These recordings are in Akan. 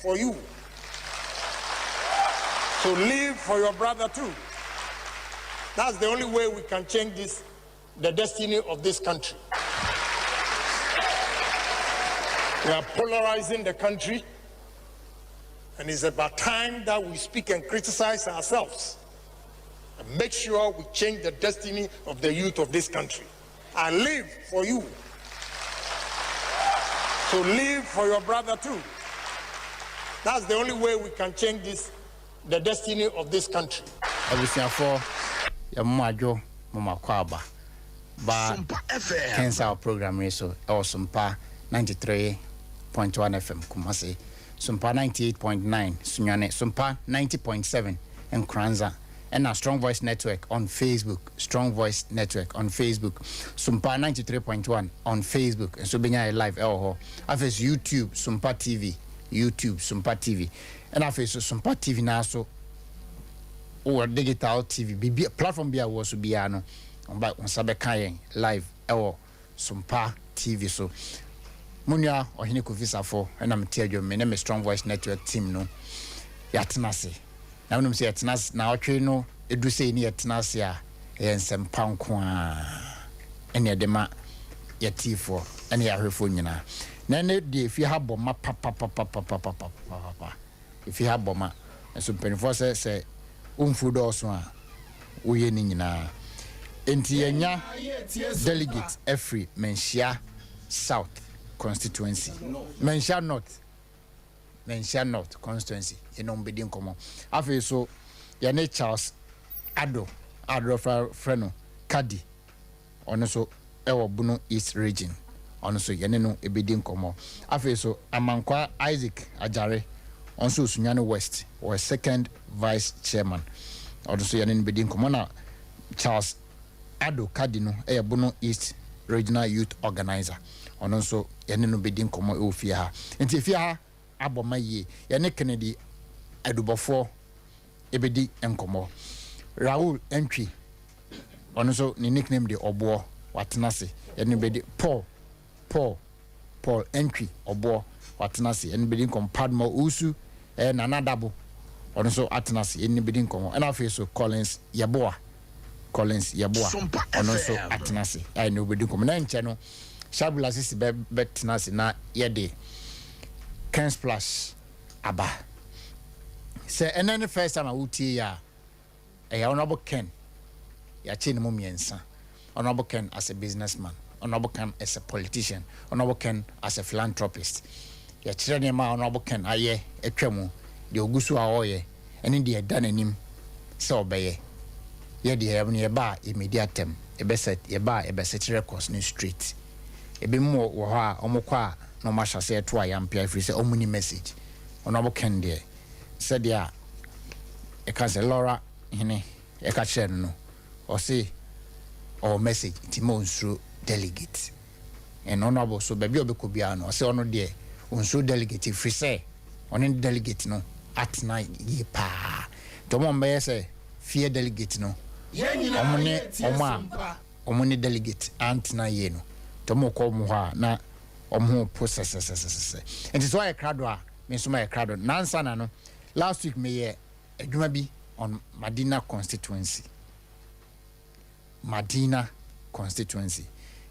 for you. So live for your brother too. That's the only way we can change this, the destiny of this country. We are polarizing the country, and it's about time that we speak and criticize ourselves and make sure we change the destiny of the youth of this country. I live for you. So live for your brother too. That's the only way we can change this, the destiny of this country. Abusuafoɔ, yɛ mo adwo mo ma kɔ aba ba Kensa program yi so ɛwɔ Sompa 93.1 FM Kumasi, Sompa 98.9 Sunyani, Sompa 90.7 Nkoranza, ɛna Strong Voice Network on Facebook, Strong Voice Network on Facebook, Sompa 93.1 on Facebook nso bɛnya yɛ live ɛwɔ hɔ. Afei so YouTube, Sompa TV, YouTube, Sompa TV, ɛna afei so Sompa TV naa so wowɔ digital TV biribi, platform bi a wɔ so biara no, ɔba nsa bɛka yɛn live ɛwɔ Sompa TV so. Mo nua Ɔhene Kofi Safo ɛna mete adwom. Me ne me Strong Voice Network team no yɛatena ase na wonim sɛ yɛtena ase na ɔtwe no ɛdu sɛ ne yɛtena ase a, ɛyɛ nsɛmpa nko a ɛne ɛde ma yɛtiifoɔ ɛne yɛahwɛfoɔ nyinaa. Na ɛne deɛ, ɛfie ha bɔ ma papapapapapapapa. Ɛfie ha bɔ ma nso mpanimfoɔ sɛ womfuo dɔɔso a woyɛ ne nyinaa. Nti yɛnya delegate afiri Manhyia South constituency, Manhyia North, Manhyia North constituency. Yɛne ɔmo bɛdi nkɔmmɔ. Afei so yɛne Charles Ado Ado frɛ no Kadi, ɔno nso ɛwɔ Bono East Region, ɔno nso yɛne no ɛbɛdi nkɔmmɔ. Afei so Amankwa Isaac Agyare, ɔno nso Sunyani West, ɔyɛ second vice chairman, ɔno nso yɛne no bɛdi nkɔmmɔ. Na Charles Ado Kadi no ɛyɛ Bono East Regional Youth Organizer, ɔno nso yɛne no bɛdi nkɔmmɔ ɛwɔ fie ha. Nti fie ha abɔ ma yie. Yɛne Kennedy Adubɔfoɔ ɛbɛdi nkɔmmɔ. Raul Entry, ɔno nso ne nickname de Ɔboɔ, watena ase, yɛne no bɛdi. Paul Entry Ɔboɔ watena ase, yɛne no bɛdi nkɔmmɔ. Padma Owusu, Nana Dabo, ɔno nso atena ase, yɛne no bɛdi nkɔmmɔ. Ɛna afei so Collins Yɛboa, Collins Yɛboa, ɔno nso atena ase a yɛne no bɛdi nkɔmmɔ. Na nkyɛn no Shabula Sisi bɛ bɛtena ase na yɛde Ken Splash aba. Sɛ ɛnɛ ne first time a wotie yɛ a, ɛyɛ Honourable Ken. Yɛakyɛ ne mu mmiɛnsa: Honourable Ken as a businessman, Honourable Ken as a politician, Honourable Ken as a philanthropist. Yɛkyerɛ nneɛma a Honourable Ken ayɛ atwa mu, deɛ ogu so a ɔreyɛ, ɛne deɛ ɛda n'anim sɛ ɔbɛyɛ. Yɛ deɛ yɛ yɛba a yɛmɛdi atɛm, yɛbɛsɛ yɛba a yɛbɛsɛte records no straight. Ebi mu wɔ hɔ a wɔn kɔ a na wɔn ahyɛ aseɛ to ayampea ɛfiri sɛ wɔn ni message. Honourable Ken deɛ, sɛdeɛ a ɛka sɛ Laura hene ɛka kyerɛ no, ɔse ɔwɔ message, nti ma onsuro delegate. Ɛna Honourable so baabi a ɔbɛkɔ biara no, ɔsɛ ɔno deɛ onsuro delegate, ɛfiri sɛ ɔne delegate no atena yie paa. Nti ɔmo a ɔmbɛyɛ sɛ fear delegate no, ɔmo ne ɔmo a ɔmo ne delegate antena yie no, nti ɔmo kɔ ɔmo hɔ a na ɔmo ho po sɛsɛsɛsɛsɛ. Nti sɛ ɔyɛ krado a, me nso mayɛ krado. Nansa na no last week meyɛ adwuma bi on Madina constituency, Madina constituency.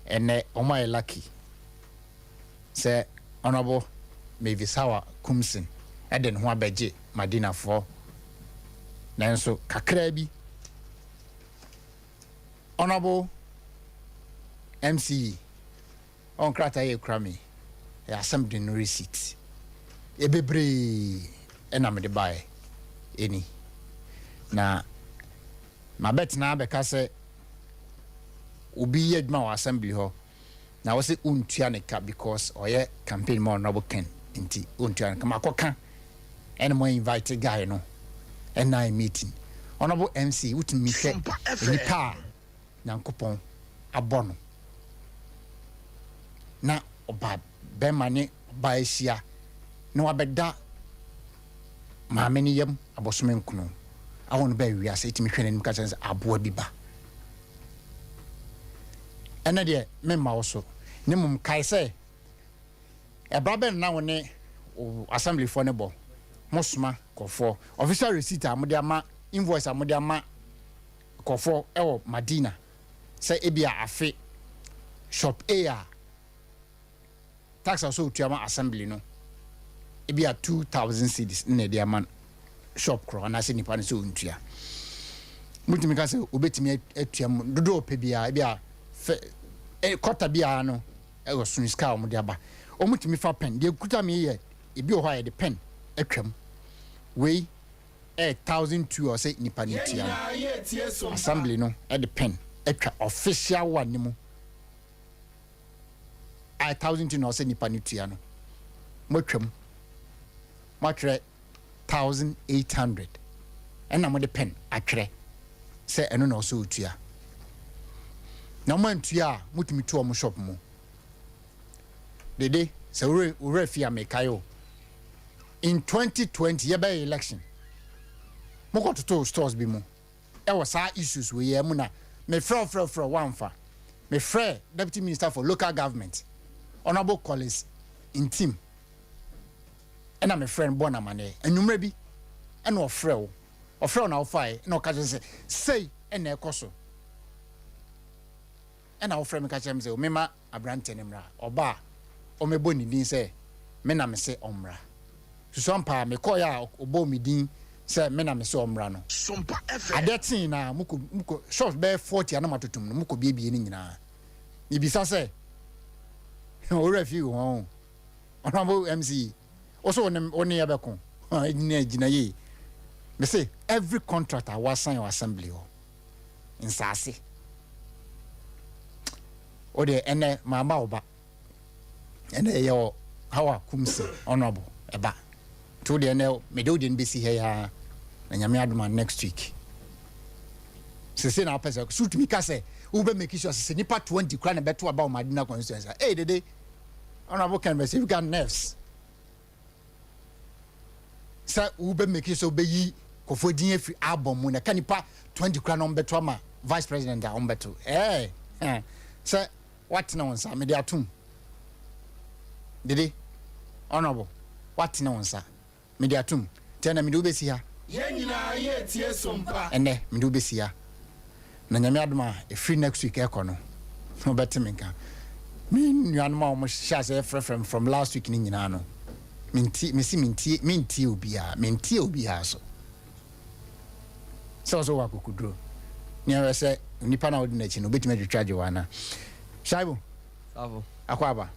Ɛnɛ ɔmo ayɛ lucky sɛ Honourable Mavis Hawa Kumsin ɛde ne ho abɛgye Madinafoɔ, nanso kakraa bi Honourable MCE ɔn krataa yɛ kura mi, ɛyɛ asɛm de no receipt ebebree ɛna mede baeɛ ɛni na mabɛtena abɛka sɛ obi yɛ adwuma wɔ assembly hɔ na wɔsɛ ɔntua ne ka because ɔyɛ campaign ma Honourable Ken, nti ɔntua ne ka. Makɔka ɛna mo invite guy no ɛna meeting. Honourable MC, wotumi hwɛ nipa a Nyankopɔn abɔ no na ɔba bɛrima ne ɔbaa ahyia na wabɛda maame no yam abɔsome nkono awɔ no bɛɛ wiase, ɛtumi hwɛ n'anim ka kyerɛ sɛ aboa bi ba. Ɛnɛ deɛ memma wo so ne mmom kae sɛ ɛbra bɛn na wo ne Assemblyfoɔ no bɔ mo soma kɔfoɔ official receipt a mode ama, invoice a mode ama kɔfoɔ ɛwɔ Madina sɛ ebi a afe shop A a tax a ɔsɛ otua ma assembly no, ebi a 2,000 cedis na ɛde ama shop korɔ anaasɛ nipa no sɛ ɔntua. Mutumi ka sɛ obetumi atua mu dodoɔ ɔpɛ biara, ebi a fɛ kɔta biara no ɛwɔ sono sika a wɔde aba. Wɔn fa pen deɛ kuta mi yɛ, ebi wɔ hɔ a yɛde pen atwam. Wei ɛyɛ 1,200 a ɔsɛ nipa no tua no, assembly no ɛde pen atwa official one ne mu a 1,200 na ɔsɛ nipa no tua no. Mo atwam, mo atwerɛ 1,800, ɛna mo de pen atwerɛ sɛ ɛno na ɔsɛ otua. Na mo antua a, motumi tu ɔmo shop mu dede. Sɛ wura fi a mekae o, in 2020 yɛbɛyɛ election, mokɔtoto stores bi mu ɛwɔ saa issues wei yɛ mu na mefrɛ frɛ frɛ wamfa. Mefrɛ Deputy Minister for Local Government, Honourable Collins Ntim, ɛna mefrɛ no bɔ namaneɛ anwummerɛ bi, ɛna ɔfrɛ wo, ɔfrɛ wo na wofaeɛ, ɛna ɔka kyerɛ sɛ sei ɛna ɛkɔ so, ɛna wofrɛ me ka kyerɛ me sɛ mema aberante no mmra. Ɔba a ɔmɛbɔ ne din sɛ me na me se ɔmmra. Susu ampa a mekɔɔyɛ a ɔbɔɔ me din sɛ me na me se ɔmmra no, adeɛ tee na mokɔ mokɔ shops bɛyɛ 40 a na matotom no, mokɔ biebie no nyinaa. Mebisa sɛ owura fi wɔ ho, Honorable MC, wo so wo ne yɛbɛko gyina gyina yie. Me se every contract a wasan wɔ assembly hɔ nsaase o deɛ, ɛnɛ maama wo ba, ɛnɛ ɛyɛ wɔ Hawa Koomson, Honorable ɛba nti wo deɛ, ɛnɛ mede wo deɛ no bɛsi ha yi na Nyame adoma next week sese na wopɛ sɛ so tumi ka sɛ wobɛ make sure sɛ nipa 20 kora na bɛto aba wɔ Madina constituency. Hey dede, Honorable Ken bɛsɛ you got nerves sɛ wobɛ make sure wobɛyi kɔfoɔ din afiri album mu na ka nipa 20 kora na ɔmbɛto ama vice president a ɔmbɛto ɛɛ sɛ watena wo nsa. Mede atom dede, Honorable, watena wo nsa, mede atom nti ɛnɛ mede wobɛsi ha. Yɛn nyinaa yɛ tie Sompa. Ɛnɛ mede wobɛsi ha na Nyame adom a ɛfiri next week ɛkɔ no wobɛte me nka. Me nuanom a wɔn hyɛ ase frɛfrɛ m from last week ne nyinaa no, menti mesi mentie, mentie obiara, mentie obiara so sɛ wɔsɛ wɔ akokoduro nea ɛwɛ sɛ nipa na wodi n'akyi no obɛtumi atwitwa agye wɔ ana. Shaibu akɔ aba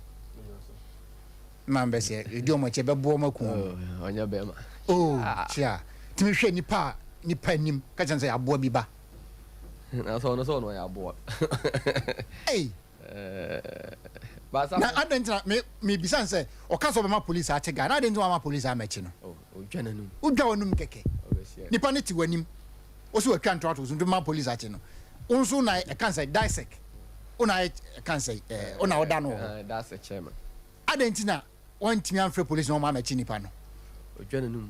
mma mbɛsɛ ɛdi ɔmo akyi ɛbɛboɔ ɔmo aku wɔn. Ɔnyɛ bɛrima. Oh, kyia tumi hwɛ nipa a nipa anim ka kyerɛ sɛ aboa bi ba. Na sɛ ɔno sɛ ɔno ɔyɛ aboa. Ei, na adɛn ntina me mebisa n sɛ ɔka sɛ ɔbɛma police akye guy na adɛn nti wama police amɛkyi no? Ɔdwa n'anum. Wodwa w'anum kɛkɛ. Nipa ne te w'anim wo so watwa ntoato so nti ma police akye no. Wo nso na ɛka sɛ disec wo na ɛka sɛ ɛɛ wo na ɔda no wɔ hɔ. That's the chairman. Adɛn nti na wɔntumi amfrɛ police na wɔn amɛkyi nipa no? Ɔdwa n'anum.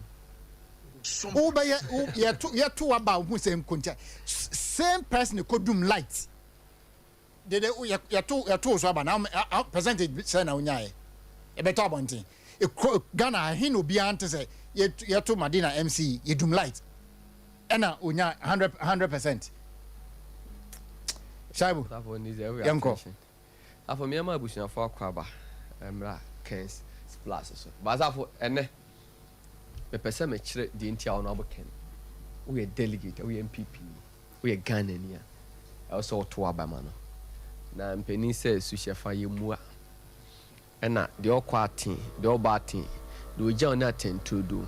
Wobɛyɛ yɛto yɛto waba wo ho sɛ nkontia same person kodum light dede yɛto yɛto so aba na percentage sɛ na wonyaeɛ ɛbɛtɔ abɔnten. Ekuro Ghana ahe na obiara nte sɛ yɛto Madina MC yɛdum light ɛna onya 100%? Shaibu, yɛnkɔ. Afɔ mmeɛma abusuafoɔ akɔ aba mmra Kens Splash so baasafo. Ɛnɛ mepɛ sɛ mekyerɛ deɛ nti a ɔno abɔ Ken. Woyɛ delegate, woyɛ NPP ni, woyɛ Ghana ni a ɛwɔ sɛ woto aba ma no. Na mpanin sɛ suhyɛfa yɛ mua ɛna deɛ ɔkɔ aten, deɛ ɔba aten, deɛ ɔgya wo ne atɛntuodo.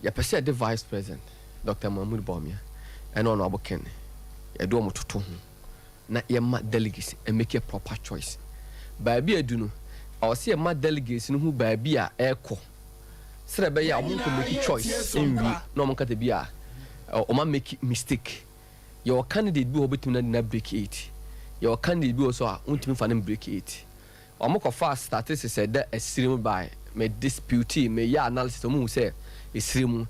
Yɛpɛ sɛ yɛde Vice President Dr Mahmood Bawumia ɛne ɔno abɔ Ken, yɛde wɔn toto ho na yɛma delegates make a proper choice. Baabi adu no, ɛwɔ sɛ yɛma delegates no ho baabi a ɛrekɔ sɛdeɛ ɛbɛyɛ a ɔmo nkɔ make choice nwie na ɔmo nkata bi a ɔmo make mistake. Yɛwɔ candidate bi wɔ hɔ bɛtumi na de na break eight, yɛwɔ candidate bi wɔ so a wontumi fa no break eight. Ɔmo kɔfa statistics ɛda esiri mu by me dispute, me yɛ analysis, ɔmo hu sɛ esiri mu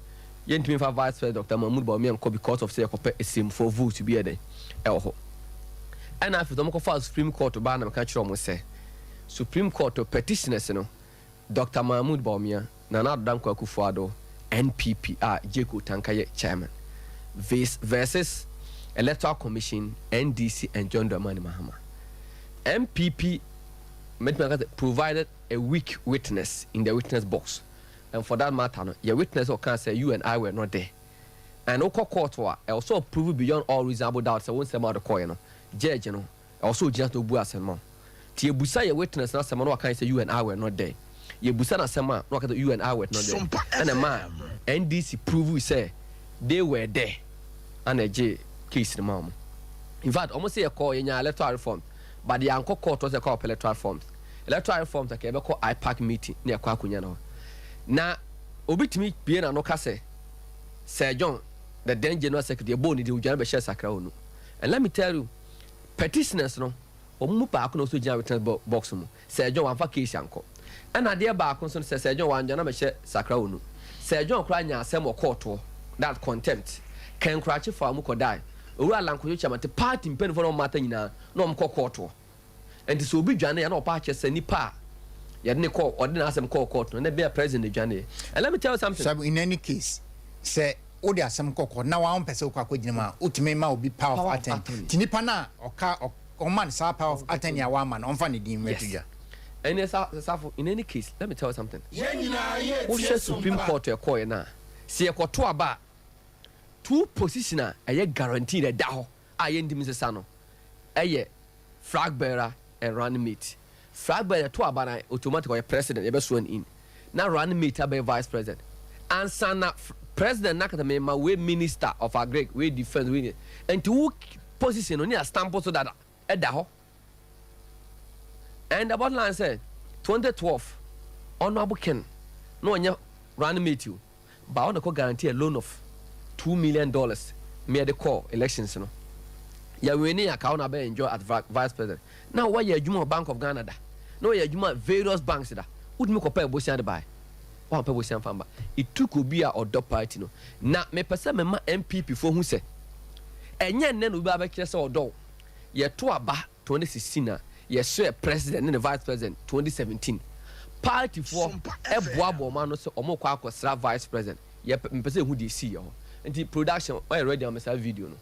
yɛntumi fa Vice President Dr Mahmood Bawumia nkɔ because of sɛ yɛkɔpɛ esirimfoɔ vote bi yɛ dɛ ɛwɔ hɔ. Ɛna afei ɔmo kɔfa Supreme Court baa na meka kyerɛ ɔmo sɛ Supreme Court petitioners no. Doctor Mahmood Bawumia, Nana Addo Dankwa Akufo-Addo, NPP a Jake Otanka yɛ chairman, vis versus Electoral Commission, NDC and John Dramani Mahama. NPP mɛtumi aka sɛ provided a weak witness in the witness box and for that matter no yɛ witness a ɔkaa sɛ you and I were not there and wokɔ court a ɛwɔ sɛ ɔprove beyond all reasonable doubt sɛ wo nsɛm a wode kɔeɛ no judge no Ɛwɔ sɛ ogyina so na obu asɛm ma wo. Nti yɛbusa yɛ witness no asɛm a na waka sɛ you and I were not there. Yɛbusa no asɛm a na waka sɛ you and I were not there. Ɛna ɛmaa NDC prove sɛ they were there ɛna ɛgyee case no maa wɔn. In fact wɔn se yɛkɔɔ yɛnyaa electoral reforms but yɛankɔ court hɔ sɛ yɛkɔ akɔpɛ electoral reforms. Electoral reforms anka yɛbɛkɔ IPAC meeting na yɛkɔ akɔnya no hɔ. Na obi tumi bue n'ano ka sɛ Sir John the then general secretary yɛbɔɔ ne din odwane bɛhyɛɛ Sakra hɔ no. And let me tell you Petitioners no, wɔn mu baako na ɔsɔ gyina witness box mu. Sir John wamfa case ankɔ. Ɛna adeɛ baako nso no sɛ Sir John wandwane ammɛhyɛ Sakra Onu. Sir John koraa nyaa asɛm wɔ court hɔ, that's contempt. Ken Krakye faa mu kɔdae. Owura Alan Kwadwo Kyerematen, party mpaninfoɔ na wɔn mata nyinaa na wɔn kɔ court hɔ. Ɛnti sɛ obi dwane a na ɔpa akyɛ sɛ nipa a yɛde ne kɔɔ, ɔde n'asɛm kɔɔ court no, na ɛbɛyɛ president na ɛdwaneeɛ. And let me tell you something. Sabu, in any case, sɛ wode asɛm kɔ court na woampɛ sɛ wokɔ akɔgyina mu a, wotumi ma obi power of attorney. Nti nipa no a ɔka ɔma no saa power of attorney a woama no, ɔmfa ne din mmɛto Yes. dwa. Ɛnneɛ sa Safo, in any case, let me tell you something. Wohwɛ Supreme Court ɛkɔɔɛ no a, sɛ yɛkɔto aba a, two position a ɛyɛ guaranteed ɛda hɔ a yɛntumi nsesa no ɛyɛ flag bearer and running mate. Flag bearer yɛto aba no automatic ɔyɛ president yɛbɛ sworn in na running mate abɛyɛ vice president ansa na president na kata mema wei minister of agric wei defence wei nti wo position no ne astamp so dada ɛda hɔ and the bottom line sɛ 2012 honorable Ken na ɔnyɛ running mate o. Ba ɔna kɔ guarantee a loan of $2 million me yɛde kɔɔ elections no. Yɛ winning a ka ɔna bɛ enjoy as vice president. Na wayɛ adwuma wɔ Bank of Ghana da. Na wayɛ adwuma various banks da. Wotumi kɔ pɛ bosea de bae. Wampɛ bosea mfa mba. It took obi a ɔdɔ party no. Na mepɛ sɛ mema NPP foɔ hu sɛ ɛnyɛ nnɛ na obi ba bɛkyerɛ sɛ ɔdɔ wo. Yɛto aba 2016 a yɛsoɛ president ne ne vice president 2017 party foɔ boaboa wɔn ano sɛ wɔn rekɔ akɔsra vice president yɛpɛ mepɛ sɛ ehu deɛ esii yɛ hɔ nti production ɔyɛ ready ama saa video no.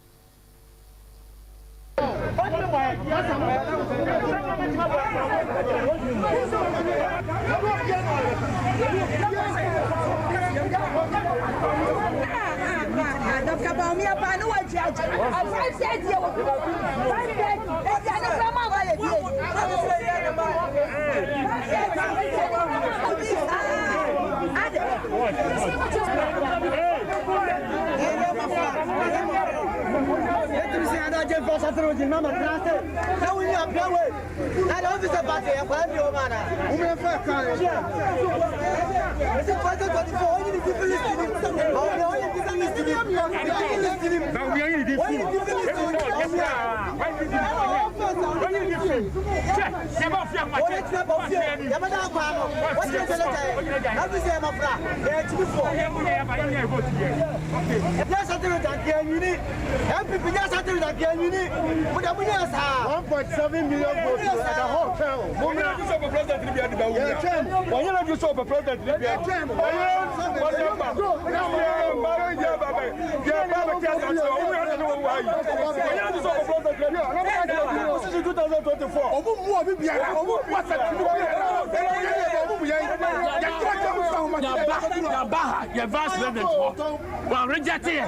Yɛaba ha, yɛ vice president hɔ, wɔn reject yɛ.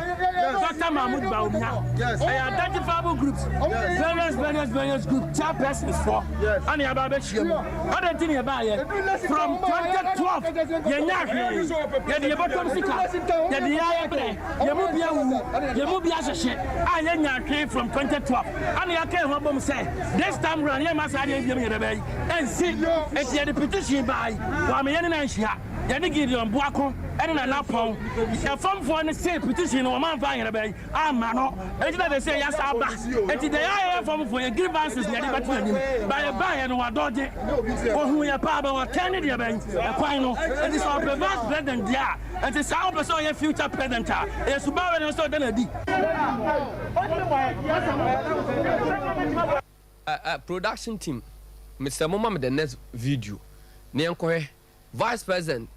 Dr. Mahmoud Bawumia, ɛyɛ identifiable groups, various various various group chairpersons fɔ, ɛna yɛaba abɛhyia mu. Adɛn nti na yɛbaayɛ? From 2012 yɛnya hwee, yɛde yɛbɔtɔm sika, yɛde yɛ ayɛ brɛ, yɛn mu bi awu, yɛn mu bi ahyehye, a yɛnya hwee from 2012. Ɛna yɛaka yɛn ho abom sɛ this time round yɛmma saa adeɛ biom yɛbɛbɛ yi ɛnsi. Enti yɛde petition bae, wɔame yɛne no anhyia. Yɛne Gideon Boako ne Nana Pɔn, yɛfamfoɔ no see petition no wɔamfa anyerɛbɛ yi amma no. Enti na seesei yɛasa aba. Enti deɛ yɛayɛ yɛn famfoɔ, yɛn grievances na yɛde bɛto n'anim. Ba yɛbaeɛ no wadɔgye. Ɔhuu yɛn paa but watɛn ne deɛ bɛn? Ɛkwan no. Enti sɛ ɔpɛ vice president deɛ a, enti saa wopɛ sɛ ɔyɛ future president a, ɛyɛ suban wei na ɛsɛ sɛ ɔda no adi. Production team mesrɛ mo ma me the next video na yɛnkɔhwɛ. Vice President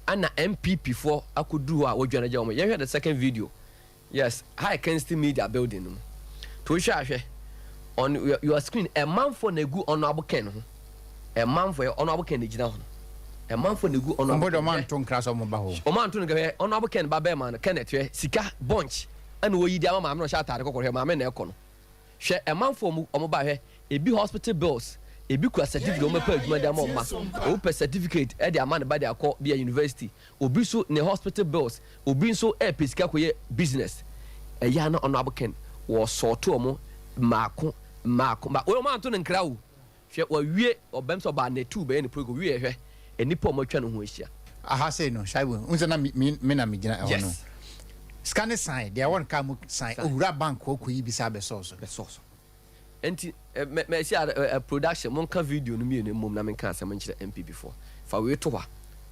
ɛna NPP foɔ akɔduru hɔ a wɔdwane agya wɔn. Yɛnhwɛ the second video. Yes, ha yɛ Kensington Media building no mu. To wohwɛ ahwɛ on your, your screen, ɛmanfoɔ na egu Honourable Ken ho. Ɛmanfoɔ yɛ Honourable Ken na egyina hɔ no. Ɛmanfoɔ na egu Honourable Ken. Ken. Ɔmo anto nkra sɛ ɔmo ba hɔ. Ɔmo anto nkra hwɛ Honourable Ken ba bɛɛma no Kenneth hwɛ sika bunch ɛna wɔyi de ama maame na ɔhyɛ ataade kɔkɔɔ hwɛ maame na ɛkɔ no. Hwɛ ɛmanfoɔ ɔmo ɔmo ba hwɛ ebi hospital bills ebi kura certificate ɔmo bɛpɛ adwuma de ama ɔmo ma obi pɛ certificate ɛde ama ne ba de akɔ bia university obi nso ne hospital bills obi nso ɛɛpɛ sika kɔyɛ business ɛyɛ a na ɔno abokɛn wɔ sɔɔto ɔmo mmaako mmaako mma wɔn anto ne nkra o. Hwɛ wawie ɔbɛm sɛ ɔbaa nɛtu bɛyɛ ne program wie hwɛ nnipa a ɔmo atwa ne ho ahyia. Aha sei no Shaibu n sɛ na me me na me gyina ɛhɔ no Yes. sika ne san deɛ ɛwɔ no kaa mu san owura bank hɔ kɔyi bi saa bɛsɔɔ so. Bɛsɔɔ so nti mɛ mɛ si a production mo nka video no mmienu mmom na menka asɛm nkyerɛ NPP foɔ fa wei to hɔ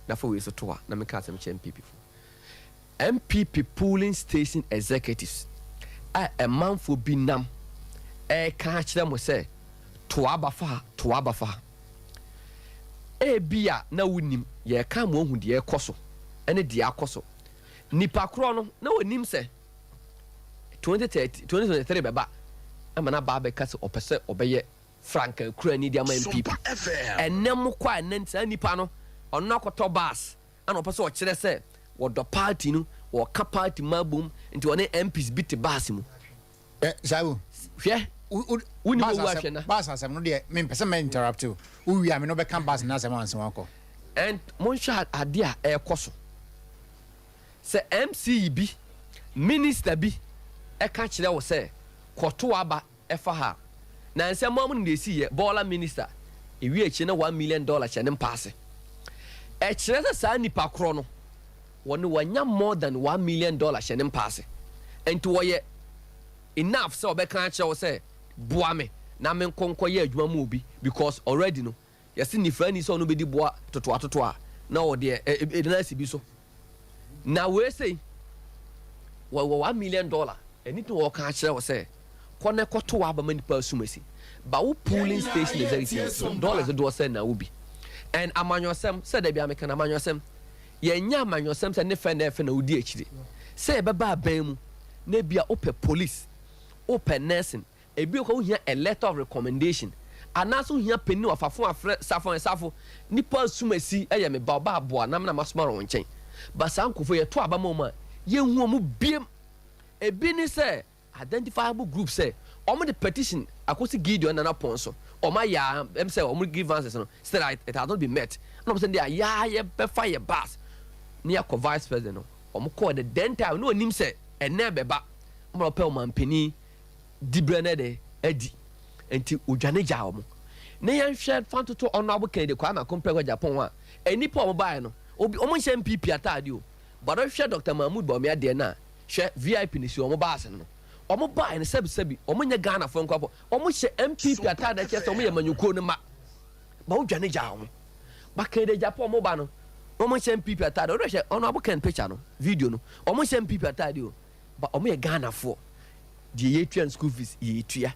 na fa wei so to hɔ na menka asɛm nkyerɛ NPP foɔ. NPP polling station executives a ɛmanfoɔ bi nam reka akyerɛ mo sɛ to aba fa ha, to aba fa ha. Ebia na wonim, yɛreka ama woahu deɛ ɛrekɔ so ne deɛ akɔ so. Nipa korɔ no, na ɔnim sɛ 2030, 2023 bɛba ama no aba abɛka sɛ ɔpɛ sɛ ɔbɛyɛ frankaa kurani de ama NPP. Ɛnɛ mo kɔ a ɛnɛ saa nipa no, ɔno akɔtɔ bus Ana ɔpɛ sɛ ɔkyerɛ sɛ wɔdɔ party no, wɔka party mu abom nti ɔne MPs bi te bus mu. Ɛ Saibu. Hwɛ, wonim owu ahwɛ na. Bus asɛm no deɛ mempɛ sɛ mɛ interrupt wo. Wowie a me ne wobɛka bus no asɛm ansa wakɔ. And monhwɛ adeɛ a ɛrekɔ so. Sɛ MC bi, minister bi ka kyerɛ wo sɛ kɔto aba ɛfa ha a, na nsɛ mo ara mo nim deɛ ɛsii yɛ, bɔɔla minister, ɛwie akyire na $1 million hyɛ ne mpa ase. Ɛkyerɛ sɛ saa nipa korɔ no, wɔne wanya more than $1 million hyɛ ne mpa ase. Nti wɔyɛ enough sɛ ɔbɛka akyerɛ wo sɛ boa me na menkɔ nkɔyɛ adwuma ma obi because already no, Yɛse nifrani sɛ ɔno bɛdi boa totoatotoa a, na ɔwɔ deɛ ɛgyina asi bi so. Na wei sei, wɔwɔ $1 million, ɛno nti na wɔka akyerɛ wo sɛ kɔ na kɔto w'aba ma nipa asum asi. Ba wo polling station executive no, dollars dodoɔ sɛn na wo bi? And amanyɔsɛm, sɛ da biara meka no, amanyɔsɛm, yɛnyɛ amanyɔsɛm sɛ ne fɛ na ɛfɛ na wodi akyire. Sɛ yɛbɛba aban mu na ebia wopɛ police, wopɛ nursing, Ebia koraa wohia a letter of recommendation anaasɛ wohia panin ɔfafo afrɛ safo ɛ safo nipa asumasi yɛ me ba ɔba aboa na me na masoma no wo nkyɛn. But saa nkurɔfoɔ yi yɛto aba ma wɔn a yɛnhu wɔn biem. Ebi ne sɛ identifiable group sɛ wɔn de petition akɔsi Gideon Nana Pɔn so wɔn ayɛ a ɛm sɛ wɔn grievances no still it has not been met ɛna wɔn sɛ deɛ yɛa yɛbɛfa yɛ bus ne yɛakɔ vice president no wɔn kɔɔ the then time na wɔnim sɛ ɛnɛ bɛba wɔn na wɔpɛ ɔmanpanin diberɛ no de adi nti odwane gyaa wɔn. Ne yɛnhwɛ fa ntoto Honourable Kennedy Kwame Akompreko Agyapong ho a, nnipa a wɔbaeɛ no, obi wɔn nhyɛ NPP ataadeɛ o, but wohwɛ Doctor Mahmood Bawumia deɛ no a, hwɛ VIP no si wɔn baase no no, wɔn baeɛ no sɛbi sɛbi wɔn nyɛ Ghanafoɔ nkoa po, wɔn hyɛ NPP ataadeɛ kyerɛ sɛ wɔn yɛ amanyɔkuo no mma, but wodwane gyaa wɔn. But Kennedy Agyapong wɔn ba no, wɔn nhyɛ NPP ataadeɛ, wode hwɛ Honourable Ken picture no, video no, wɔn nhyɛ NPP ataadeɛ o, But ɔmo yɛ Ghanafoɔ. Deɛ yɛtua no school fees yɛtua,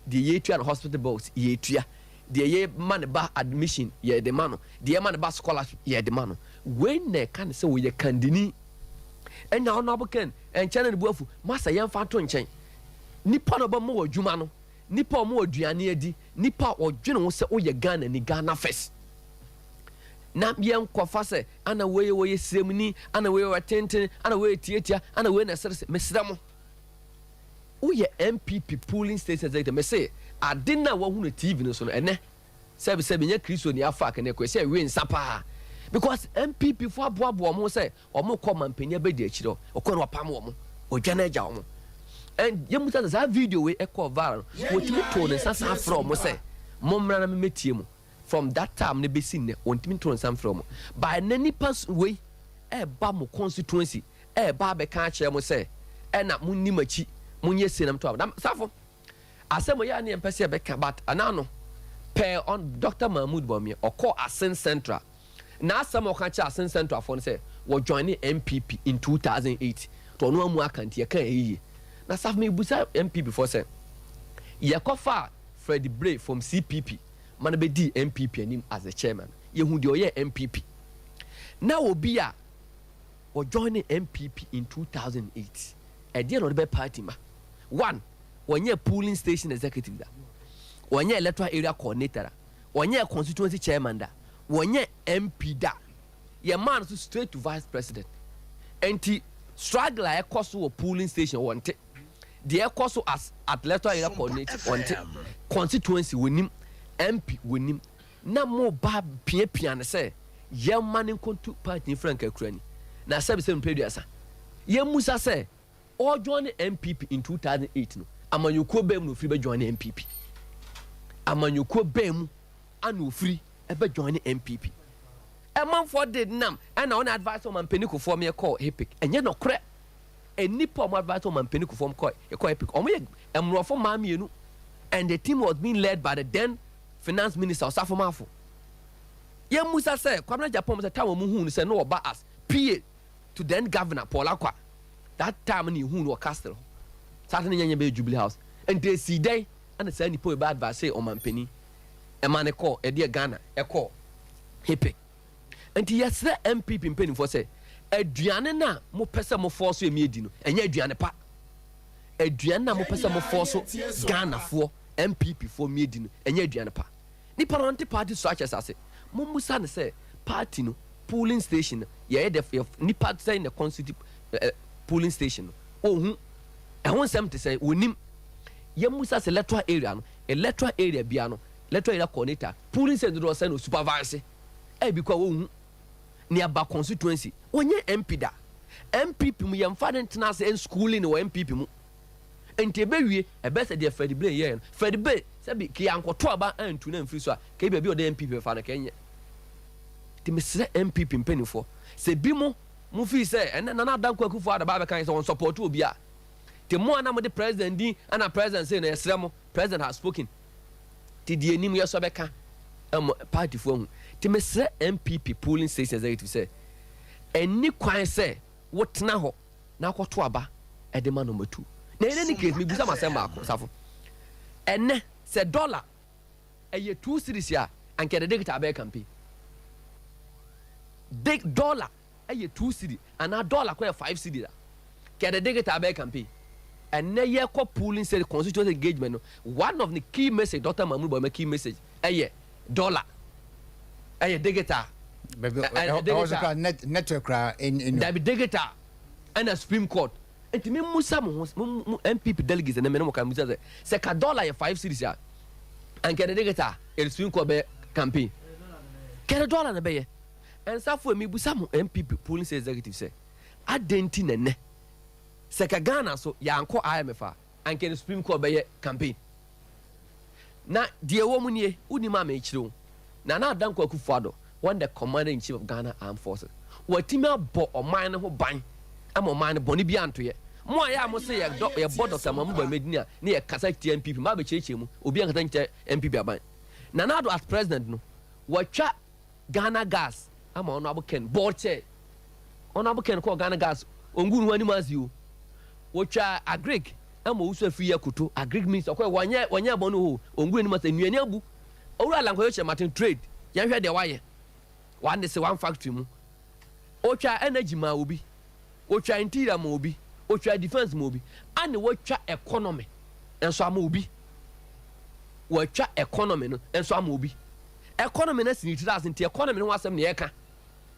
deɛ yɛtua no hospital bills yɛtua, deɛ yɛma ne ba admission yɛde ma no, deɛ yɛma ne ba scholarship yɛde ma no. Wei na ɛka no sɛ ɔyɛ kandini. Ɛna Honourable Ken ɛnkyɛ na ne bo afu. Masa yɛmfa nto nkyɛn. Nipa na ɔbɛma wo adwuma no, nipa a ɔma wo aduane adi, nipa a ɔdwene ho sɛ woyɛ Ghanani, Ghana first. Na yɛnkɔfa sɛ ana wei wɔyɛ sremni, ana wei ɔyɛ tenten, ana wei yɛ tiatia, ana wei na ɛsere se. Mesrɛ mo, woyɛ NPP polling station executive, mese ade no a wahu no TV no so no, ɛnɛ, sɛbi sɛbi, nyɛ Kristo ni afa kɛnɛ kɔ, ɛsɛ ɛwe nsa paa. Because NPP fo aboaboa wɔn ho sɛ wɔn kɔ mampanyin abɛdi akyire hɔ, ɔkɔ no wapam wɔn, ɔdwane agya wɔn. And yɛmu sɛ saa video wei ɛkɔɔ viral no, wɔtumi too ne nsa san frɛ wɔn sɛ, mommra na memmɛtie mo. From that time no bɛsi nnɛ wɔntumi nto nsa mfrɛ wɔn. But ɛnnɛ nnipa wei ɛreba mo constituency ɛreba abɛka akyerɛ mo sɛ ɛna monni m'akyi monyɛ sei na moto aba. Na safo asɛm yɛ a ne yɛmpɛ sɛ yɛbɛka but ɛna no pɛɛ on Dr. Mahmood Bawumia ɔkɔɔ Asin Central na asɛm a ɔka kyerɛ Asin Central foɔ no sɛ wɔ joine NPP in 2008 to ɔno amu aka nti yɛka ɛyie. Na safo mebusa NPP foɔ sɛ yɛkɔfaa Freddie Blay from CPP ma no bɛdii NPP anim as the chairman. Yɛhu deɛ ɔyɛɛ NPP. Na obi a ɔjoin NPP in 2008, ɛdeɛ na ɔde bɛ party ma? One, wɔnyɛ polling station executive da, wɔnyɛ electoral area coordinator da, wɔnyɛ constituency chairman da, wɔnyɛ MP da. Yɛ maa no so straight to vice president. Nti struggle a ɛkɔ so wɔ polling station, wɔnte deɛ ɛkɔ so as at electoral area coordinator, wɔnte constituency, wɔnim MP, wɔnim na mo ba piapia no sɛ yɛma ne nkonto party franka kura ni na sɛbi sɛ mpɛ 30. Yɛmmusa sɛ ɔjoin NPP in 2008 no, amanyɔkuo bɛn mu na ofiri bɛ join NPP? Amanyɔkuo bɛn mu ana ofiri ɛbɛ join NPP? Ɛmanfoɔ de nam ɛna ɔne advice ɔmampanin Kufuor mi ɛkɔ HIPC. Ɛnyɛ nɔkorɛ. Nipa ɔmo advice ɔmampanin Kufuor kɔ ɛkɔ HIPC, ɔmo yɛ mmorɔfo mmaa mmienu, and the team was being led by the then finance minister Osafo Maafo. Yɛn musa sɛ Kwabena Agyapong sɛ time ɔmo hu no sɛ no ɔba as PA to then governor Paul Akwa, that time ne ihu no wɔ castle hɔ saa ne nyɛ bɛyɛ Jubilee House. Nti esi dɛn ɛna saa nipa yi bɛ advice ɔmampanin ɛma ne kɔ ɛdeɛ Ghana ɛkɔ HIPC? Nti yɛsrɛ NPP mpanimfoɔ sɛ aduane no a mopɛ sɛ mofɔɔ so ɛmi edi no, ɛnyɛ aduane pa. Aduane no a mopɛ sɛ mofɔɔ so Ghanafoɔ, NPP foɔ mi edi no, ɛnyɛ aduane pa. Nipa no ɔnte party structures ase. Mommusa ne sɛ party no polling station no, yɛyɛ dɛ yɛ nipa sɛn na constitute polling station no? Ohun ɛho nsɛm te sɛ wɔnim. Yɛmmusa sɛ electoral area no, electoral area bia no, electoral area coordinator, polling station dodoɔ sɛn na supervise? Ɛbi kɔ a wɔnhu ne aba constituency. Wɔnyɛ MP da. NPP mu, yɛmfa ne ntena ase nschooling wɔ NPP mu. Nti ɛbɛwie ɛbɛ sɛ deɛ Freddie Blay yɛɛ no. Freddie Blay sɛbi kì yankɔtɔ aba antu na mfiri so a kɛyi baabi a ɔde NPP bɛfa no kɛnyɛ. Nti mesrɛ NPP mpanimfoɔ sɛ bi mo fii sɛ ɛnɛ Nana Adanko Akufo Addo ba bɛka sɛ wɔn support obi a te mo a na mo de president din ɛna president sɛ na yɛsrɛ mo, president has spoken. Te deɛ anim yɛ sɔ bɛka ɛmo partyfoɔ ahu. Te mesrɛ NPP polling station executive sɛ ɛni kwan sɛ wotena hɔ na akɔto aba ɛde ma number two. Na ɛnɛ ni case mebusa ma asɛm baako safo. Ɛnɛ sɛ dollar ɛyɛ 2 cedis a, anka yɛde digital bɛyɛ campaign de. Dollar ɛyɛ 2 cedi anaa dollar kɔ yɛ 5 cedi a, kɛde digital bɛyɛ campaign. Ɛnɛ yɛkɔ polling station constituency engagement no, one of the key message, Dr Mahmoud Bawumia key message, ɛyɛ dollar ɛyɛ digital. Baabi ɛhɔ so kora network kora ɛnu. Dabi, digital ɛna Supreme Court. Nti mi musa mo ho, mo NPP delegates, ɛnɛ mɛ ne mo ka musa sɛ ka dollar yɛ 5 cedis a, anka yɛde digital yɛde Supreme Court bɛyɛ campaign? Kɛde dollar na bɛyɛ ɛnsafo. Emi busa mo NPP polling station executive sɛ adan ti nɛnɛ sɛ ka Ghana so yankɔ IMF a, anka yɛde Supreme Court bɛyɛ campaign? Na deɛ ɛwɔ mu nie, wonim a mekyerɛ wo, Nana Adanko Akufo Addo, one the commander in chief of Ghana Armed Forces, wɔatumi abɔ ɔman no ho ban ama ɔman no bɔne bi antoyɛ. Mo a yɛ a mo se yɛdɔ yɛbɔ Dr Mahmoud Bawumia din a ne yɛ kasa tia NPP ma abɛkyerɛkyerɛ mu, obi ankasa nkyɛ NPP aban. Nana Addo as president no, wɔatwa Ghana Gas ama Honourable Ken board chair. Honourable Ken kɔɔ Ghana Gas, ongu ne ho anim ase o. Wɔtwa agric ama Owusu Afiri yɛ koto agric minister ɔkɔ, wɔnyɛ bɔne o, ongu anim ase nnuane abu. Owura Alan Kwadwo Kyerematen, trade, yɛnhwɛ deɛ wayɛ one de sɛ one factory mu. Otwa energy ma obi, otwa interior ma obi, otwa defence ma obi, ana wɔtwa economy nso ama obi. Wɔatwa economy no nso ama obi. Economy no asi ne tiri ase. Nti economy no ho asɛm na yɛka.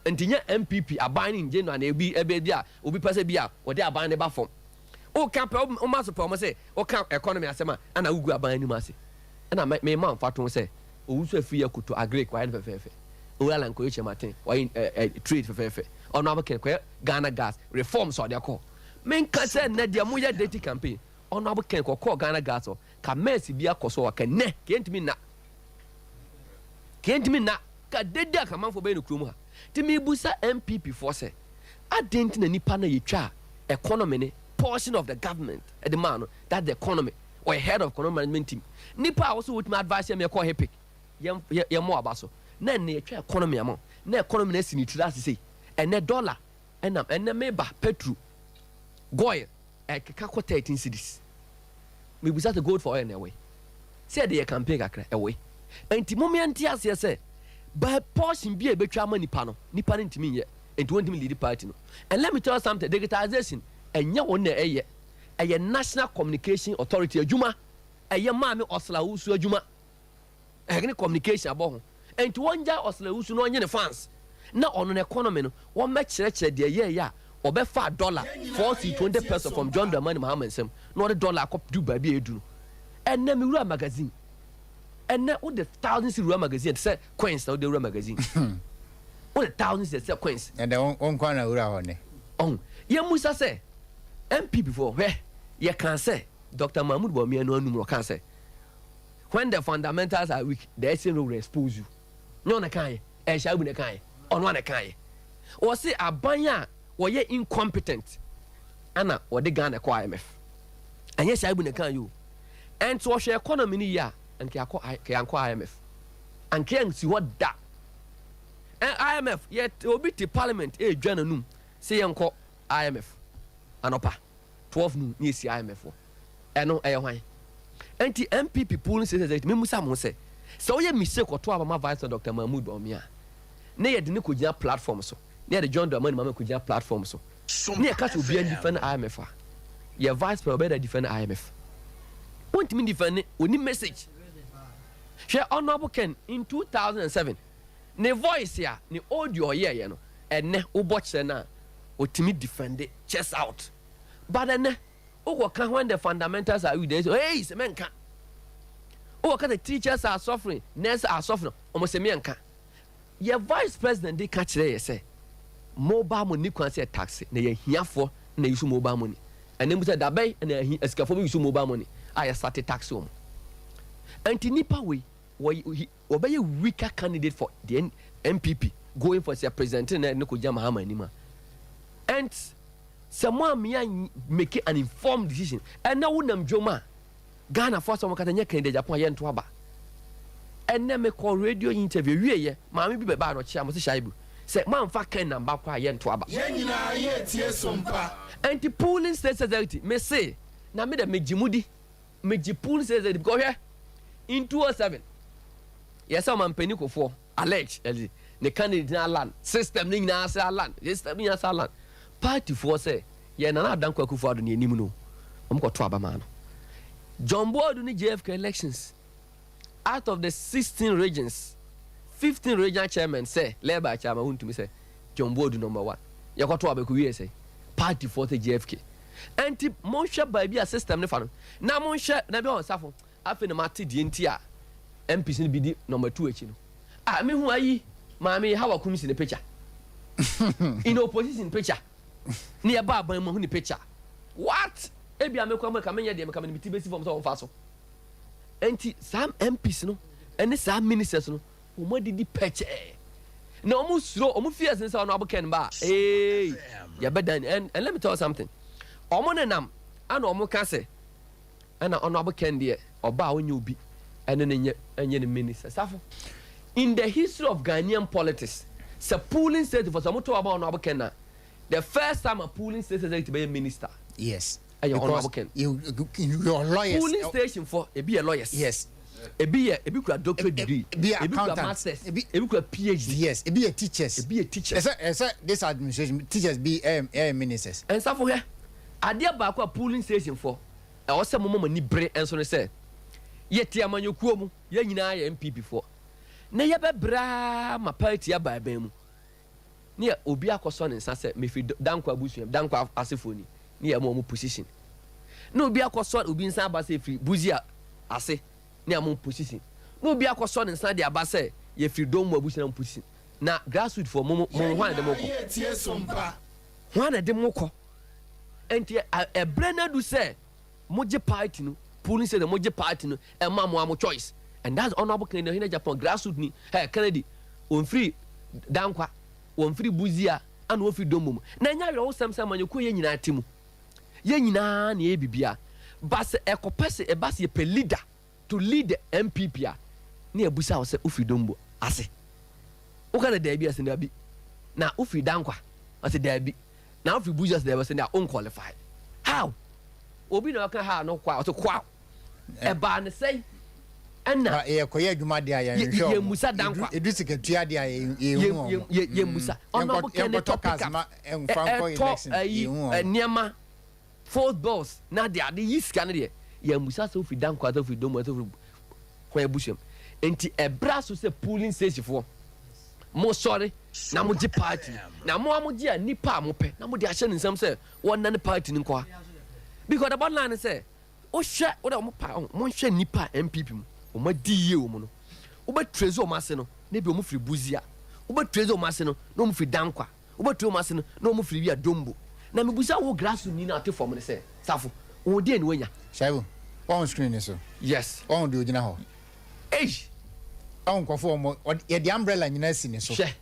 Nti nyɛ NPP aban no ngye no ana ebi ɛbɛ bi a obi pɛ sɛ bi a wɔde aban no ba fam. Woka pɛ, woma so pɛ, ɔmo sɛ woka economy asɛm a ana wogu aban anim ase. Ɛna mema mfa to sɛ Owusu Afiri yɛ koto agric, wayɛ no fɛfɛɛfɛ. Owura Alan Kwadwo Kyerematen wayɛ trade fɛfɛɛfɛ. Ɔno abɛkɛ kɔyɛ Ghana Gas reforms a ɔde akɔ. Menka sɛ nnɛ deɛ moyɛ dirty campaign. Ɔno abɛkɛ kɔkɔɔ Ghana Gas hɔ ka mɛɛsi bi akɔ so wɔ kɛ nnɛ kɛntumi nna, kɛntumi nna ka dede a kamanfoɔ bɛyɛ no kurom ha. Nti mebusa NPP foɔ sɛ adɛn nti na nipa no yɛtwa a economy ne portion of the government ɛde maa no, that the economy ɔyɛ head of economic management team, nipa a wɔsɛ wɔtumi advice yɛ mɛkɔ HIPC, yɛn mo aba so na ɛnɛ yɛtwa economy ama na economy na esi ne tiri ase sei. Ɛnɛ dollar ɛnam ɛnɛ meba petrol goil ɛkeka kɔ 13 cedis. Mebusa sɛ gold for oil na ɛwɔ sɛ yɛde yɛ campaign kakra ɛwɔ. Nti mo mmea nte aseɛ sɛ By portion bi a ebetwa ama nipa no, nipa no ntumi nyɛ, nti wɔntumi lead party no. And let me tell you something, digitization ɛnyɛ wɔn na ɛyɛ, ɛyɛ National Communication Authority adwuma, ɛyɛ Maame Ursula Owusu adwuma, ɛne communication abɔ ho. Nti wɔn gya Ursula Owusu na ɔnye ne fans na ɔno no economy no wɔn bɛkyerɛkyerɛ deɛ ɛyɛ ɛyɛ a ɔbɛfa dollar 4 cedi 20 pesewas from John Dramani Mahama nsam na ɔde dollar akɔ du baabi a edu no. Ɛnɛ mi wura magazine, ɛnɛ wode 1,000 cedi wura magazine, ɛte sɛ coins na wode wura magazine, wode 1,000 cedi, ɛte sɛ coins. Ɛdɛ wɔn kwan na wura hɔ ne. Ɔn yɛn musa sɛ NPP foɔ, hwɛ, yɛ kan sɛ Dr Mahmood Bawumia no anum ɔkan sɛ when the fundamentals are weak, the exchange will expose you. Nyɛ ɔna kan yɛ, ɛhyɛ abu na kan yɛ, ɔno ana kan yɛ. Wɔsi aban a wɔyɛ incompetent ana wɔde Ghana kɔ IMF, ɛnyɛ hyɛ abu na kan yɛ o. Ɛnti wɔhwɛ economy ni yie a, nka akɔ yɛankɔ IMF, anka yɛnsi hɔ da. Ɛ IMF yɛ obi te parliament ɛredwa n'anum sɛ yɛnkɔ IMF anɔpa 12 noon ne yɛsi IMF wɔ ɛno ɛyɛ hwan? Nti NPP polling station executive, memusa mo sɛ woyɛ mistake ɔto abama Vice Dr Mahmood Bawumia ne yɛde ne kɔgyina platform so, ne yɛde John Dramani Mahama kɔgyina platform so ne yɛka sɛ obiara defend IMF a, yɛ vice president ɔbɛyɛ dɛ defend IMF? Wontumi defend ne oni message. Hwɛ, Honourable Ken in 2007 ne voice a ne audio ɔyɛɛyɛ no, ɛnɛ wobɔ kyerɛ no a, ɔtumi defend chest out, but ɛnɛ wokɔka when the fundamentals are weak, they say, hey, sɛ mɛnka. Wokɔka sɛ teachers are suffering, nurses are suffering, ɔmo sɛ mɛnka. Yɛ vice president de ka kyerɛ yɛ sɛ mobile money kwan sɛ tax na yɛ hiafoɔ na yi so mobile money. Ɛnɛ mu sɛ dabɛn na ahi asikafoɔ bi yi so mobile money a yɛ sate tax wɔn. Nti nipa wei wɔ wɔbɛyɛ weaker candidate for the NPP going for sɛ president na ne ko gya Mahama anim a. And sɛ mo amia make an informed decision, ɛnɛ wonam dwom a Ghana fo asɛm kata nyɛ Kennedy Agyapong a yɛnto aba. Ɛnɛ mekɔ radio interview wieyɛ, maame bi bɛbaa no ɔkyea mo sɛ Shaibu sɛ moamfa Ken namba kɔ a yɛnto aba. Yɛn nyinaa yɛ tie Sompa. Nti polling state executive, me se na me de megye mu di, megye polling state executive because hwɛ, in 207 yɛsɛ ɔmampanin Kofoɔ allege ɛdi ne candidate na alan system ne nyinaa sɛ alan system ne nyinaa sɛ alan party foɔ sɛ yɛ Nana Adanko Akufo Ado ne anim no, wɔn kɔ to aba maa no. John Boadu ne JFK elections, out of the 16 regions, 15 regional chairman sɛ led by Chairman Wuntumi sɛ John Boadu number one. Yɛkɔto aba kɔ wie sɛ party foɔ sɛ JFK. Ɛnti monhwɛ baabi a system ne fa no na monhwɛ na bi wɔn safo. Afei na mate deɛ nti a MPs no bi di number two akyi no a mehu ayi maame Hawa Koomson ne picture in opposition picture ne yɛba aban mu hu ne picture. What ebi a mekɔ meka menyɛ deɛ meka mede me ti bɛsi fam sɛ wɔmfa so. Ɛnti saa MPs no ɛne saa ministers no, wɔn adidi pɛkyɛɛ na wɔn suro, wɔn fears ne sɛ ɔno abokɛ no ba a ee yɛbɛdan. And let me tell you something, wɔn nenam ana wɔn ka sɛ ɛna ɔno abokɛ deɛ ɔba a ɔnyɛ obi ɛne ne nyɛ ɛnyɛ ne minister. Safo, in the history of Ghanaian politics, sɛ polling state for sɛ wɔn to aba ɔno abokɛ na the first time a polling state executive bɛyɛ minister ɛyɛ Honourable Ken. You, your lawyers. Polling station for ebi yɛ lawyers, ebi yɛ, ebi kura doctorate degree, ebi yɛ ebi kura accountant, masters, ebi kura PhD. Yes, ebi yɛ teachers. Ebi yɛ teachers. Ɛsɛ this administration teachers bi ɛyɛ ministers. Nsafo, hwɛ, adeɛ baako a polling station fo ɛwɔ sɛ mo mama ni bere nso ne sɛ yɛte amanyɔkuo mu, yɛn nyinaa yɛ NPP foɔ na yɛbɛbraa ma party aba ɛbɛn mu ne yɛ obi akɔsɔ ne nsa sɛ mefiri Dankwa abusua, Dankwa asefoɔ ni, ne yɛ ma ɔmo position, na obi akɔsɔ obi nsa aba sɛ efiri Busia ase ne yɛ mo position, na obi akɔsɔ ne nsa de aba sɛ yɛfiri Dɔm mu abusua mo position. Na grassroots foɔ, mo hwan na de mo kɔ? Yɛ tie Sompa. Hwan na de mo kɔ? Nti ɛbrɛ no adu sɛ mogye party no, polling station mogye party no ɛma mo a mo choice, and that's Honourable Kennedy Ohene Agyapong, grassroots ni. Ɛ Kennedy wɔnfiri Dankwa, wɔnfiri Busia, ana wɔfiri Dombo mu. Na ɛnyɛ awerɛhosɛm sɛ amanyɔkuo yɛ nyinaa te mu, yɛn nyinaa na yɛyɛ bibia ba sɛ ɛkɔpɛ sɛ ɛba sɛ yɛpɛ leader to lead the NPP a, ne yɛbusa wɔ sɛ wofiri Dombo ase, woka sɛ daabi, ase daabi. Na wofiri Dankwa, ɔsɛ daabi. Na wofiri Busia, ɔsɛ daabi. Ɔsɛ daabi. Unqualify how? Obi na ɔka ha no kɔ a ɔsɛ kɔ a ɛbaa ne sɛn. Ɛna yɛkɔyɛ adwuma deɛ a yɛnhwɛ wɔn. Yɛmmusa Dankwa. Edu sikatua deɛ a yɛnhu wɔn. Yɛmmusa. Honourable Ken tɔ pick up. Ɛtɔ ayi nneɛma fourth bills na de ade yi sika no deɛ yɛmmusa sɛ wofi Dankwa sɛ wofi Domo sɛ wofi kwan abusuam. Nti ɛbra so sɛ polling station foɔ mo sɔre na mo gye party na mo a mo gye a nipa a mo pɛ na mo de ahyɛ ne nsam sɛ wɔn na ne party no nkɔ ha because the bottom line sɛ Wohwɛ wo dɛ wɔn pa ho, monhwɛ nnipa a NPP mu wɔn adi yie wɔ mu no, wobɛ trace wɔn ase no na ebi wɔn firi Busia, wobɛ trace wɔn ase no na wɔn firi Dankwa, wobɛ trace wɔn ase no na wɔn firi wia Dombo. Na mebusa wo grassroot ni no a ɔte fam no sɛ, Safo, wo deɛn na wanya? Shaibu, wahu screen no so? Yes. Wahu deɛ ogyina hɔ? Eish! Wahu nkurɔfoɔ a wɔn, yɛde umbrella nyinaa asi ne so. Hwɛ.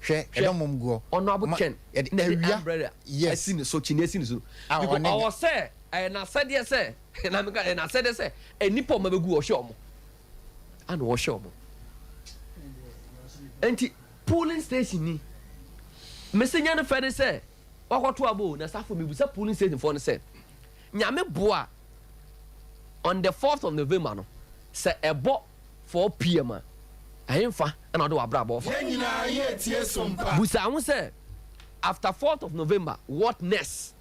Hwɛ, ɛdɔm mom gu hɔ. Honourable Ken na ɛde umbrella asi ne so, kyiniiɛ asi ne so. Because ɔwɔ sɛ. Ɛyɛ n'asɛdeɛ sɛ, na meka ɛyɛ n'asɛdeɛ sɛ nnipa a wɔabɛgu ɔhwɛ wɔn, ana ɔhwɛ wɔn. Nti polling station ni, mese nyɛ no fɛ ne sɛ wakɔto aba o, na safo mebusa polling station foɔ no sɛ, Nyame boa on the 4th of November no, sɛ ɛbɔ 4 pm a, ɛhenfa na ɔde w'abrabɔ fa? Yɛn nyinaa yɛretie som pa. Busa ho sɛ, after 4th of November, what next?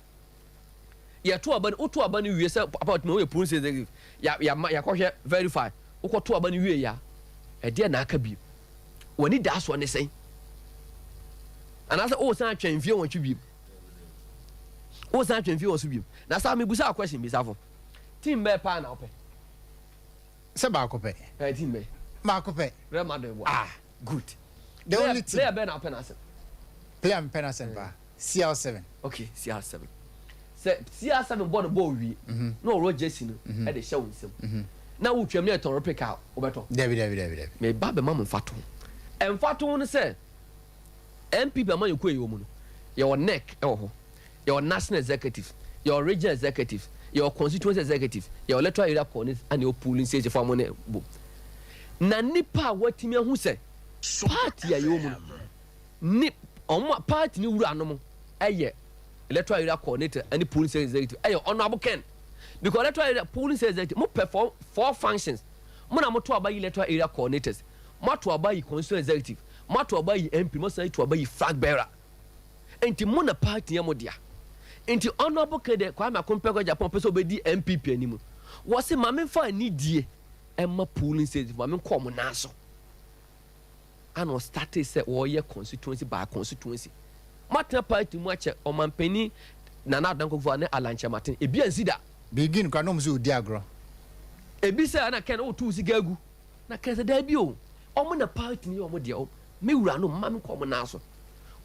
Yɛto aba no, woto aba no wie sɛ papa ɔtumi woyɛ polling station executive, ya yama yakɔhwɛ verify, wokɔto aba no wie ya, ɛdeɛ na aka bio? W'ani da soɔ ne sɛn? Anaasɛ wosan atwɛn mfie nwɔtwe bio? Wosan atwɛn mfie nwɔtwe bio? Na saa mebusa question bi safo, team bɛɛ paa na wopɛ? Sɛ baako pɛ. Ɛɛ team bɛɛ? Baako pɛ. Real Madrid boa. Ah. Good. The only team. Player bɛn na wopɛ n'asɛm? Player mepɛ n'asɛm paa. CR7. Okay, CR7. Sɛ CR7 bɔ ne bɔɔl wie na ɔworɔ jersey no de hyɛ wo nsam na wotwam na yɛtɔn replica a, wobɛtɔ? Dabi, dabi, dabi, dabi. Meba abɛma mo mfatoho. Mfatoho ne sɛ, NPP amanyɔkuo a yɛwɔ mu no, yɛwɔ nec wɔ hɔ, yɛwɔ national executive, yɛwɔ regional executive, yɛwɔ constituency executive, yɛwɔ electoral area coordinators ɛna yɛwɔ polling station fo a wɔn ne bom. Na nipa a wɔatumi ahu sɛ party a yɛwɔ mu no ne wɔn a party no wura nom yɛ electoral area coordinator ɛne polling station executive ɛyɛ honourable Ken because electoral area polling station executive mo perform four functions mo na mo to aba yi electoral area coordinators mo ato aba yi constituency executive mo ato aba yi MP mo san to aba yi flag bearer. Nti mo na party yɛ mo dea. Nti Honourable Kede Kwame Akompɛkɔ Agyapong pɛ sɛ ɔbɛdi NPP anim. Wɔse ma memfa anidie mma polling station ma menkɔ wɔn nan so. Ana ɔstartee sɛ wɔyɛ constituency by constituency. Moatena party mu akyɛ ɔmanpanin Nana Addo Dankwa Akufo-Addo ne Alan Kyerematen. Ebi ansi da. Begin koraa na wɔn sɛ ɔdi agorɔ. Ebi sɛ ɛna Ken wotu wo sika agu. Na Ken sɛ daabi o, wɔn na party no yɛ wɔn dea. Me wura no mma menkɔ wɔn nan so.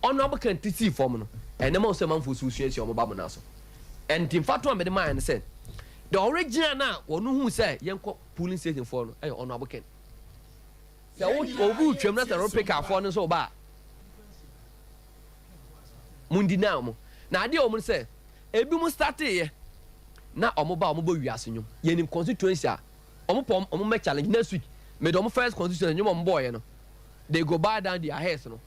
Honourable Ken te sii fam no, ɛnnɛ mahu sɛ manfoɔ nso resuasua wɔn ba mo nan so. Ɛnti mfatoho a mede maeɛ ne sɛ, the original no a wɔn huu sɛ yɛnkɔ polling station foɔ no yɛ Honourable Ken. Sɛ wo obi retwam na sɛ Ropeka foɔ no nso reba a, mo deny wɔn. Na adeɛ a wɔn no sɛ, ebi mo starteeɛ na wɔn ba a wɔbɔ wiase nnwom. Yɛnim constituency a wɔn pɛ wɔn mɛ challenge next week. Mede wɔn first constituency nnwom a wɔn bɔɔyɛ no, they go bow down their heads no.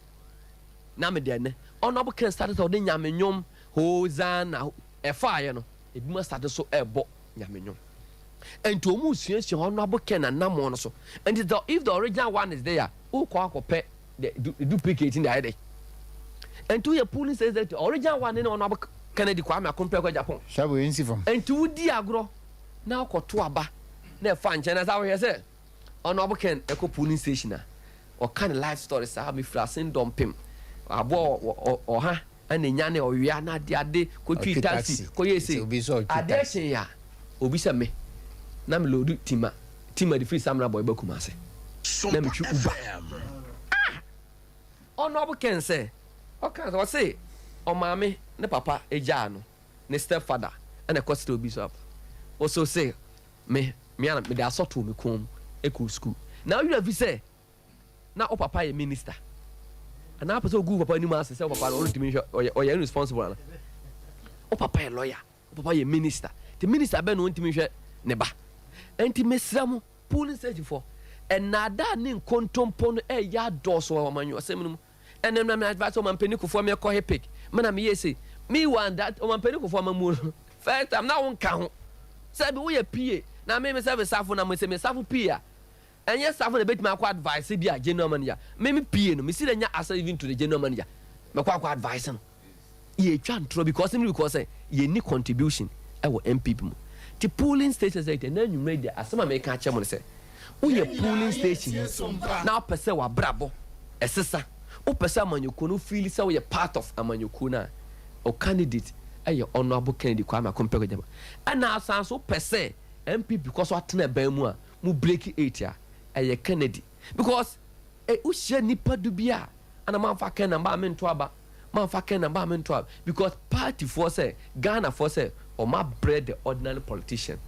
Na me deɛ nnɛ Honourable Ken starte sɛ ɔde Nyame nnwom Hosanna ɛfaeɛ no, ebinom astate so ɛrebɔ Nyame nnwom. Nti wɔn resuasua Honourable Ken anammɔn no so. Nti the, if the original one is there, wokɔ akɔpɛ the duplicate no de ayɛ dɛ. Nti woyɛ polling station original one ne Honourable Kennedy Kwame Akompɛ Agyapong. Hyɛ wei nsi fam. Nti wodi agorɔ na wokɔto aba na ɛfa nkyɛn na sɛ wohwɛ sɛ Honourable Ken kɔ polling station a, ɔka ne life story saa, mefiri asen dɔmpem, aboa ɔha ɛna enyane ɔwea na ade ade kɔtwi taxi kɔyɛ sei. Adeɛ kyee a, obi sɛ me na me load tima, tima de firi Samina Boy ba Kumasi na metwi Uber. Ah! Honourable Ken sɛ, ɔka sɛ, ɔse ɔmaame ne papa gyaa no, ne step father ɛna ɛkɔsrɛ obi so aba. Ɔse ɔse Me, me ara mede asɔ too me kɔn mu kɔɔ sukuu. Na wo werɛ afi sɛ na wo papa yɛ minister? Anaa wopɛ sɛ wogu wo papa anim ase sɛ wo papa no ɔrentumi nhwɛ, ɔyɛ, ɔyɛ irresponsible anaa? Wo papa yɛ lawyer, wo papa yɛ minister. Nti minister bɛn na ɔntumi nhwɛ ne ba? Nti mesrɛ mo, polling station foɔ, nnaadaa ne nkontompo no ɛreyɛ adɔɔso wɔ amanyɔsɛm no mu. Ɛnɛ na me advice ɔmampanin Kufuor me kɔ HIPC me na me yɛ sei meanwhile that ɔmampanin Kufuor amamuo no first time na wo nka ho sɛ bi woyɛ PA na me me sɛ me safo na me sɛ me safo PA a. Ɛnyɛ Safo na ebetumi akɔ advice bi a general manager. Me me PA no, mesi dɛ nya access even to the general manager. Mɛkɔ akɔ advice no. Yɛtwa ntorɔ because simply because sɛ yɛnni contribution ɛwɔ NPP mu. Ti polling station sɛ ɛnɛ anwummerɛ yi deɛ, asɛm a meka akyerɛ mo no sɛ woyɛ polling station yi na wopɛ sɛ wabrabɔ ɛsesa, wopɛ sɛ amanyɔkuo no feel sɛ woyɛ part of amanyɔkuo no a, o candidate ɛyɛ Honourable Kennedy Kwame Akompɛ Agyapong. Ɛna asan so wopɛ sɛ NPP kɔ so atena ban mu a mo break eight a, ɛyɛ Kennedy, because wohyia nipa du bi a ana mamfa Ken na mbaa mento aba, mamfa Ken na mbaa mento aba, because party foɔ sɛ Ghana foɔ sɛ ɔma brɛ the ordinary politician.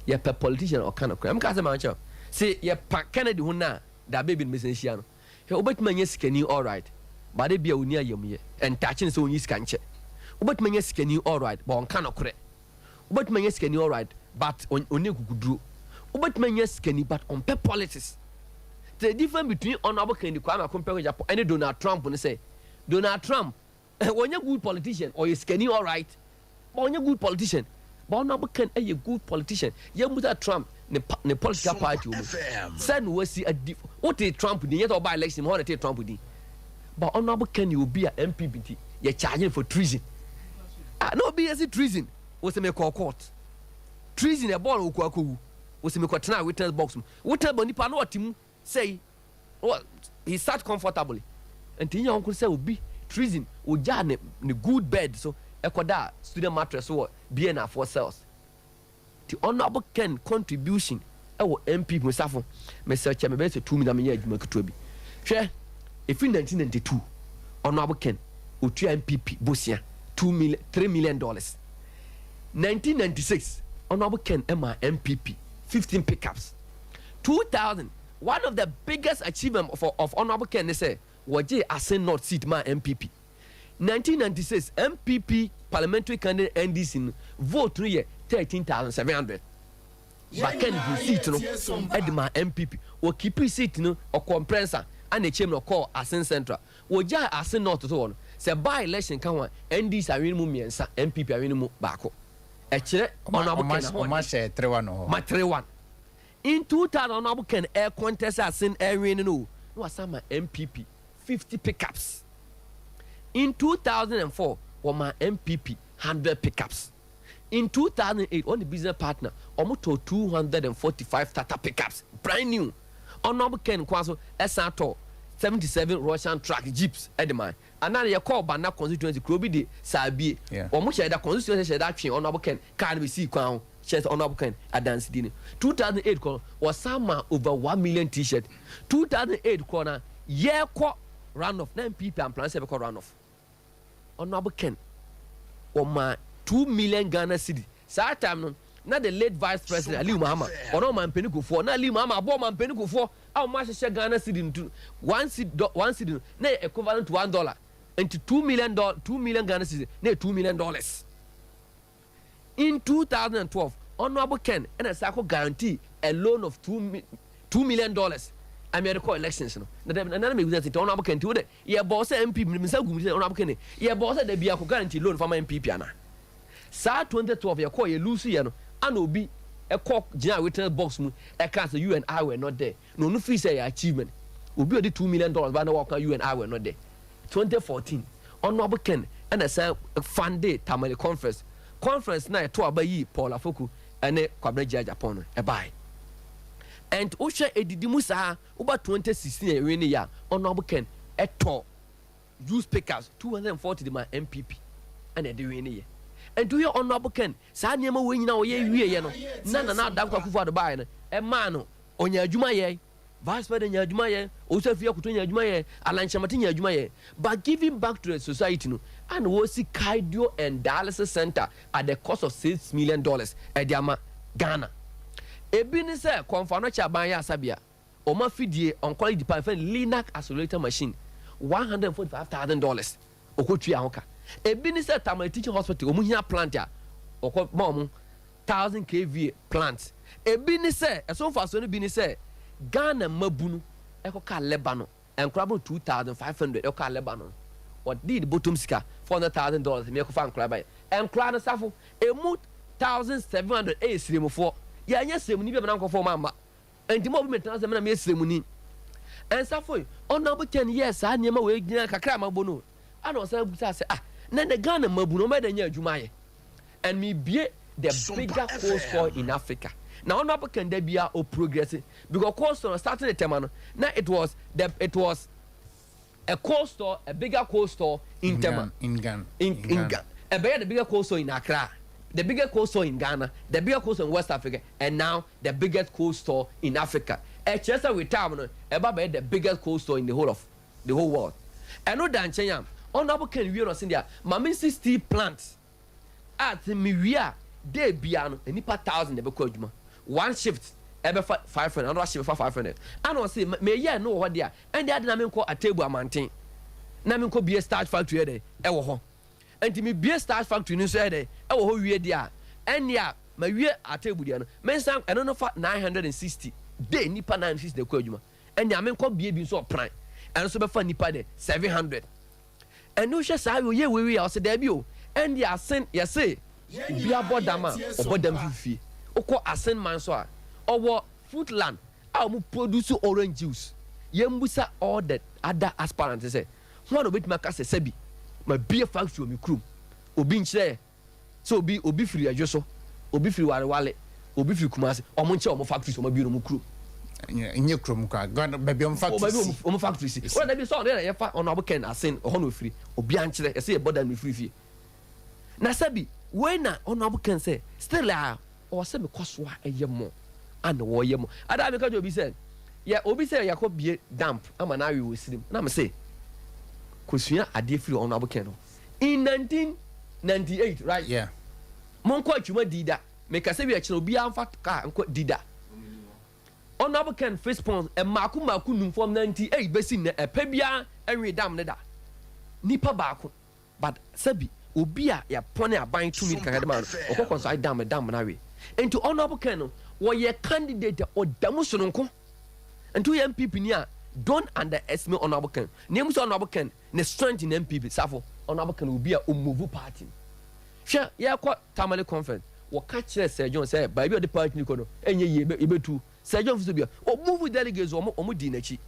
Yɛpɛ politician ɔka no kora. Mka sɛ maa nkyɛn sɛ yɛpa Kennedy ho na da beebi no bɛsɛn hyia no hwɛ. Wobɛtumi anya sikani alright, but bi a ɔni ayamuyɛ ɛntakye ne sɛ ɔnyi sika nkyɛ. Wobɛtumi anya sikani alright, but ɔnka no korɛ. Wobɛtumi anya sikani alright, but ɔni nkukuduro. Wobɛtumi anya sikani, but ɔmpɛ politics. The difference between Honourable Kennedy Kwame Akompɛ Agyapong ɛne Donald Trump ne sɛ Donald Trump wɔnyɛ good politician. Ɔyɛ sikani alright, but ɔnyɛ good politician, but Honourable Ken ɛyɛ good politician. Yɛn musa Trump ne political party wɔ mu sɛ na wasi adi wote Trump din yɛ sɛ ɔba election mu hɔ na te Trump din, but Honourable Ken yɛ obi a NPP ti yɛ charge for treason. Ah, na obi yɛ si treason wosɛ mekɔ court, treason ɛbɔɔl okɔ akɔwu, wosɛ mekɔ tena witness box mu. Witness box, nipa na ɔte mu sɛyi, he sat comfortably. Nti nyɛ wɔn sɛ obi treason ogya ne good bed so ɛkɔda student mattress so wɔ bn four cells. Ti Honourable Ken contribution ɛwɔ NPP mu, safo mesɛ kyɛ mebɛyɛ sɛ 2 minutes menyɛ adwuma ketewa bi. Hwɛ, ɛfiri 1992 Honourable Ken otua NPP bosia 2 million, $3 million. 1996 Honourable Ken ɛma NPP 15 pickups. 2000, one of the biggest achievement of Honourable Ken ne sɛ wɔgye Assin North seat ma NPP. 1996 NPP parliamentary candidate NDC no vote no yɛ 13,700, but Ken hu seat no ɛde ma NPP. Wɔkeep seat no, ɔkɔ mprɛnsa ana ekyim no ɔkɔɔ Assin Central. Wɔgya Assin North so wɔ no sɛ by election ka ho a, NDC awene mu mmiɛnsa, NPP awene mu baako. Ɛkyerɛ Honourable Ken ahoɔden. Ɔma hyɛ 3-1 hɔ. Ma 3-1 in 2000. Honourable Ken ɛ contest Assin ɛwin no na wasan ma NPP 50 pickups. In 2004 wɔma NPP 100 pickups. In 2008 ɔne business partner ɔmo tɔ 245 Tata pickups, brand new. Honourable Ken kwan so ɛsan tɔ 77 Russian truck jeeps ɛde ma anaa yɛ kɔɔ Banda constituency kuro bi de saabie. Wɔn hyɛ da constituency hyɛ da twe Honourable Ken car no bɛ si kwan ho kyerɛ sɛ Honourable Ken adansidie no. 2008 kɔ wɔsan ma over 1 million T-shirt. 2008 kɔ na yɛkɔ run off na NPP amplan sɛ ɛbɛkɔ run off, Honourable Ken wɔma 2 million Ghana cedi. Saa time no na the late Vice President Aliu Mahama ɔno ɔma mpanin Kufuor, na Aliu Mahama abɔ ɔma mpanin Kufuor a wɔn ahyehyɛ Ghana cedi ntu 1 cedi, 1 cedi no na yɛ equivalent to $1, nti $2 million, 2 million Ghana cedi na yɛ $2 million. In 2012 Honourable Ken ɛna sɛ akɔ guarantee a loan of $2 million America elections no na dɛ nana mi sɛ Honourable Ken ti wo dɛ yɛ bɔ sɛ NPP mi nsa gu mi sɛ Honourable Ken yɛ bɔ sɛ dɛbi akɔ guarantee loan fama NPP ana. Saa 2012 yɛ kɔ yɛ lose yɛ no ana obi ɛkɔ gyina witness box mu ɛka sɛ "You and I were not there" na ɔno feel sɛ ɛyɛ achievement. Obi a ɔde $2 million ba na wɔka "You and I were not there". 2014 Honourable Ken ɛna sɛ fund Tamale conference na ɛto aba yi Paul Afoku ɛne Kwabena Gyia Japan no ɛbae. And wohwɛ edidi mu saa woba 2016 ɛwɛ ne yɛ a, Honourable Ken ɛtɔ used pickups 240 de ma NPP ɛna ɛde wei ne yɛ. Nti woyɛ Honourable Ken saa nneɛma wei nyinaa wɔyɛ wie yɛ no na Nana Addo Akufo Addo baeɛ no ɛmaa no ɔnya adwuma yɛ, Vice President nya adwuma yɛ, Owusu Afriyie Akoto nya adwuma yɛ, Alan Kyerematen nya adwuma yɛ, but giving back to the society no ana wɔsi cardio and dialysis center at the cost of $6 million ɛde ama Ghana. Ebi ne sɛ Kɔmfo Anokye aban yɛ asabea ɔma fidie oncology department fɛn linac accelerator machine, $145,000 ɔkɔtua ho ka. Ebi ne sɛ Tamale Teaching Hospital ɔmo hia plant a ɔkɔ ma ɔmo 1,000 kva plant. Ebi ne sɛ ɛso nfaso no bi ne sɛ Ghana mmabunu ɛkɔka Lebanon nkora bɔ 2,500 ɛkɔka Lebanon, ɔde ne bɔtɔm sika $400,000 mi ɛkɔfa nkora ba yɛ nkora no safo emu 1,700 ɛyɛ sirimufoɔ. Yɛnyɛ sirimu ni bi a bɛn nkɔfɔ ɔmo ama. Enti ma obi mmɛtena ase sɛ me na meyɛ sremuni. Ɛnsafo yi, Honourable Ken yɛɛ saa nneɛma wei nyinaa kakra a mabɔ no o. Ɛna ɔsan bisaa sɛ, ah, na ɛnɛ Ghana mmabunu, wɔbɛyɛ dɛn anya adwuma ayɛ? And mebue the bigger cold store in Africa. Na Honourable Ken da biara o progress because cold store no starting ne Tema no, na it was the it was a cold store, a bigger cold store in Tema. In Ghana. In, in Ghana. Ɛbɛyɛ the bigger cold store in Accra, the bigger cold store in Ghana, the bigger cold store in West Africa, and now the biggest cold store in Africa. Ɛkyerɛ sɛ with time no, ɛba bɛyɛ the biggest cold store in the whole of the whole world. Ɛno da nkyɛn a, Honourable Ken wie no ɔse deɛ, ma mensi steel plant a sɛ mewie a day biara no nnipa thousand na ɛbɛkɔ adwuma one shift ɛbɛfa 500 another shift bɛfa 500 ana ɔse meyɛ no wɔ hɔ deɛ a ɛnde ade na menkɔ Atebu Amanten na menkɔ bie starch factory ɛdɛ ɛwɔ hɔ nti mebie starch factory no nso ɛdɛ ɛwɔ hɔ wie deɛ a ɛnde a mawie Atebu deɛ no mensan ɛno no fa 960 day nnipa 960 na ɛkɔ adwuma ɛnde a menkɔ bie bi nso ɔpran ɛno nso bɛfa nnipa dɛ 700 Ɛne wohwɛ saa oyɛ wei wei a ɔsɛ daabi o ɛnde asen yɛse obi abɔ dam a ɔbɔ dam fi fie wokɔ asen man so a ɔwɔ fruitland a ɔmo produce orange juice yɛmbusa all the other aspirants sɛ hwan na obetumi aka sɛ sɛbi ma bie factory wɔ me kurom obi nkyerɛ Sɛ obi obi firi Ɛdwo so, obi firi Warewale, obi firi Kumasi, wɔn nkyɛ wɔn factories wɔn abue no wɔn kurom. Nyɛ kurom koraa, Ghana baabi wɔn factory si. Baabi wɔn factory si. Wɔn dabi sɛ ɔno yɛ yɛfa ɔno abo Ken Asen ɔhɔ na ofiri, obi ankyerɛ yɛsɛ yɛbɔ dan na ofiri fie. Na sɛbi wei na ɔno abo Ken sɛ still a Ɔwɔ sɛ mekɔ so a ɛyɛ mo a na wɔyɛ mo. Ada a meka kyerɛ obi sɛ, yɛ obi sɛ yɛakɔ bie damp ama no awe wɔ sirim. Na mese, kɔsua adeɛ firi Honourable Ken hɔ. In 1998, right? Yeah. Monkɔ atwuma Dida. Meka sɛ wi akyena obiara mfa kaa nkɔ Dida. Honourable Ken Fispons mmaako mmaako num from 98 bɛsi nnɛ ɛpɛ biara ɛnwee dam no da. Nipa baako. But sɛbi obi a yɛapɔne aban tumi kakra de ma no ɔkɔ kɔ nso dam dam no awe. Nti Honourable Ken no wɔyɛ candidate a ɔda mu sononko. Nti woyɛ NPP ni a don't underestimate Honourable Ken. Nea emu sɛ Honourable Ken ne strength in NPP safo Honourable Ken obi a ɔmove party no. Hwɛ yɛkɔ Tamale conference wɔka kyerɛ Sir John sɛ baabi a ɔde party no kɔ no ɛnyɛ yie yɛbɛtu Sir John Fosu bia ɔ move delegates wɔn wɔn dii n'akyi.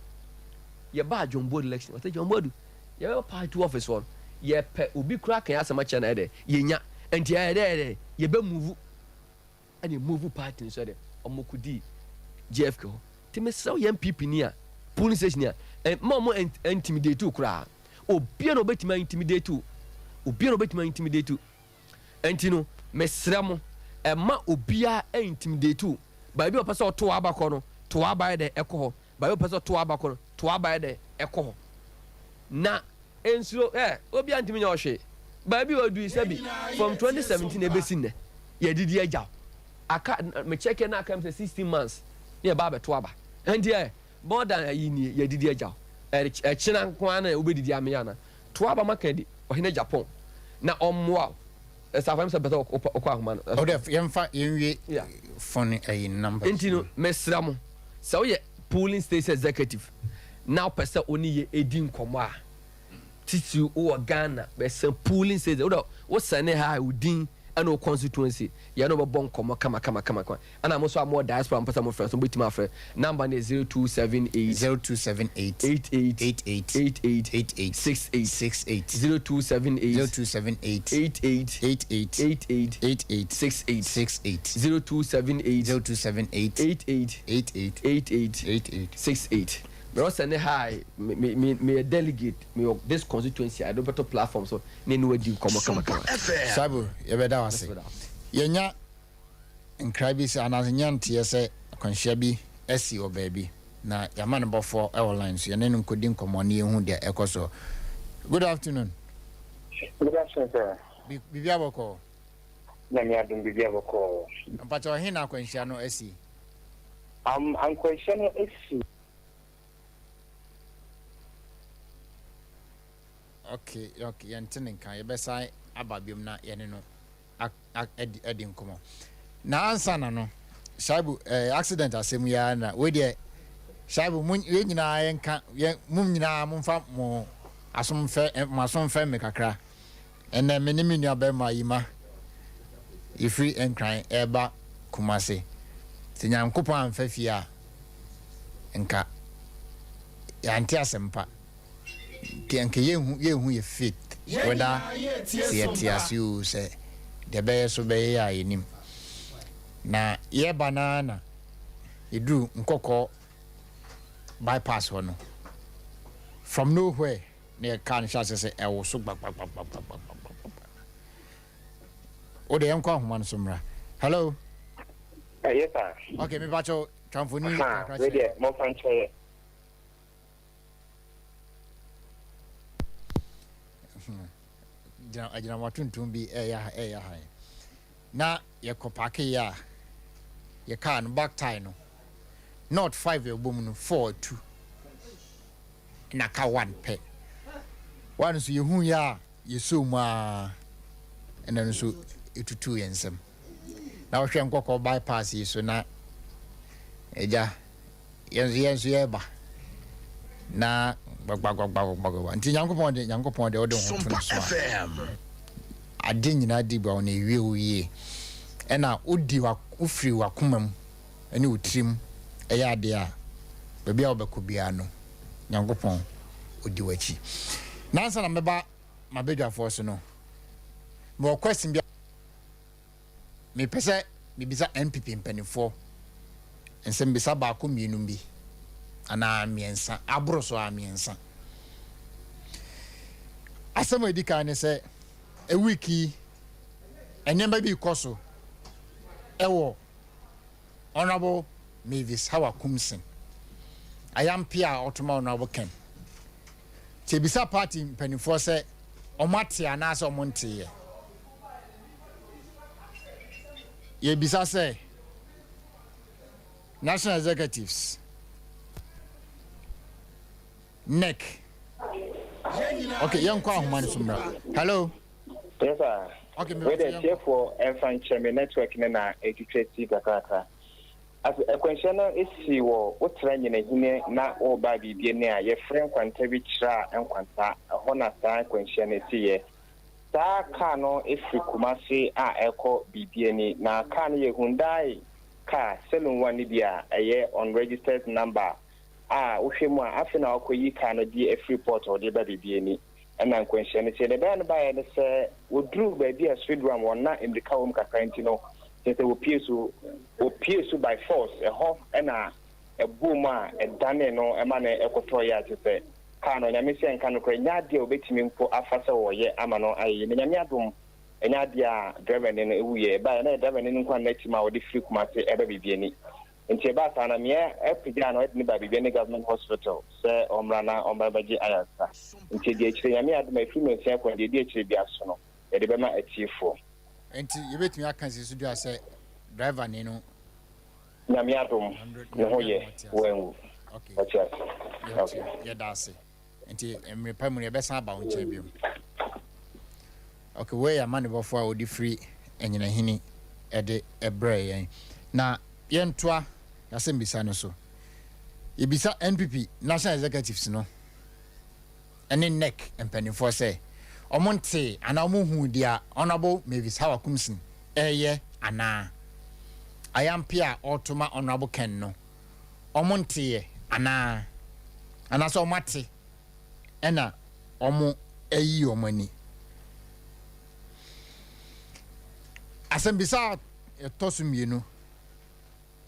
Yɛbaa John Boadu election ɔsɛ John Boadu yɛbɛba party office hɔ no yɛpɛ obi koraa ka yɛn asɛm akyerɛ no ayɛ dɛ yɛnya nti ɛyɛ dɛ ɛyɛ dɛ yɛbɛ move ɛna move party no so ɛdɛ wɔn kɔ dii JFK hɔ nti mesrɛ wo yɛ NPP ni a polling station ni a mma wɔn intimidate wo koraa obia na obetumi intimidate wo obia na obetumi intimidate wo. Enti no, mesrɛ mo, mma obiara intimidate wo. Baabi a ɔpɛ sɛ ɔto w'aba kɔ no, to w'aba yɛ dɛ kɔ hɔ. Baabi a ɔpɛ sɛ ɔto w'aba kɔ no, to w'aba yɛ dɛ kɔ hɔ. Na nsuro, ɛ, obiara ntumi nyɛ wo hwee. Baabi a ɔdui, sɛbi, from 2017 ɛbɛsi nnɛ, yɛadidi agya wo. Aka, me check na aka mi sɛ 16 months na yɛba abɛto aba. Enti ɛ, more than ayi nie, yɛadidi agya wo. Ɛkyena nko ara na wobɛdidi amee anaa? To aba ma Kennedy, ɔhene Japan, na ɔmmoa wo. Ɛsɛ afam sɛ pɛ sɛ wokɔ ahoma no. Ɔdɛ yɛmfa yɛnwie phone ayi numbers. Nti no mesrɛ mo sɛ woyɛ polling station executive na wopɛ sɛ wo ne yɛ ɛdi nkɔmmɔ a titiriw wowɔ Ghana bɛsɛ polling station wodɛ wo sɛne ha wo din ɛne wo constituency yɛne wobɛbɔ nkɔmmɔ kama kama kama kama. Ɛna mo nso a mowɔ diaspora a mopɛ sɛ mofrɛ nso mobɛtumi afrɛ. Number no yɛ 0278. 0278. 88. 88. 88. 88. 68. 68. 0278. 0278. 88. 88. 88. 88. 68. 68. 0278. 0278. 88. 88. 88. 88. 68. Mewɔ sɛ ne hi me me me meyɛ delegate mewɔ this constituency a yɛde bɛto platform so ne ne wadi nkɔmmɔ kama kama. Sabu yɛbɛda wo ase. Yɛnya nkra bi sɛ anaasɛ nya nteɛ sɛ akwanhyia bi asi wɔ baabi na yɛama no bɔfoɔ wɔ line so yɛne no nkɔdi nkɔmmɔ na yɛhu deɛ ɛkɔ soɔ. Good afternoon. Good afternoon sir. Biribi abɔkɔɔ? Nyame adom biribi abɔkɔɔ. Mpakyɛ ɔhe na akwanhyia no asi? Akwanhyia no asi. Okay, okay, yɛnte ne nka yɛbɛsan aba biom na yɛne no adi adi nkɔmɔ. Na ansa na no, Shaibu eh, accident asɛm yi ara na wei deɛ Shaibu mo yɛn nyinaa yɛnka yɛn mo nyinaa momfa mo asom mfɛ eh, mo aso mfɛ me kakra. Ɛnɛ me ne me nua bɛrima Yima yɛfiri Nkran ɛreba Kumase. Sɛ Nyankopɔn amfa fie a. Nka yɛante asɛmpa. Nti nka yɛnhu yɛnhu yɛ faith whether sɛ yɛte ase o sɛ deɛ ɛbɛyɛ so bɛyɛ a yɛnim. Na yɛreba no ara na yɛduru Nkɔkɔɔ bypass hɔ no, from nowhere na yɛ car no hyɛ aseɛ sɛ ɛwoso gbagbagbagbagbagbagbagba. Wo deɛ yɛnkɔ ahoma no so mmra. Hello. Yes sir. Okay, me pacho twa mfoni kakra kyerɛ. Wei deɛ momfa nkyɛ yɛ. Gyina agyinammoa tuntum bi ɛyɛ ha ɛyɛ ha yi. Na yɛkɔ paake yɛ a yɛ car no back tie no not 5 ɛbɔ mu no 4 atu na ka 1 pɛ. 1 nso yɛhu yɛ a yɛsoo mu ara ɛna no nso ɛtutuu yɛn nsam. Na wohwɛ Nkɔkɔɔ bypass yi so na agya yɛn nso yɛn nso yɛreba na gbagbagbagbagbagba nti Nyankopɔn de Nyankopɔn de wode ho to no so a ade nyinaa di gua wo na ewie wo yie ɛna wodi wofiri wakoma mu ɛne wo tirim ɛyɛ adeɛ a baabi a wobɛkɔ biara no Nyankopɔn odi w'akyi. Na ansa na mɛba m'abadwafoɔ so no, mewɔ question bi a mepɛ sɛ mebisa NPP mpanimfoɔ nsɛmbisa baako mmienu bi anaa mmiɛnsa, aboro so a mmiɛnsa. Asɛm a ɛdi kan ne sɛ, a week yi nneɛma bi rekɔ so ɛwɔ Honourable Mavis Hawa Kumsin, Ayampe a ɔtoma Honourable Ken. Nti ebisa party mpanimfoɔ sɛ wɔn ate anaasɛ wɔn nteeɛ. Yɛbisa sɛ National Executives, NEC. Okay, yɛnkɔ ahoma no so mmra. Hello. Yes sir. Okay, me Wei deɛ tiefoɔ ɛmfa nkyɛ me network no na ɛtwitwa si kakrakra. Ase akwanhyia no si wɔ wotra Nyinahine na woreba Biribiani a yɛfrɛ nkwanta bi Kyira nkwanta ɛhɔ na saa akwanhyia no siiɛ. Saa car no firi Kumasi a ɛrekɔ Biribiani na car no yɛ Hyundai car saloon one no bi a ɛyɛ unregistered number a wohwɛ mu a afei na wakɔyi car no de afiri port a ɔde reba Biribiani. Ɛna nkwanhyia no sii. Deɛ ɛbɛyɛ no baeɛ ne sɛ wɔduruu baabi a Swedram wɔ na mmirika wɔ mu kakra nti no, kyerɛ sɛ wɔpue so, wɔpue so by force. Ɛhɔ na ɛbɔɔ mu a ɛdanee no ma no kɔtɔeɛ a kyerɛ sɛ kaa no, Nyame sɛ nka nokorɛ, ɛnyɛ adeɛ a wɔbɛtumi mpo afa sɛ wɔyɛ ama no ayɛ yie. Na Nyame adom, ɛnyɛ adeɛ a driverni no wuiɛ. Ɛbaeɛ na ɛyɛ driverni no nko ara na atim a wɔde firi Kumase ɛreba Bibiani. Nti ɛbaa saa no, Mia pagyaa no de no baa Bibiani Government Hospital sɛ ɔmmra na ɔmmra bɛgye ayaresa. Nti ɛdi akyire, Nyame adom a, ɛfiri nnɔnsia kɔ no, deɛ ɛdi akyire biara so no, yɛde bɛma atiefoɔ. Nti yɛbɛtumi aka asi so dua sɛ driver ni no. Nyame adom, ne ho yɛ, wanwu. Ɔte ase. Okay. Yɛda ase. Nti mmere pa mu no yɛbɛsan aba wo nkyɛn bio. Okay, wei yɛ amanebɔfoɔ a wɔde firi Anyinahini de brɛɛ yɛn. Na yɛntoa y'asɛmbisa no so. Yɛbisa NPP National Executives no ne nec mpanimfoɔ sɛ wɔn ntee anaa wɔn huu deɛ Honourable Mavis Hawa Kumsin reyɛ anaa? Ayampe a ɔreto ma Honourable Ken no, wɔn nteeɛ anaa? Anaasɛ wɔn ate ɛna wɔn ayi wɔn ani? Asɛmbisa a ɛtɔ so mmienu,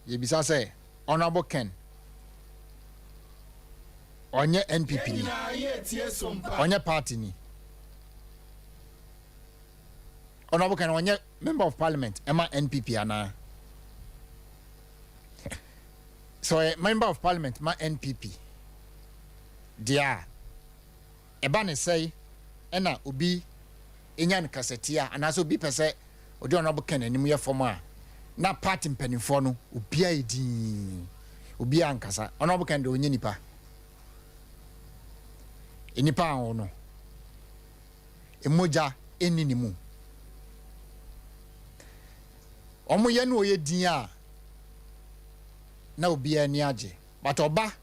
yɛbisa sɛ Honourable Ken ɔnyɛ NPP ni, ɔnyɛ party ni. Honourable Ken ɔnyɛ member of parliament ɛma NPP anaa? Sɛ ɔyɛ member of parliament ma NPP deɛ a, ɛba ne sɛe ɛna obi nya no kasatia anaasɛ obi pɛ sɛ ɔde Honourable Ken anim yɛ fam a, na party mpanimfoɔ no obiara yɛ dinn, obiara nkasa. Honourable Ken deɛ ɔnyɛ nipa. Nnipa a ɔno, mogya nni ne mu. Wɔyɛ no ɔyɛ din a na obiara ani agye. But ɔba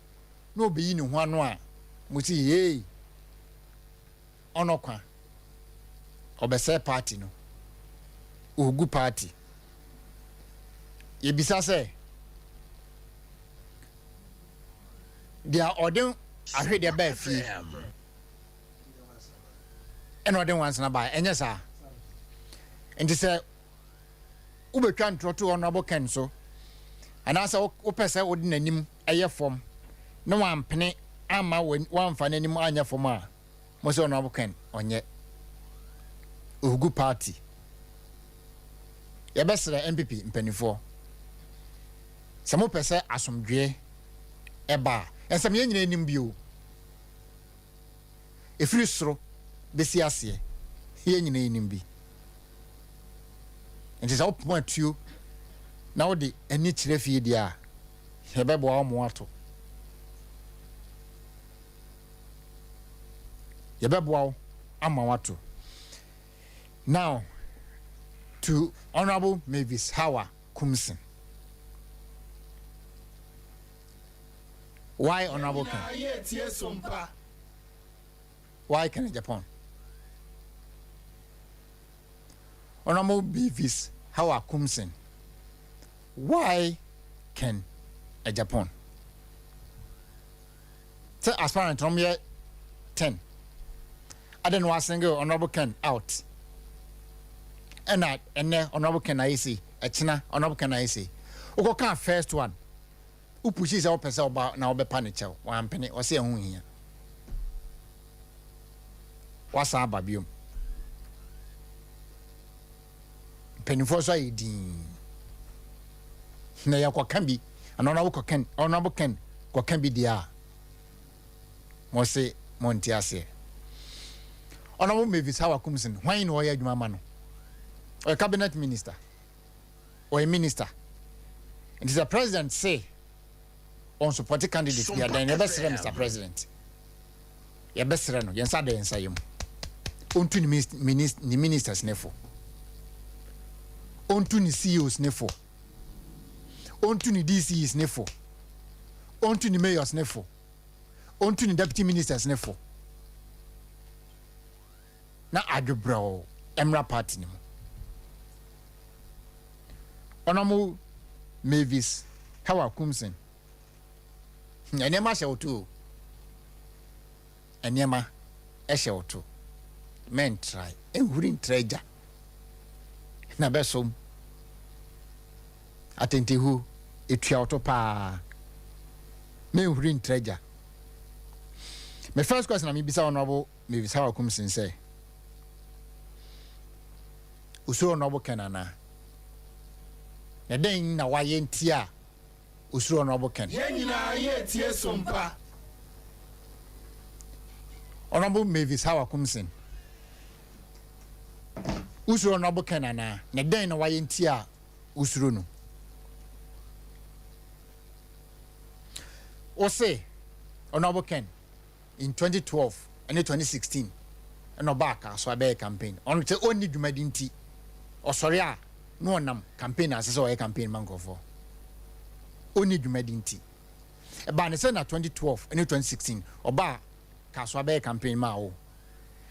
na ɔbɛyi ne ho ano a, mo si hey, ɔnɔ kwa. Ɔbɛsɛe party no. Ɔregu party. Yɛbisa sɛ, Deɛ ɔde ahwedeɛ baa fie ɛna ɔde nwansena baa, ɛnyɛ saa? Nti sɛ wobɛtwa ntorɔ to Honourable Ken so anaasɛ wopɛ sɛ wode n'anim ɛyɛ fam na wampene amma wamfa n'anim anyɛ fam a, mo sɛ Honourable Ken ɔnyɛ ohugu party. Yɛbɛsrɛ NPP mpanimfoɔ sɛ mopɛ sɛ asomdwoeɛ ɛba a, ɛnsɛm yɛn nyinaa anim bio, ɛfiri soro bɛsi aseɛ, yɛn nyinaa anim bi. Nti sɛ wopoma atuo na wode ani kyerɛ fie deɛ a, yɛbɛboa wo mo ato. Yɛbɛboa wo ama wato. Now to Honorable Mavis Hawa Kumsin. Why Honorable Ken? Why Ken Agyapong? Honorable Mavis Hawa Kumsin. Why Ken Agyapong? Sɛ aspirant no yɛ 10, adɛn na wasingle Honorable Ken out? Ɛna ɛnɛ Honorable Ken ayɛ sei, ɛkyena Honorable Ken ayɛ sei. Wokɔkaa first one, wopushii sɛ wopɛ sɛ ɔba na wobɛpa ne kyɛw, wampene, ɔsɛ ɛho hia. Wasan aba biom. Mpanimfoɔ nso ayɛ dinn. Na yɛkɔka bi, ana Honorable Ken, Honorable Ken kɔka bi deɛ a, mo se mo nte aseɛ. Honorable Mavis Hawa Kumsin, hwan na ɔyɛ adwuma ma no? Ɔyɛ cabinet minister. Ɔyɛ minister. Nti sɛ president se ɔnsupɔte candidate bi a, then yɛbɛsrɛ Mr. President. Yɛbɛsrɛ no, yɛn nsa da yɛn nsa yam. Ɔntu ne ministers ne fo. Ɔntu ne CEOs ne fo. Ɔntu ne DCEs ne fo. Ɔntu ne mayors ne fo. Ɔntu ne deputy ministers ne fo. Na adwobrɛw mmra party ne mu. Honorable Mavis Hawa Kumsin. Nneɛma hyɛ wo to o. Nneɛma hyɛ wo to. Mɛntrae. Nhuri ntra agya. Na bɛsom. Atentehuo, etua wo to paa. Menhuri ntra agya. Me first question na mebisa Honorable Mavis Hawa Kumsin sɛ, osuro Honorable Ken anaa? Na dɛn na wayɛ nti a osuro Honorable Ken? Yɛn nyinaa yɛretie Sompa. Honorable Mavis Hawa Kumsin, wosuro Honorable Ken anaa? Na dɛn na wayɛ nti a wosuro no? Wose Honorable Ken in 2012 ne 2016 ɛna ɔbaa Kasoa bɛyɛ campaign. Ɔno sɛ ɔnni dwumadi nti ɔsɔre a na ɔnam campaign ase sɛ ɔyɛ campaign ma nkurɔfoɔ. Ɔnni dwumadi nti. Ɛbaa ne sɛ na 2012 ne 2016 ɔbaa Kasoa bɛyɛ campaign maa wo.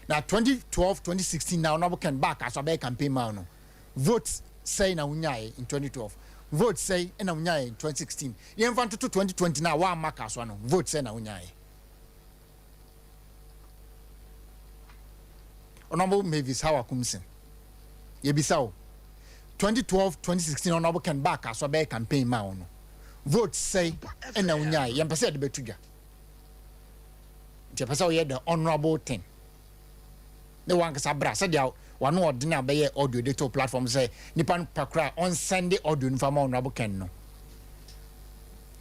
Na 2012 2016 na Honorable Ken baa Kasoa bɛyɛ campaign maa wo no, vote sɛe na wonyaeɛ in 2012, vote sɛe na wonyaeɛ in 2016. Yɛmfa ntoto 2020 na woamma Kasoa no, vote sɛe na wonyaeɛ. Honorable Mavis Hawa Kumsin, yɛbisa wo, 2012 2016 Honorable Ken baa Kasoa bɛyɛ campaign maa wo no, vote sɛe na wonyaeɛ? Yɛmpɛ sɛ yɛde bɛto dwa, nti yɛpɛ sɛ woyɛ the honorable thing ne wankasa bra sɛdeɛ wano ɔdene a bɛyɛ audio de to platform sɛ nipa no pa koraa ɔnsɛnde audio no fa ma Honorable Ken no.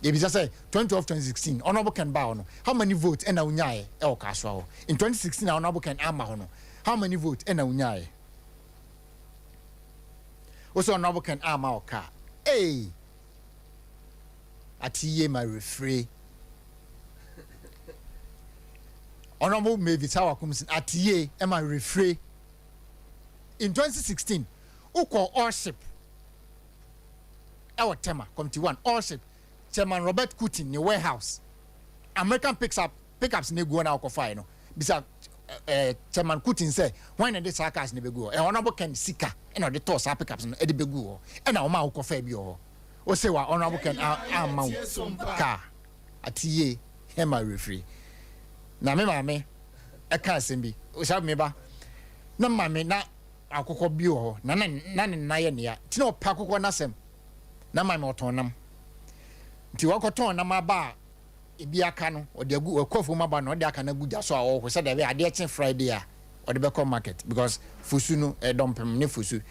Yɛbisa sɛ 2012 2016 Honorable Ken baa hɔ no, how many votes ɛna wonyaeɛ ɛwɔ Kasoa hɔ? In 2016 a Honorable Ken ama hɔ no, how many votes ɛna wonyaeɛ? Wo sɛ Honorable Ken ama wɔ kaa. Ee, ate yie ma refire. Honorable Mavis Hawa Kumsin, ate yie ma refire. In 2016 wokɔ Orship ɛwɔ Tema Committee 1, Orship Chairman Robert Kutin ne warehouse, American picks up pickups na egu hɔ na wokɔfae no. Bisa Chairman Kutin sɛ wɔn na de saa cars no bɛgu hɔ. Honorable Ken sika ɛna ɔde tɔɔ saa pickups no ɛde bɛgu hɔ, ɛna wɔn a wokɔfae bi wɔ hɔ. Wose wa Honorable Ken amma wo kaa. Ate yie Ɛma awerɛfiri. Na me maame ɛka asɛm bi, saa me ba, na maame na akokɔ bi wɔ hɔ, na na na ne nan yɛ nea, nti na ɔpɛ akokɔ n'asɛm. Na maame ɔtɔn nam. Nti wakɔtɔn nam aba a ebi aka no, ɔde agu, ɔkɔ afuom aba no, ɔde aka no agu gya so a ɔreho sɛdeɛ ɛbɛyɛ adeɛ kye Friday a ɔde bɛkɔ market because fosu no ɛdɔmpem ne fosu.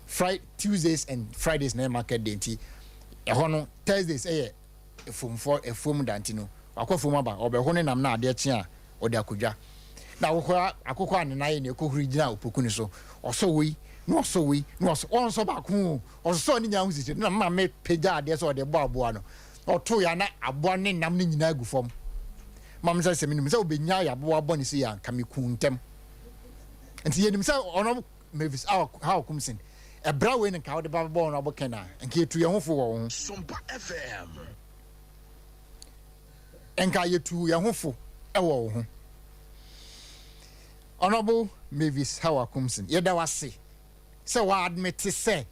Fri Tuesdays and Fridays na ɛyɛ market day nti ɛhɔ no Thursdays ɛyɛ afuomfoɔ afuom da nti no wakɔ afuom aba ɔbɛho ne nam na adeɛ kye a ɔde akɔdwa na akokɔ a akokɔ a ne nan yɛ nea ɛkɔhuri gyina opoku no so ɔsɔ wei na ɔsɔ wei na ɔsɔ ɔnsɔ baako o ɔsosɔ ne nyinaa ho sisi na maame pagya adeɛ sɛ ɔde bɔ aboa no ɔto ya na aboa ne nam no nyinaa gu fam maame sɛ sɛ menim sɛ wobɛnya yɛ aboa bɔ ne si yɛ anka meku ntɛm nti yɛnim sɛ ɔno Mavis Hawa Kumsin ɛbra wei ne nka wode ba bɛbɔ ɔno abɔ kɛn a nka yɛtu yɛn ho fo wɔ wo ho. Sompa FM. Nka yɛtu yɛn ho fo wɔ wo ho. Honourable Mavis Hawa Kumsin, yɛda wo ase sɛ wa admit sɛ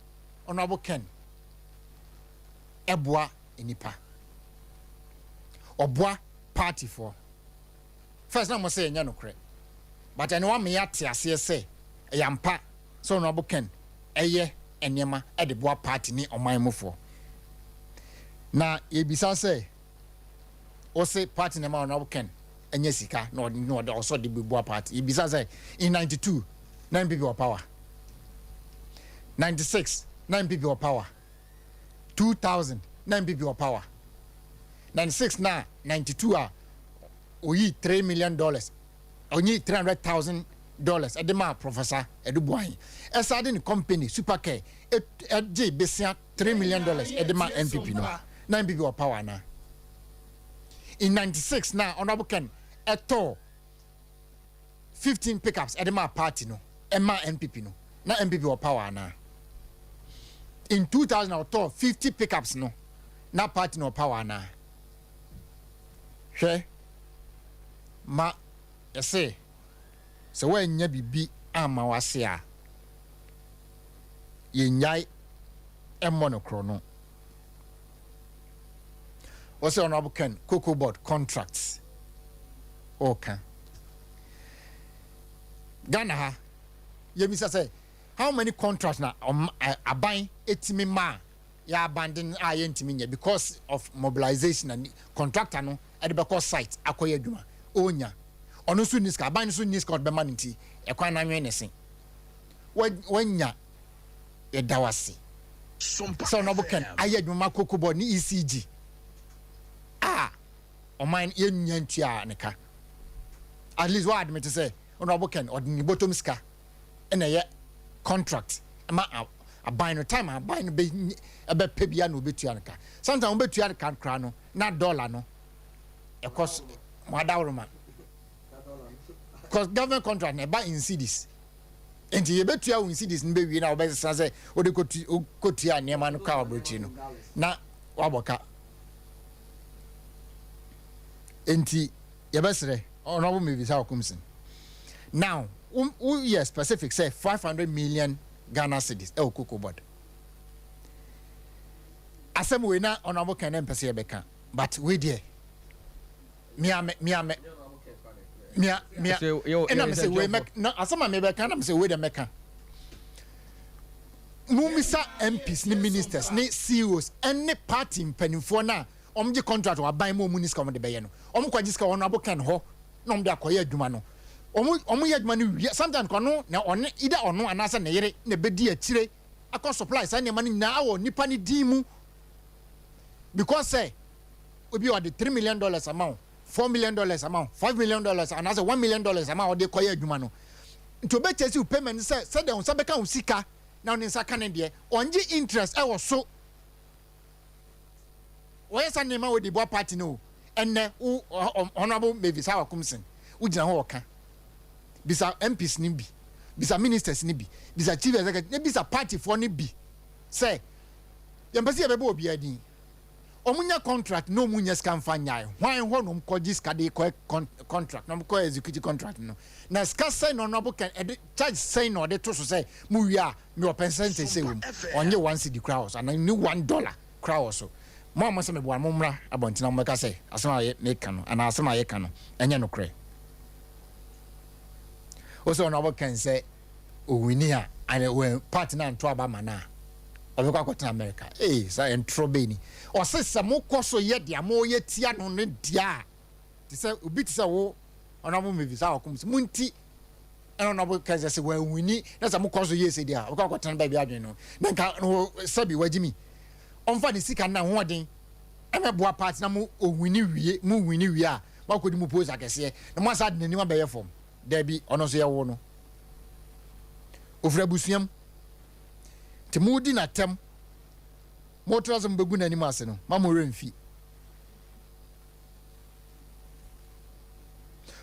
Honourable Ken ɛboa nnipa. Ɔboa partyfoɔ. First na mo sɛ ɛnyɛ nokorɛ but ɛno ama yɛate aseɛ sɛ ɛyɛ ampa sɛ Honourable Ken ɛyɛ nneɛma de boa party ne ɔman mufoɔ. Na yɛbisa sɛ wose party na ɛma Honourable Ken anya sika na ɔde na ɔde ɔsɔ de boa party. Yɛbisa sɛ in 92 na NPP wɔ power, 96 na NPP wɔ power, 2000 na NPP wɔ power, 96 na 92 a oyi $3 million, onyi $300,000 ɛde maa Professor Adu Boahen, ɛsa de ne company Supercare ɛgye besia $3 million ɛde ma NPP no, na NPP wɔ power na in 96 na Honourable Ken ɛtɔɔ 15 pickups ɛde maa party no, ɛma NPP no, na NPP wɔ power ana? In 2000 ɔtɔɔ 50 pickups no, na party no wɔ power ana? Hwɛ, ma ɛsɛ sɛ woanya biribi amma wase a, yɛnnyae ɛmmɔ no korɔ no. Wɔsɛ Honourable Ken, Cocoa Board contracts ɔɔka Ghana ha, yɛbisa sɛ how many contracts na aban etimi ma a yɛ abandon a yɛntumi nyɛ because of mobilization na contractor no ɛde bɛkɔ site akɔyɛ adwuma, ɔnya ɔno nso ni sika, aban nso ni sika ɔde bɛma no, nti ɛkwan n'anwene ne se wanya. Yɛda wase sɛ Honourable Ken ayɛ adwuma ma Cocoa Board ne ECG a ɔman yɛnnya ntua ne ka. At least wa admit sɛ Honourable Ken ɔde ne bɔtɔm sika ɛna ɛyɛ contract ma aban no. Time aban no bɛ ɛbɛpɛ bia na obetua ne ka. Sometimes wɔbɛtua ne ka koraa no na dollar no ɛkɔ so mo adaworoma, because government contract na ɛba in cedis, nti yɛbɛtua wo cedis no bɛwie na wɔbɛsesa sɛ wode kɔtua nneɛma no ka aburokyiri no na wabɔ ka. Nti yɛbɛsrɛ Honourable Mavis Hawa Koomson, now woyɛ specific sɛ 500 million Ghana cedis ɛwɔ Cocoa Board. Asɛm wei na Honourable Ken mpɛ sɛ yɛbɛka, but wei deɛ miame miame mia mia ɛna mi sɛ wei mɛ na asɛm a mebɛka na mi sɛ wei deɛ mɛka. Mumisa MPs ne ministers ne CEOs ɛne party mpanimfoɔ no a wɔn gye contract wɔ aban mu, wɔn ni sika wɔn de bɛyɛ no, wɔn kɔ gye sika wɔn abo Ken hɔ na wɔn de akɔyɛ adwuma no. Wɔn yɛ adwuma no wie, sometimes ɔno na ɔne either ɔno anaasɛ ne yere na ɛbɛdi akyire akɔ supply saa nneɛma no nyinaa wɔ nipa ne din mu, because sɛ obi ɔde $3 million ama wo, $4 million ama wo, $5 million anaasɛ $1 million ama wo de kɔyɛ adwuma no, nti obɛkyɛ si wo payment sɛ sɛdeɛ wo nsa bɛka wo sika na ɔne nsa ka ne deɛ, ɔngye interest ɛwɔ so. Wɔyɛ sa nneɛma wɔ de boa party no o. Ɛnɛ wo Honourable Mavis Hawa Koomson wogyina hɔ ɔka, bisa MPs no bi, bisa ministers no bi, bisa chief executive ne bisa partyfoɔ no bi sɛ yɛmpɛ sɛ yɛbɛbɔ obiara din. Wɔn nya contract na wɔn nya sika nfa nyae, hwan hɔ na wɔn kɔ gye sika de kɔ contract na wɔn kɔ execute contract no, na sika sɛn na Honourable Ken ɛde charge sɛn na ɔde to so sɛ mu wie a mi wɔ percentage sɛ wɔm? Ɔnye 1 cedi kora wɔ so anaa ne $1 kora wɔ so. Mo a mosɛ meboa no, mommra abɔnten na mommɛka sɛ asɛm a meka no anaa asɛm a yɛka no ɛnyɛ nokorɛ. Wo sɛ Honourable Ken sɛ owini a, ana party no anto aba ma no a, ɔbɛkɔ akɔtena America. Ee, saa ntorɔ bɛyi ni. Ɔse sɛ mokɔ so yɛ deɛ moyɛ tia no no deɛ a, te sɛ obi te sɛ wo Honourable Mavis a ɔkom sɛ mo nti ɛna Honourable Ken sɛ sɛ wanwini na sɛ mokɔ so yɛ sɛ deɛ a, ɔbɛkɔ akɔtena baabi adwene no na nka no sɛbi wagye mi. Ɔmfa ne sika ne n'ahoɔden mmɛboa party na mo owini wie, mo wini wie a, moakɔdi mo post akɛseɛ na moasan de n'anim abɛyɛ fam. Dabi, ɔno nso yɛwoo no. Ɔfiri abusua mu. Nti modi n'atɛm, motra sɛ mobɛgu n'anim ase no, ma mo werɛ mfi.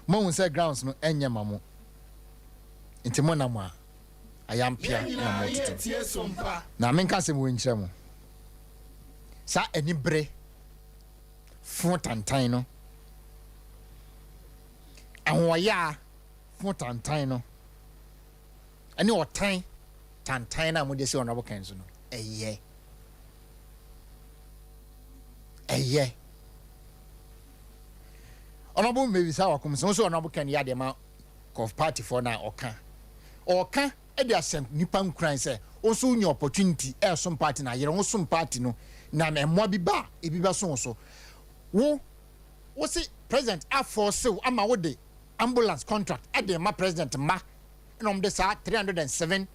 Moahu sɛ grounds no ɛnyɛ ma mo. Nti monam a, ayampea na mototo. Na menka asɛm wei nkyerɛ mo. Saa anibere fo tantan no, ahoɔyaa fo tantan no, ɛne ɔtan tantan no a mode asi Honorable Ken so no, ɛyɛ. Ɛyɛ. Honorable Mebisa Wakom sɛ, wo nso Honorable Ken yɛ adeɛ ma kɔ party foɔ no a ɔka. Ɔka de ahyɛ nipa nkuran sɛ wo nso wonya opportunity ɛresom party no a, yere ho som party no na mmoa bi ba a, ebi bɛso wo so. Wo, wo se president afɔɔse wo ama wo de ambulance contract de rema president mma ɛna wɔn de saa 307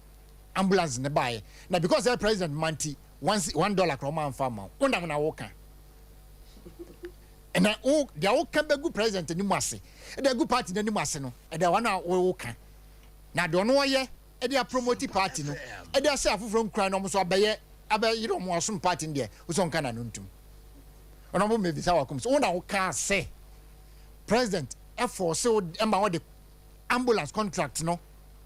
ambulance no baeɛ. Na because ɛyɛ president mma nti, $1 koraa wɔn amfa amma wo. Wo nam na woka. Na wo, deɛ woka bɛgu president anim ase, de agu party no anim ase no, ɛdeɛ wɔn a woka. Na deɛ ɔno ɔyɛ de apromoti party no, de ahyɛ afoforɔ nkuran na wɔn nso abɛyɛ, abɛyere wɔn asom party no deɛ, wo sɛ ɔnka n'ano ntom. Honourable Mavis Awakum sɛ wo na wokaa sɛ president ɛfɔɔse wo ma wɔde ambulance contract no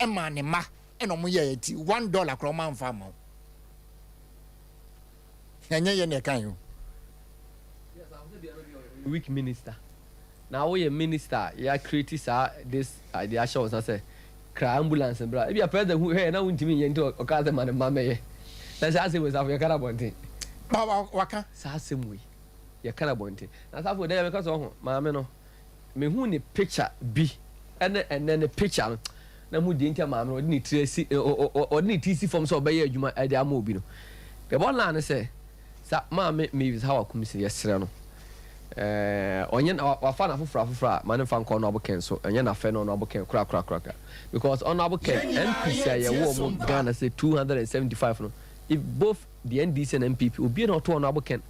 maa ne mma ɛna wɔn yɛɛ nti $1 koraa wɔn amfa amma wo. Ɛnyɛ yɛn na ɛka yi o. Weak minister. Na wo yɛ minister a yɛ create saa this adeɛ ahyɛ wo nsa sɛ kra ambulance bra. Ebia president hu hwɛɛ na wontumi nyɛ nti ɔkaa sɛ ma ne mma mmɛyɛ. Na saa asɛm wei safo yɛka no abɔnten. Ba wa waka. Saa asɛm wei yɛka no abɔnten. Na safo dɛ meka sɛ ɔho maame no mehu ne picture bi ɛne ɛnɛ ne picture no na mu deɛ nti a maame no ɔde ne tiri asi ɔde ne tiri si fam sɛ ɔbɛyɛ adwuma ɛde ama obi no. The bottom line ne sɛ Sa maame Mavis Hawa Kumsi yɛsrɛ no eh ɔnyɛ na wafa no afoforɔ afoforɔ a ma no mfa nkɔ Honourable Ken so ɛnyɛ nafɛ no Honourable Ken kora kora kora kora because Honourable Ken MPs a yɛwɔ ɔmo Ghana sɛ 275 no if both the NDC and NPP obia na ɔto Honourable Ken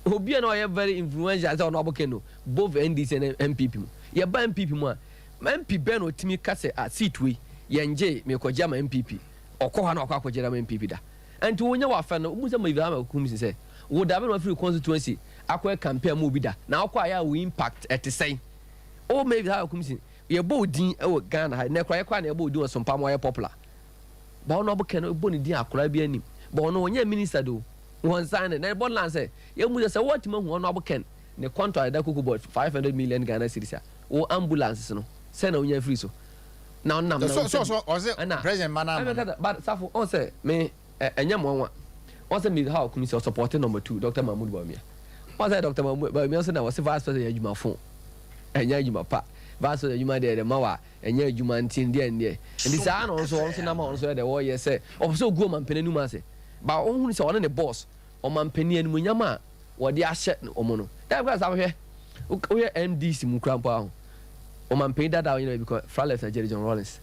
obia na ɔyɛ very influential sɛ Honourable Ken no both NDC and NPP mu yɛba NPP mu a MP bɛn na ɔtumi ka sɛ ah seat wei yɛngyee mekɔgye ama NPP ɔkɔ hɔ a na wakɔ akɔgye ama NPP da. Ɛnti wo nyɛ wafɛ no wobu sɛ ma Ibrahim akum si sɛ wo da bɛ na wafiri constituency akɔyɛ campaign ama obi da na wokɔ ayɛ a wo impact ɛte sɛn o ma Ibrahim akum si yɛbɔ wo din wɔ Ghana ha nɛ kora yɛkɔ a na yɛbɔ wo din wɔ Sompa ma ɔyɛ popular ba ɔno ɔbɛkɛ no bɔ ne din akora bi anim ba ɔno ɔnyɛ minister do wɔn sign ne na ɛbɔ lan sɛ yɛmu sɛ sɛ wɔatumi ahu ɔno abɔkɛn ne contract ɛda koko board 500 million Ghana cedis a wo ambulances no sɛ na wonya firi so na ɔnam na so so so ɔsɛ ɛna president ma na ama no. But safo ɔn sɛ me ɛnyɛ mwanwa ɔn sɛ me how kumi sɛ ɔsupporte number 2 Dr. Mahmoud Bawumia ɔn sɛ Dr. Mahmoud Bawumia nso na wɔse vice president yɛ adwuma fo ɛnyɛ adwuma pa vice president adwuma deɛ de ma wa ɛnyɛ adwuma nti ndeɛ ndeɛ nti saa na ɔnso ɔnso nam a ɔnso yɛ deɛ wɔyɛ sɛ ɔpɛ sɛ ogu ɔmampanin anim ase ba ɔhunu sɛ ɔne ne boss ɔmampanin animuonyam a wɔde ahyɛ wɔn no dɛm kora saa wohwɛ wohwɛ NDC mu kora mpo aho Ɔmanpanyin dada a ɔnyina baabi kɔ Fralef na Jerry John Rawlings.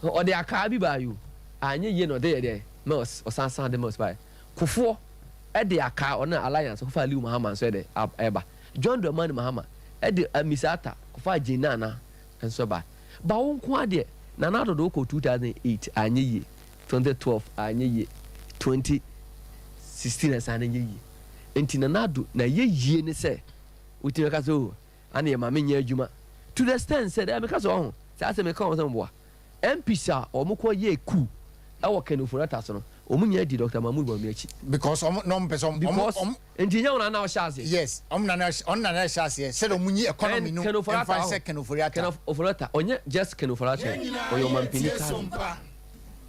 Ɔde akaa bi bae o, anyɛ yie na ɔde yɛ dɛn? Mills, ɔsan san de Mills bae. Kufuor de akaa, ɔno na Alliance kɔfaa Aliu Mahama nso de ɛba. John Dramani Mahama de Amisa Atta kɔfaa Jane Naana nso bae. Ba wo nko ara deɛ, Nana Addo de wokɔɔ 2008 anyɛ yie, 2012 anyɛ yie, 2016 ɛsan anyɛ yie. Nti Nana Addo n'ayɛyie ne sɛ wotumi ka sɛ oh, Ana yɛ ma me nyɛ adwuma to the extent sɛ dɛ meka sɛ ɔho saa asɛm meka wɔn sɛ mboa MPs a wɔn kɔ yɛɛ coup ɛwɔ Ken Ofori-Atta so no wɔn nyinaa di Doctor Mahmood Bawumia akyi. Because wɔn na wɔn pɛ sɛ wɔn Because wɔn. nti nyɛ wɔn na na ɔhyɛ aseɛ. Yes wɔn na na wɔn na na ɛhyɛ aseɛ sɛdeɛ wɔn nyi economy And no Ken nfa Ofori-Atta nhyɛ ɔho Ken Ofori-Atta. Ken Ofori-Atta ɔnyɛ just Ken Ofori-Atta Yɛn o ɔyɛ nyinaa ɔmanpanin yɛtie cousin Sompa.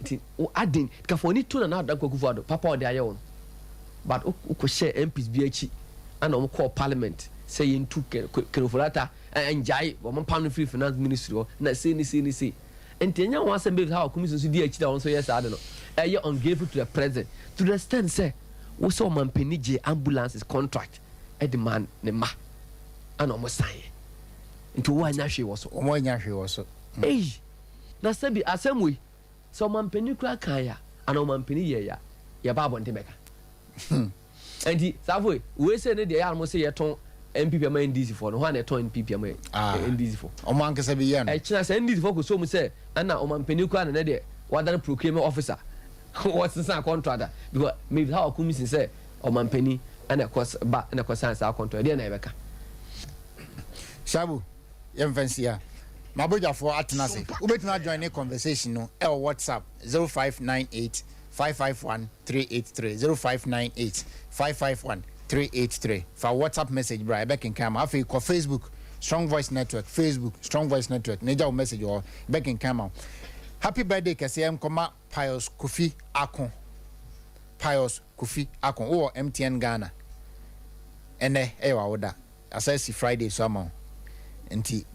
nti wo aden ka fa w'ani to Nana Addo Dankwa Akufo-Addo papa a ɔde ayɛ wo no but wo kɔ hyɛɛ MPs bi akyi. Ɛna wɔn kɔɔ parliament sɛ yɛntu Ken Ofori-Atta ngyae wɔn mpam no firi finance ministry hɔ na sei ne sei ne sei. Nti ɛnyɛ wɔn asɛm bɛ how commission nso di akyire a wɔn nso yɛ saa ade no. Ɛyɛ ungrateful to the president to the extent sɛ wo sɛ ɔmanpanin gyee ambulances contract de maa ne mma ɛna wɔn san yɛ. Nti wɔn anya hwee wɔ so. Wɔn anya hwee wɔ so. Ei! Na sɛbi asɛm wei sɛ ɔmanpanin koraa kaeɛ a anaa ɔmanpanin yɛeɛ a yɛba abɔnten bɛka. Ɛnti saafo wei sei ne deɛ ɛyɛ a mo se yɛtɔn NPP ama NDC foɔ no hwan na ɛtɔn NPP ama NDC foɔ? Ɔmo ankasa bi yɛ no. Ɛkyena sɛ NDC foɔ kɔ so mu sɛ ɛna ɔmanpanin koraa na nɛ deɛ wadane procurement officer wɔsesa contract a because maybe how akum sin sɛ ɔmanpanin ɛna ɛkɔ ba ɛna ɛkɔ sign saa contract ɛdeɛ na yɛbɛka. Shabu yɛmfa nsi ha. M'abodwafoɔ atena ase. Wobɛtumi ajoin ne conversation no ɛwɔ WhatsApp 0598 551 383 0598 551 383 Fa wo WhatsApp message bra, yɛbɛkenkan ama wo. Afei kɔ Facebook, Strong Voice Network, Facebook, Strong Voice Network, na gya wo message wɔ hɔ, yɛbɛkenkan ama wo. Happy birthday kɛseɛ nkɔma Pius Kofi Ako. Pius Kofi Ako, wowɔ MTN Ghana. Ɛnɛ ɛyɛ w'awoda. Asa asi Friday so ama wo. Nti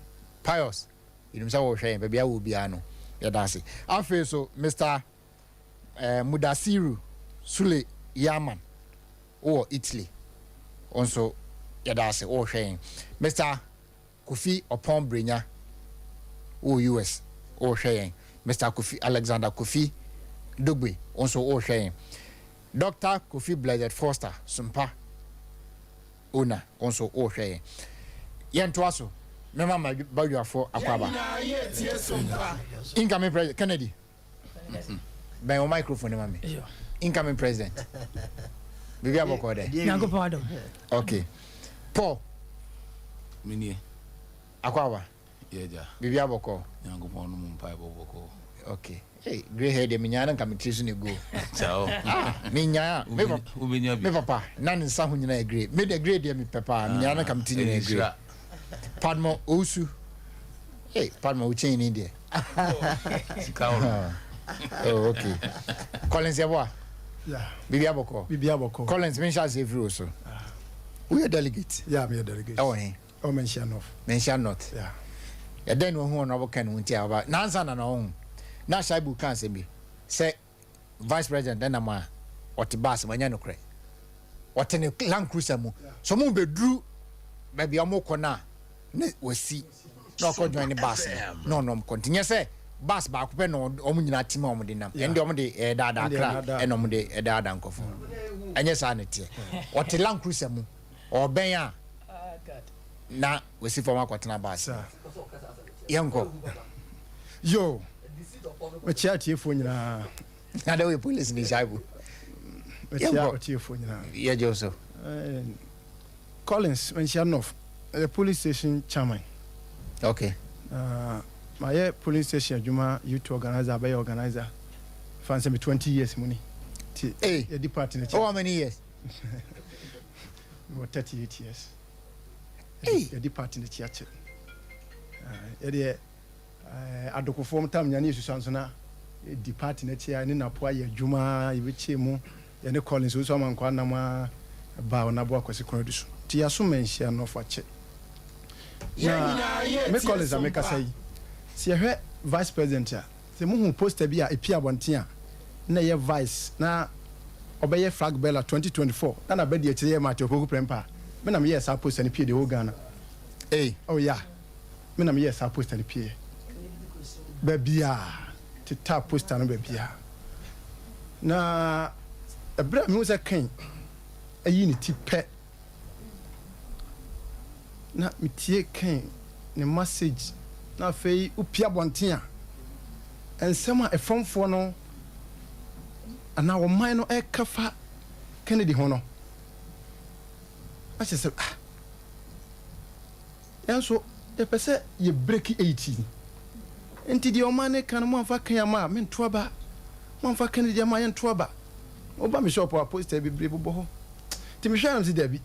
Pius, yɛnim sɛ wohwɛ yɛn, baabi a wowɔ biara no, yɛda ase. Afei so, Mister Eh, Mudasiru Sule Yaman wowɔ Italy, wo nso yɛda ase wohwɛ yɛn. Mister Kofi Ɔpɔn Brenya wowɔ US wohwɛ yɛn. Mister Kofi Alexander Kofi Dogbe wo nso wohwɛ yɛn. Doctor Kofi Blessed Foster Sumpa Ona wo nso wohwɛ yɛn. Yɛntoa so mɛma m'abadwafoɔ akwaaba. Incoming President Kennedy. Bɛn wo microphone no ma me. Incoming president. Biribi abɔkɔ dɛ. Nyankopɔn adom. Okay. Paul. Menie. Akwaaba. Yɛgya. Biribi abɔkɔ. Nyankopɔn no mu mpaebɔ bɔkɔ. Okay. Hey, grey hair deɛ menyaa no nka me tiri so na egu. Ciao. Ah, menyaa. Me papa. Wobɛnya bi. Me papa, na ne nsa ho nyinaa yɛ grey. Me deɛ grey deɛ mepɛ paa. Menyaa no nka me ti nyinaa yɛ grey. Padmo Owusu. Hey, Padma, wo chain ni deɛ. Sika wɔ. Oh, okay. Collins Yeboah. Yeah. Bibi abɔkɔ. Bibi abɔkɔ. Collins, me nhyɛ aseɛ firi wo so. Woyɛ delegate? Yeah, meyɛ delegate. Ɛwɔ he? Ɛwɔ Manhyia North. Manhyia North. Yeah. Ɛdɛn na ohu Honorable Ken ho nti a ɔba? Nansa na na ɔho. Na Shaibu ka asɛm bi sɛ Vice president ɛnam a ɔte bus mu ɛnyɛ nokorɛ ɔte ne land cruiser mu so ɔmo bɛduru baabi a ɔmo kɔ no a ne wasi na ɔkɔ join ne bus no na ɔnom kɔ nti nyɛ sɛ bus baako pɛ na ɔmo nyinaa te mu a ɔmo de nam ɛnde ɔmo de ɛdaadaa kra ɛna ɔmo de ɛdaadaa nkɔfo ɛnyɛ saa na ɛteɛ ɔte land cruiser mu ɔbɛn a na wasi fam akɔtena bus yɛnkɔ yo mekyia atiefoɔ nyinaa na dɛ woyɛ police ne shaibu mekyia atiefoɔ nyinaa yɛgye wo so eh, Collins Manhyia North ɛyɛ police station chairman okay uh, mayɛ police station adwuma youth organizer abɛyɛ organizer fa nsɛ me 20 years mu ni nti hey. yɛdi party no kyɛ oh, how many years mewɔ 38 years Ei! Yɛdi party no akyi akyɛ. Yɛdeɛ adokofoɔ tam nya ne yɛsusua nso na yɛdi party no akyi a ne napo ayɛ adwuma yɛbɛkyɛ mu yɛne Collins Owusu Amankwaa nam a ɛbaa Ɔnabo Akwasi Konadu so nti yɛaso manhyia nɔfo akyɛ. Na me Collins a mekasa yi sɛ yɛhwɛ vice president a Sɛ muhu poster bi a epue abɔnten a nna ɛyɛ Vice na ɔbɛyɛ flag bearer 2024 na n'abadiakyire yɛ Martin Opoku Prempeh a, me na meyɛɛ saa poster no pue the whole Ghana. Ei. Oh yeah, me na meyɛɛ saa poster no pueɛ. Baabiaa, tetaa poster no baabiaa. Na ɛberɛ a mehu sɛ Ken ayi ne ti pɛ, Na metie Ken ne massage na afei wopie abɔnten a, nsɛm a ɛfamfoɔ no anaa ɔman no ɛka fa Kennedy ho no, na kyerɛ sɛ ah, yɛn nso yɛpɛ sɛ yɛ break eight yi. Nti deɛ ɔman no ka no, moamfa Ken amma a, mento aba. Moamfa Kennedy amma a, yɛnto aba. Woba me shop a, poster bebree bobɔ hɔ. Nti mehwɛɛ na mese dabi,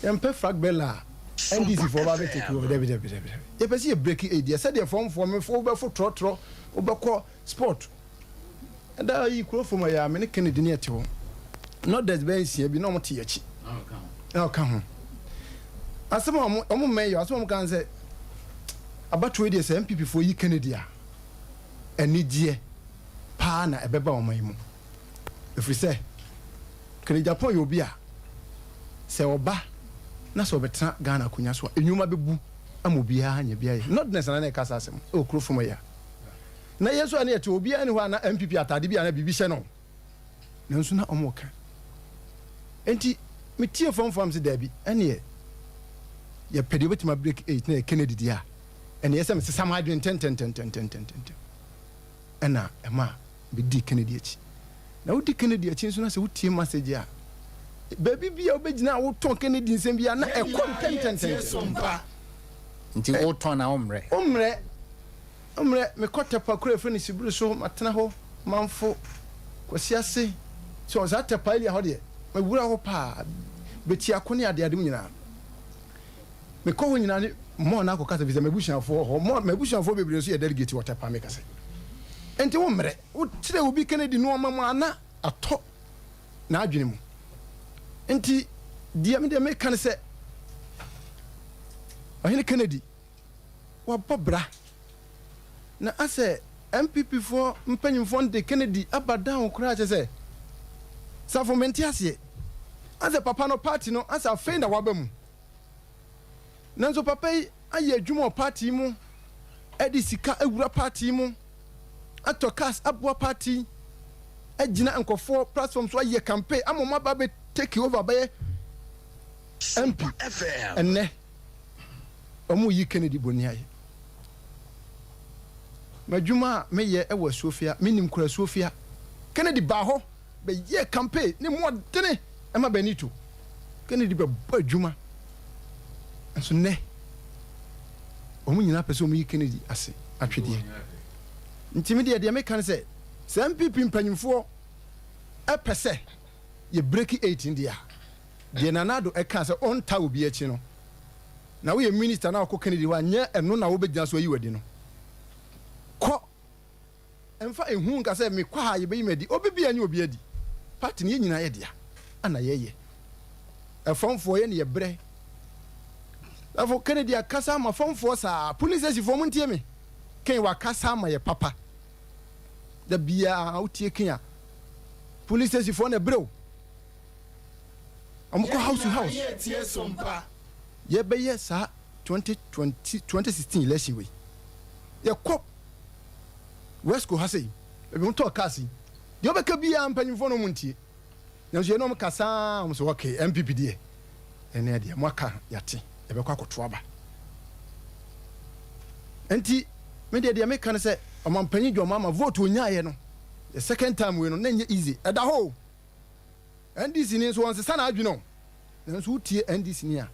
yɛmpɛ flag bearer a NDC foɔ ba bɛ take over, dabi dabi dabi dabi. Yɛpɛ sɛ yɛ break aid deɛ sɛdeɛ fɔmfoɔ mefo wobɛfo trɔtrɔ, wobɛkɔ sport. Ɛda yi kuro fam ɛyɛ a me ne Kennedy ne yɛte hɔ. Nɔdɛs bɛyɛ nsia bi na wɔte yɛakyi. Na ɔka ho. Asɛm a wɔn wɔn mmɛn yɛ, asɛm a wɔn ka ne sɛ, abatoɔ yi deɛ sɛ NPP foɔ yi Kennedy a, anigyeɛ paa na ɛbɛba ɔman yi mu. Ɛfiri sɛ, Kennedy Agyapong yɛ obi a, sɛ ɔba na sɛ ɔbɛtena Ghana akonnwa so a, nnwuma bɛbu ama obiara anya bi ayɛ. Nordness na na ɛka saa asɛm wɔ kuro fam yi a. Na yɛn nso a na yɛte hɔ, obiara nni hɔ a na NPP ataade bi anaa biribi hyɛ no. Nanso na wɔreka. Enti metiee fam fam sɛ daabi, ɛneɛ yɛpɛ deɛ obɛtumi abreak 8 na yɛ Kennedy deɛ a, ɛneɛ sɛ mesesa m'adwene ntɛntɛntɛntɛntɛntɛm. Ɛna ɛma medii Kennedy akyi. Na wodi Kennedy akyi nso na sɛ wotie message a, baabi bi a wobɛgyina a wotɔn Kennedy nsɛm bi a na ɛkɔ ntɛntɛntɛntɛm. Nti wotɔn na wommrɛ? Wommrɛ. Mmerɛ mekɔ Tɛpa kuro a yɛfrɛ no Sibiri so, matena hɔ, Manfo, Kwasiase, so saa Tɛpa area hɔ deɛ, mawura hɔ paa, Betiako ne adeade mu nyinaa. Mekɔ hɔ nyinaa ne mɔɔ no akɔkasa firi sɛ m'abusuafoɔ wɔ hɔ, mɔɔ m'abusuafoɔ bebree nso yɛ delegate wɔ Tɛpa meka sɛ. Nti wo mmerɛ, wokyerɛ obi Kennedy nnoɔma mu a na atɔ n'adwene mu. Nti deɛ me deɛ meka ne sɛ, Ɔhene Kennedy, wabɔ bra. Na asɛ NPP foɔ mpanyinfoɔ no de Kennedy aba down koraa kyɛ sɛ Safo mente aseɛ. Asɛ papa no party no asɛ afei na waba mu. Nanso papa yi ayɛ adwuma wɔ party yi mu, ɛde sika awura party yi mu, atɔ cars aboa party yi, agyina nkurɔfoɔ platform so ayɛ campaign ama wɔn aba abɛ take over abɛyɛ MP ɛnnɛ. Wɔreyi Kennedy boniayɛ. M'adwuma a meyɛ wɔ Asuofia, menim kura Asuofia. Kennedy baa hɔ bɛyɛɛ campaign ne mu ɔdene ma Benito. Kennedy bɛbɔ adwuma. Nso nnɛ, wɔn nyinaa pɛ sɛ wɔyi Kennedy ase atwedeɛ. Nti me deɛ, deɛ meka ne sɛ, sɛ NPP mpanyinfoɔ pɛ sɛ yɛ breaki 18 deɛ a, Deɛ Nana Addo kaa sɛ ɔntaa obi akyi no, na woyɛ minister na wokɔ Kennedy hɔ a, nyɛ ɛno na wobɛgyina so ayi wo adi no. Kɔ. Mfa ehu nka sɛ mekɔ ha a yɛbɛyi me adi. Obi biara nyi obi adi. Party no yɛn nyinaa yɛ dea ɛna yɛyɛ. Ɛfamfoɔ yɛn ne yɛbrɛ. Therefore Kennedy akasa ama famfoɔ saa. Police station foɔ montie me. Ken wakasa ama yɛ papa. Da biara wotie Ken a, police station foɔ na ɛbrɛ o. Wɔn kɔ house to house. Yɛbɛyɛ saa 2020 2016 election wei. Yɛkɔ Wesco ha sei, baabi wɔn tɔɔ cars yi. Deɛ wɔbɛka biara mpanyinfoɔ no wɔn ntie. Nanso yɛne wɔn kasa wɔn sɛ okay NPP deɛ ɛnɛ deɛ mo aka yɛate yɛbɛkɔ akɔto aba. Nti me deɛ deɛ meka ne sɛ ɔmampanyin John Mahama vote onyaeɛ no the second time wei no na ɛnyɛ easy ɛda hɔ o. NDC ni nso ɔnsesa n'adwene o. Nanso wotie NDC ni a,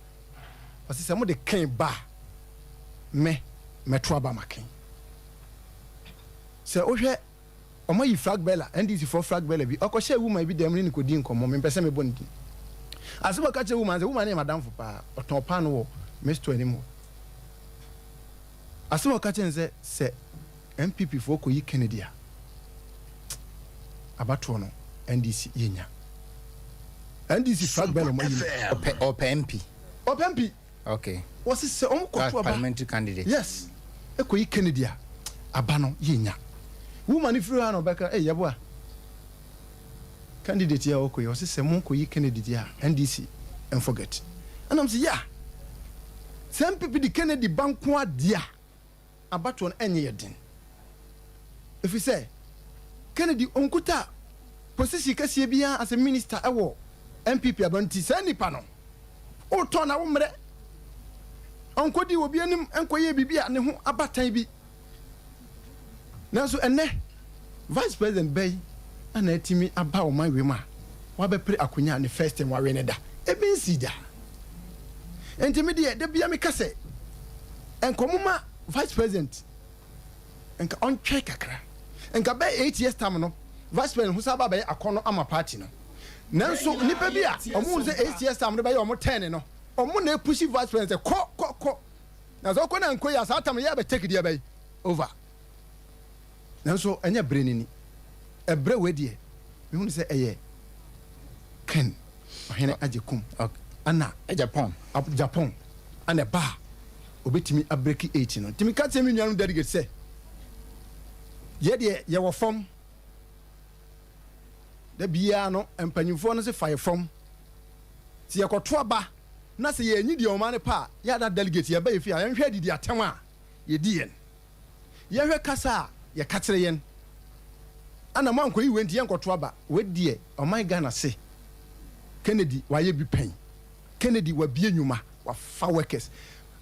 ɔse sɛ mode Ken ba a, me mɛto aba ma Ken. Sɛ wohwɛ wɔn ayi flag bearer, NDC foɔ flag bearer bi, ɔkɔhyɛɛ woman bi dan mu ne no kɔdii nkɔmmɔ, mempɛ sɛ mebɔ ne din. Asɛm a ɔka kyerɛɛ woman no sɛ, woman no yɛ m'adamfo paa, ɔtɔn paano wɔ me store anim hɔ. Asɛm a ɔka kyerɛɛ no sɛ, sɛ NPP foɔ kɔyi Kennedy a, abatoɔ no NDC yɛnya. NDC flag bearer ɔmo ayi no. Ɔpɛ ɔpɛ MP. Ɔpɛ MP. Okay. Wɔsi sɛ ɔmo kɔto aba. Parliamentary candidate. Yes. Ɛkɔyi Kennedy a, aba no yɛnya. Woman no firi hɔ a na ɔbɛka, ei yɛboa. Candidate yi a ɔkɔ yi, ɔse sɛ mo kɔ yi Kennedy deɛ a, NDC nforget. Ɛna mese yeah, sɛ NPP de Kennedy ba nko ara deɛ a, abatoɔ no ɛnyɛ yɛ den. Ɛfiri sɛ, Kennedy ɔnkuta position kɛseɛ biara as a minister ɛwɔ NPP aba nti, saa nipa no, wotɔ na wo mmerɛ, ɔnkɔdi obi anim nkɔyɛ biribi a ne ho abatan bi. Nanso ɛnnɛ, Vice President bɛn na atumi aba ɔman wei mu a wabɛpere akonya a ne first term wawe no da? Ebi nsii da. Enti me deɛ, da biara meka sɛ, nka wɔmma Vice President nka ɔntwɛn kakra. Nka bɛyɛ 8 years time no, Vice President ho san ba abɛyɛ akɔnnɔ ama party no. Nanso nnipa bi a wɔhu sɛ 8 years time no bɛyɛ wɔn turn no, wɔn na ɛpushi Vice President sɛ kɔ, kɔ, kɔ. Na sɛ ɔkɔ na ankɔ yie a, saa tam no yɛ abɛ take deɛ bɛn over. Nanso ɛnyɛ berɛ no ni. Ɛberɛ wei deɛ, mehunu sɛ ɛyɛ Ken Ɔhene Agyekum. Ana Japan. Japan ana ɛba a obetumi abreak 8 no. Nti meka kyerɛ me nuanom delegate sɛ yɛ deɛ yɛwɔ fam da biara no, mpanyinfoɔ no se fa yɛ fam. Sɛ yɛkɔto aba na sɛ yɛnyi deɛ ɔman no pɛ a, yɛada delegate yɛba yɛ fie a, yɛnhwɛ adidi atɛm a yɛdi yɛn, yɛnhwɛ kasa a yɛka kyerɛ yɛn, ana mo ankɔyi wei nti yɛnkɔto aba. Wei deɛ ɔman Ghana se Kennedy wayɛ bi pɛn. Kennedy wabie nnwuma, wafa workers.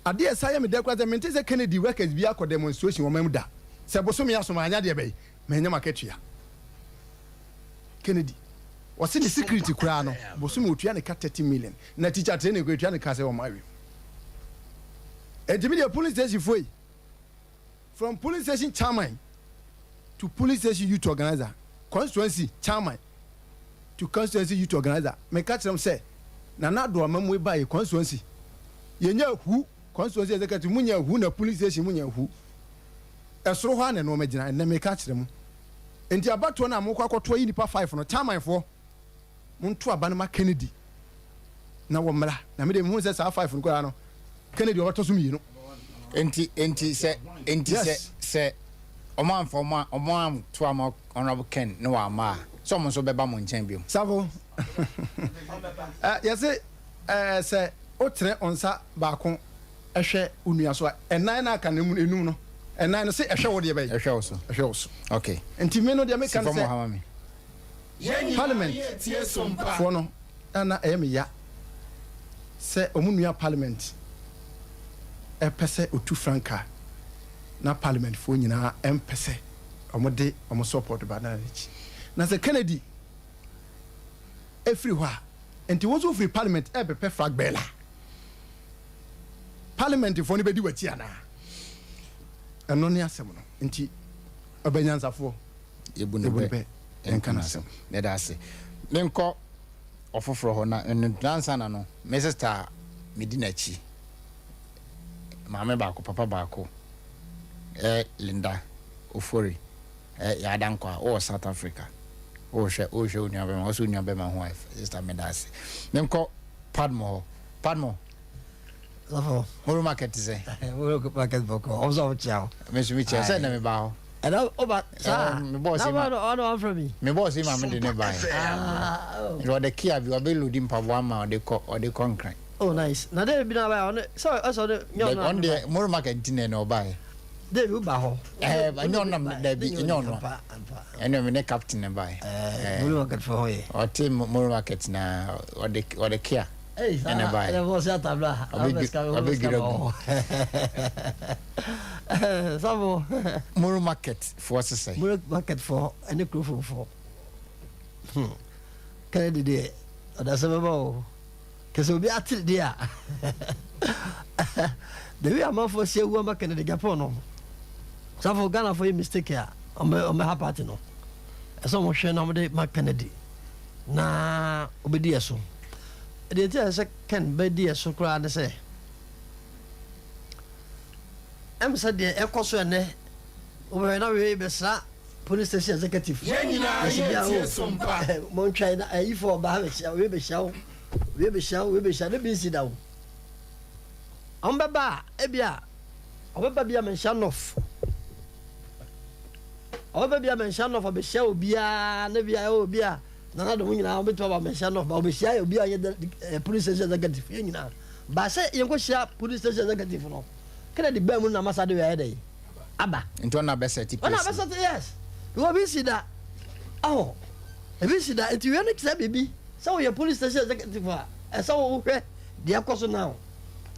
Adeɛ ɛsa yɛ me dɛ koraa sɛ mente sɛ Kennedy workers bi akɔ demonstration wɔ man mu da sɛ bosome aso maanya deɛ bɛyi manya makatua. Kennedy ɔse ne security koraa no bosome otua ne ka 30 million, na teacher training koraa otua ne ka sɛ ɔma awie. Enti me deɛ polling station foɔ yi, from polling station chairman to polling station youth organizer, constituency chairman to constituency youth organizer, meka kyerɛ m sɛ Nana Addo amamue ba yɛ constituency yɛnya ahu, constituency executive mu nya ahu, na polling station mu nya ahu. Ɛsoro hɔ a na nneɛma gyina ɛnɛ. Meka kyerɛ mu nti abatoɔ no a mokɔ akɔtoa yi nipa five no, chairman foɔ, monto aba no ma Kennedy na wɔmmra, na mede mehu sɛ saa five no koraa no, Kennedy ɔbɛtɔ so mmienu. Nti sɛ ɔmo amfa ɔmo anto ama Honourable Ken ne wama a, sɛ ɔmo nso bɛba mo nkyɛn biom? Safo, yɛse sɛ wotene wo nsa baako hwɛ wo nua so a, ɛnan no aka no mu enum no, ɛnan no se ɛhwɛ wo deɛ bɛyɛ ɛhwɛ wo so. Ɛhwɛ wo so. Nti me no deɛ meka no sɛ hama me. Parliament foɔ no na ɛyɛ me ya sɛ ɔmo nua parliament ɛpɛ sɛ otu frankaa na parliament foɔ nyinaa ɛmpɛ sɛ ɔmo de ɔmo support ba na n'akyi, na sɛ Kennedy efiri hɔ a, nti wɔn nso firi parliament ɛbɛpɛ flag bearer, parliament foɔ no bɛdi w'akyi anaa? Ɛno ne asɛm no. Nti ɔbɛnyansafoɔ yɛbu no yɛbu no bɛ bɛ ɛnka n'asɛm. Meda ase. Menkɔ ɔfoforɔ hɔ na ɛno nansa na no me sister a medi n'akyi, maame baako papa baako, Linda Ofori, yɛada nkɔ a wowɔ South Africa, wohwɛ wo nua bɛma wo sɛ wo nua bɛma ho a. Sister, meda ase. Menkɔ Padmo hɔ. Padmo. Sɔfo. Moro Market te sɛ? Moro Market bɔkɔ, ɔmo sɛ ɔmo kyia wo. Me nso mekyia sɛ na meba hɔ. Ɛna ɔba saa. Mebɔɔ na se ma ɔno ɔno ɔmfrɛ mi. Mebɔɔ se ma mede ne baeɛ. Ah, oh. Nti ɔde kia bi ɔbɛ load mpaboa ma ɔde kɔ Nkran. Oh, nice. Na David bi na aba ɔno sɛ ɔsɛ ɔno nyɛ ɔno. Ɔno deɛ Moro Market nti na ɛna ɔbaeɛ. David woba hɔ. Ɛnyɛ ɔno nam dabi, ɛnyɛ ɔno. Ɛna me ne captain na baeɛ. Moro Market fɔ hɔ yɛ. Ɔte Moro Market na ɔde kia ɛna baeɛ. Ɛna bɔ sɛ atabla. Ɔbɛdwira gu. Sɔfo. Moro Market foɔ sesɛ? Moro Market fɔ ɛne kurofo fɔ. Kennedy deɛ ɔdasɛ bɛba o. Kɛsɛ obi atere deɛ a, the way amanfoɔ si awu ama Kennedy Agyapong no, safo Ghanafoɔ yɛ mistake a ɔmɛ ha party no, ɛsɛ ɔmo hwɛ na ɔmo de ma Kennedy na ɔbɛdi yɛ so. Deɛ ti a ɛsɛ Ken bɛdi yɛ so koraa ne sɛ ɛm sɛ deɛ ɛkɔ so ɛnɛ, wobɛhwɛ na wei bɛsra police station executive. Yɛn nyinaa yɛsi bi a yɛ tie o Sompa. Montwɛn na ayifo ɔba ha bɛhyia wei, bɛhyia wo wei, bɛhyia wo wei, bɛhyia ne bi nsi da o. Ɔmo bɛba a, ebi a ɔbɛba bi a Manhyia North, ɔbɛba bi a Manhyia North, ɔbɛhyia obiara ne bi a ɛwɔ obi a Nana Dom nyinaa ɔbɛtumi aba Manhyia North ba ɔbɛhyia obi a ɔyɛ police station executive. Yɛn nyinaa ba sɛ yɛnkɔ hyia police station executive no, Kennedy bɛn mu na masa de wei ayɛ dɛ aba. Nti ɔna bɛsɛ ti ɔna place. Abɛsɛ yes, because obi si da ɔhɔ, ebi si da. Nti wei no kyerɛ biribi sɛ woyɛ police station executive a, ɛsɛ wohwɛ deɛ ɛkɔ so now.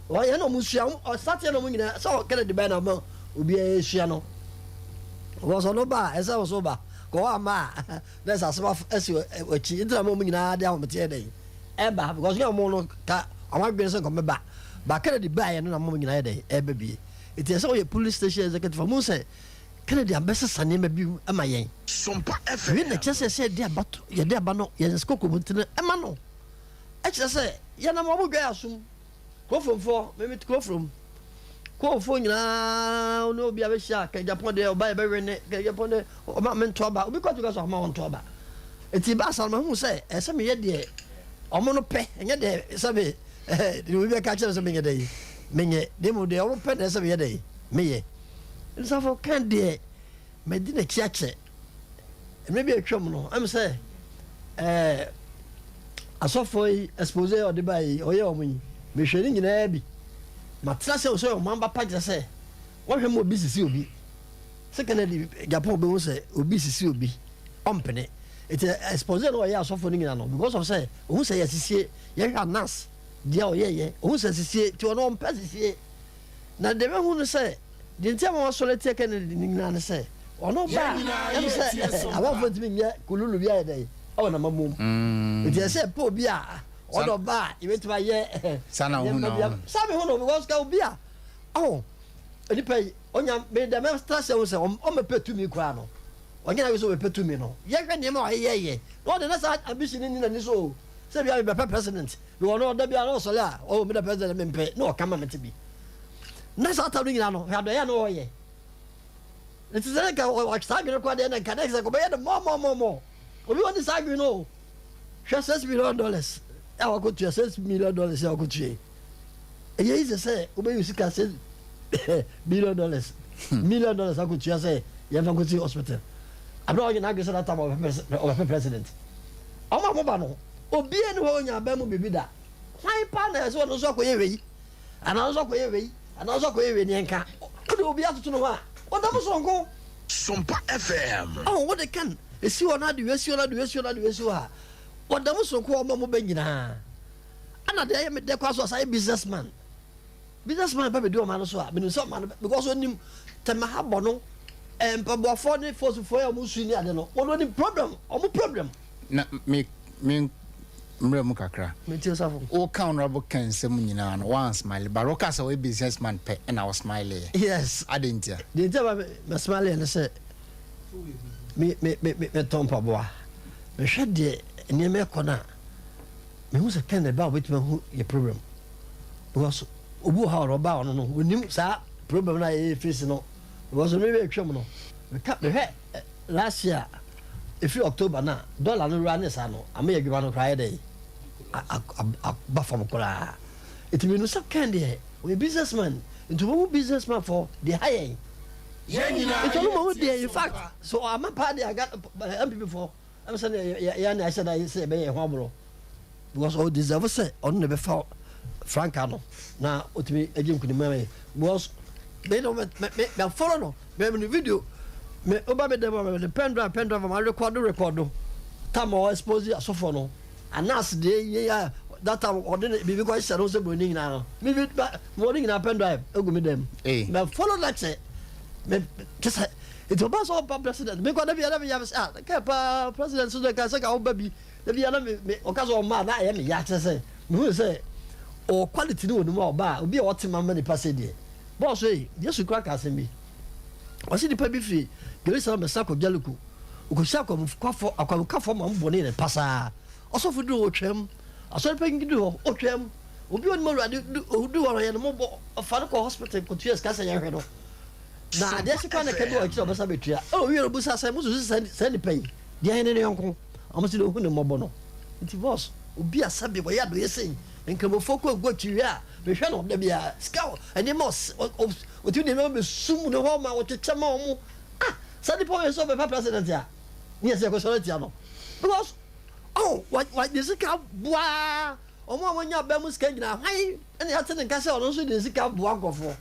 Wɔyɛ na ɔmo sua ɔsateɛ na ɔmo nyinaa sɛ Kennedy bɛn na ɔmo obiara esua no wɔsɔ no ba a, ɛsɛ wɔso ba kɔ hɔ ama a na ɛsɛ asɛm asi akyi. Nti na ɔmo nyinaa de ahometeɛ dɛ ɛba because nyɛ ɔmo no ka ɔmo adwene sɛ nkɔmɛ ba ba. Kennedy baayɛ no na ɔmo nyinaa yɛ dɛ ɛba bie. Nti ɛsɛ wɔyɛ police station executive, ɔmo sɛ Kennedy abɛsesa nneɛma bi ama yɛn. Sompa wei na FM. kyerɛ sɛ yɛde aba to yɛde aba no yɛn sikoko mu nti no ɛma no ɛkyerɛ sɛ yɛnam ɔmo dwa yɛ asom kurofomfoɔ mɛmi kurofom kurofo nyinaa ne obi a bɛhyia kɛgyapɔn deɛ ɔba yɛbɛwe ne kɛgyapɔn deɛ ɔma me nto aba, obi kɔtu ka so ɔma wɔn nto aba. Eti baasa no mahu sɛ ɛsɛ meyɛ deɛ ɔmo no pɛ, ɛnyɛ deɛ sɛbe. Deɛ obi bɛka kyerɛ me sɛ menyɛ dɛn, menyɛ. Na mmom deɛ wɔpɛ na ɛsɛ sɛ meyɛ dɛn, meyɛ. Nsafo ka deɛ madi n'akyi akyɛ. Mmerɛ bi a atwam no, ɛm sɛ ɛɛ asɔfoɔ yi expose a ɔde baa yi, ɔyɛ wɔn yi, mehwɛ ne nyinaa bi. Matena sɛ sɛ ɔman ba pa kyerɛ sɛ wɔhwɛ ma obi sisi obi. Sɛ Kennedy Japan bɛhu sɛ obi sisi obi, ɔmpene. Nti expose no ɔyɛ asɔfoɔ no nyinaa no because of sɛ ohun sɛ yɛasisie, yɛhwɛ Anas deɛ ɔyɛyɛ, ohun sɛ asisie, nti ɔno ɔmpɛ asisie. Na deɛ mahu no sɛ deɛ nti a ma wasɔre atia Kennedy no nyinaa ne sɛ ɔno ba a ɛm sɛ amanfoɔ ntumi nyɛ kululu bi ayɛ dɛn ɛwɔ n'amamuom. Nti ɛsɛ ɛpɛ obi a ɔno ba a yɛbɛtumi ayɛ nneɛma bi. Saa mehu no because ka obi a ɔho nipa yi ɔnya me dɛ mɛtra sɛ wo sɛ ɔmmɛpɛ tumi koraa no ɔnyɛ n'adwene sɛ ɔbɛpɛ tumi no yɛhwɛ nneɛma a ɔyɛyɛ na ɔde na saa ambition no nni n'ani so o sɛ bia mebɛpɛ president mewɔ no ɔda bia na ɔsɔre a ɔwɔ meda president mempɛ na ɔka ma mete bi na saa tam no nyinaa no hwɛ adɔeɛ a na ɔyɛ nti sɛ nka saa adwene koraa deɛ na nka na sɛ kɔbɛyɛ no mɔmɔmɔmɔ obi ɔne saa adwene no o hwɛ $6 million a wakɔtua, $6 million a wakɔtua yi. Ɛyɛ easy sɛ wobɛyi sika $6 billion million dollars akɔtua sɛ yɛmfa nkɔsi hospital abere a ɔnyɛ n'adwene sɛ that time ɔbɛpɛ president. Ɔmo a moba no, obiara ni hɔ a ɔnya aban mu biribi da. Hwan paa na ɛsɛ ɔno nso akɔyɛ wei anaa ɔno nso akɔyɛ wei anaa ɔno nso akɔyɛ wei ne yɛnka wode obi atoto ne ho a ɔda mo soronko. Sompa FM. Ɔho wode kan esi hɔ na ade wei si hɔ na ade wei si hɔ na ade wei si hɔ a ɔda mo soronko wɔ ɔmo a moba nyinaa. Ɛna deɛ ɛyɛ me dɛ koraa so ɔsan yɛ business man. Business man ba bɛdi ɔman no so a, menim sɛ ɔman no because onim tɛmɛ ha bɔ no, eh, mpaboafoɔ ne fɔsufoɔ a wɔn su ne ade no, wɔn onim problem, wɔn problem. Na me me mmerɛ mu kakra. Metie safo. Woka Honorable Ken nsɛm nyinaa no, woan smile, but woka sɛ ɔyɛ business man pɛ ɛna wo smile yɛ. Yes. Adɛn ntia? Deɛ nti a ma me smile yɛ ne sɛ me me me me metɔn mpaboa. Mehwɛ deɛ nneɛma ɛkɔ no a, mehu sɛ Ken na ɛba a obetumi ahu yɛ problem because obi wɔ ha ɔno ɔba ɔno no onim saa problem no a yɛyɛ face no because mi bɛ twam no meka mehwɛ last year efi October na dollar no wura ne saa no ama yɛ adwuma no koraa yɛ dɛ aba fam koraa eti mi no sɛ Ken deɛ ɔyɛ business man nti wɔn mu business man fɔ deɛ ha yɛn nti ɔno mo deɛ in fact so ama paa deɛ aga NPP fɔ. Ɛm sɛ ne yɛ ne ahyɛ da sɛ yɛbɛyɛ yɛn ho aborɔ because ɔ deserve sɛ ɔno na ɛbɛfa frankaa no na ɔtumi agye nkunim ama yɛ because me no me me me follow no me me video me ɔba me dɛm me de pen drive pen drive ma record record tam ɔ expose asɔfoɔ no anas deɛ yɛ ya that time ɔde ne biribi kɔ hyɛ no sɛ buroni nyinaa no me bi ba me wɔde nyinaa pen drive egu me dɛm me follow that kyɛ me kyɛ sɛ. Nti ɔbaa sɛ ɔba president me nkwa da bia na me yam sɛ ah kɛ paa president so dɛ ka sɛ ka ɔba bi da bia na me me ɔka sɛ ɔma na ɛyɛ me ya kyerɛ sɛ me hu sɛ ɔwɔ quality ne wɔ ne mu a ɔba a obi a ɔte ma ma nipa sɛ deɛ bɔɔso yi Yesu kura ka asɛm bi ɔsi nipa bi firi Jerusalem bɛsa kɔ Jericho ɔkɔhyia akwamukafo akwamukafo ma mbɔ ne pasaa ɔsɔfo duru hɔ ɔtwam asɔre panyin duru hɔ ɔtwam obi onim awurade du hɔ no yɛ no mobɔ ɔfa no kɔ hospital kɔtua sika sɛ yɛhwɛ no. Na adeɛ kye koraa na ɛka bi wɔ akyiri a ɔbɛsa bɛtua. Ɛna owie no ɔbusa sɛ, mosusu sɛ saa nipa yi, deɛn ne ne yɔnko? Wɔn se deɛ ɔhu ne mmɔbɔ no. Nti boss, obi a sɛbe wɔyɛ adɔeɛ sei, nkramofoɔ kɔ agu akyi wie a, mehwɛ no da biara, sika wɔ nneɛma ɔs, ɔtumi de nneɛma bɛsum ne hɔ ma ɔkyekyɛ ma wɔn. Ah, saa nipa wei sɛ ɔbɛfa president a, ne yɛ sɛ yɛkɔsɔre atia no. Because, oh, wa, wa, ne sika boa wɔn a wɔnya abɛn mu sika nyinaa, hwan ɛna yɛate ne nka sɛ ɔno nso de ne sika boa nkurɔfoɔ.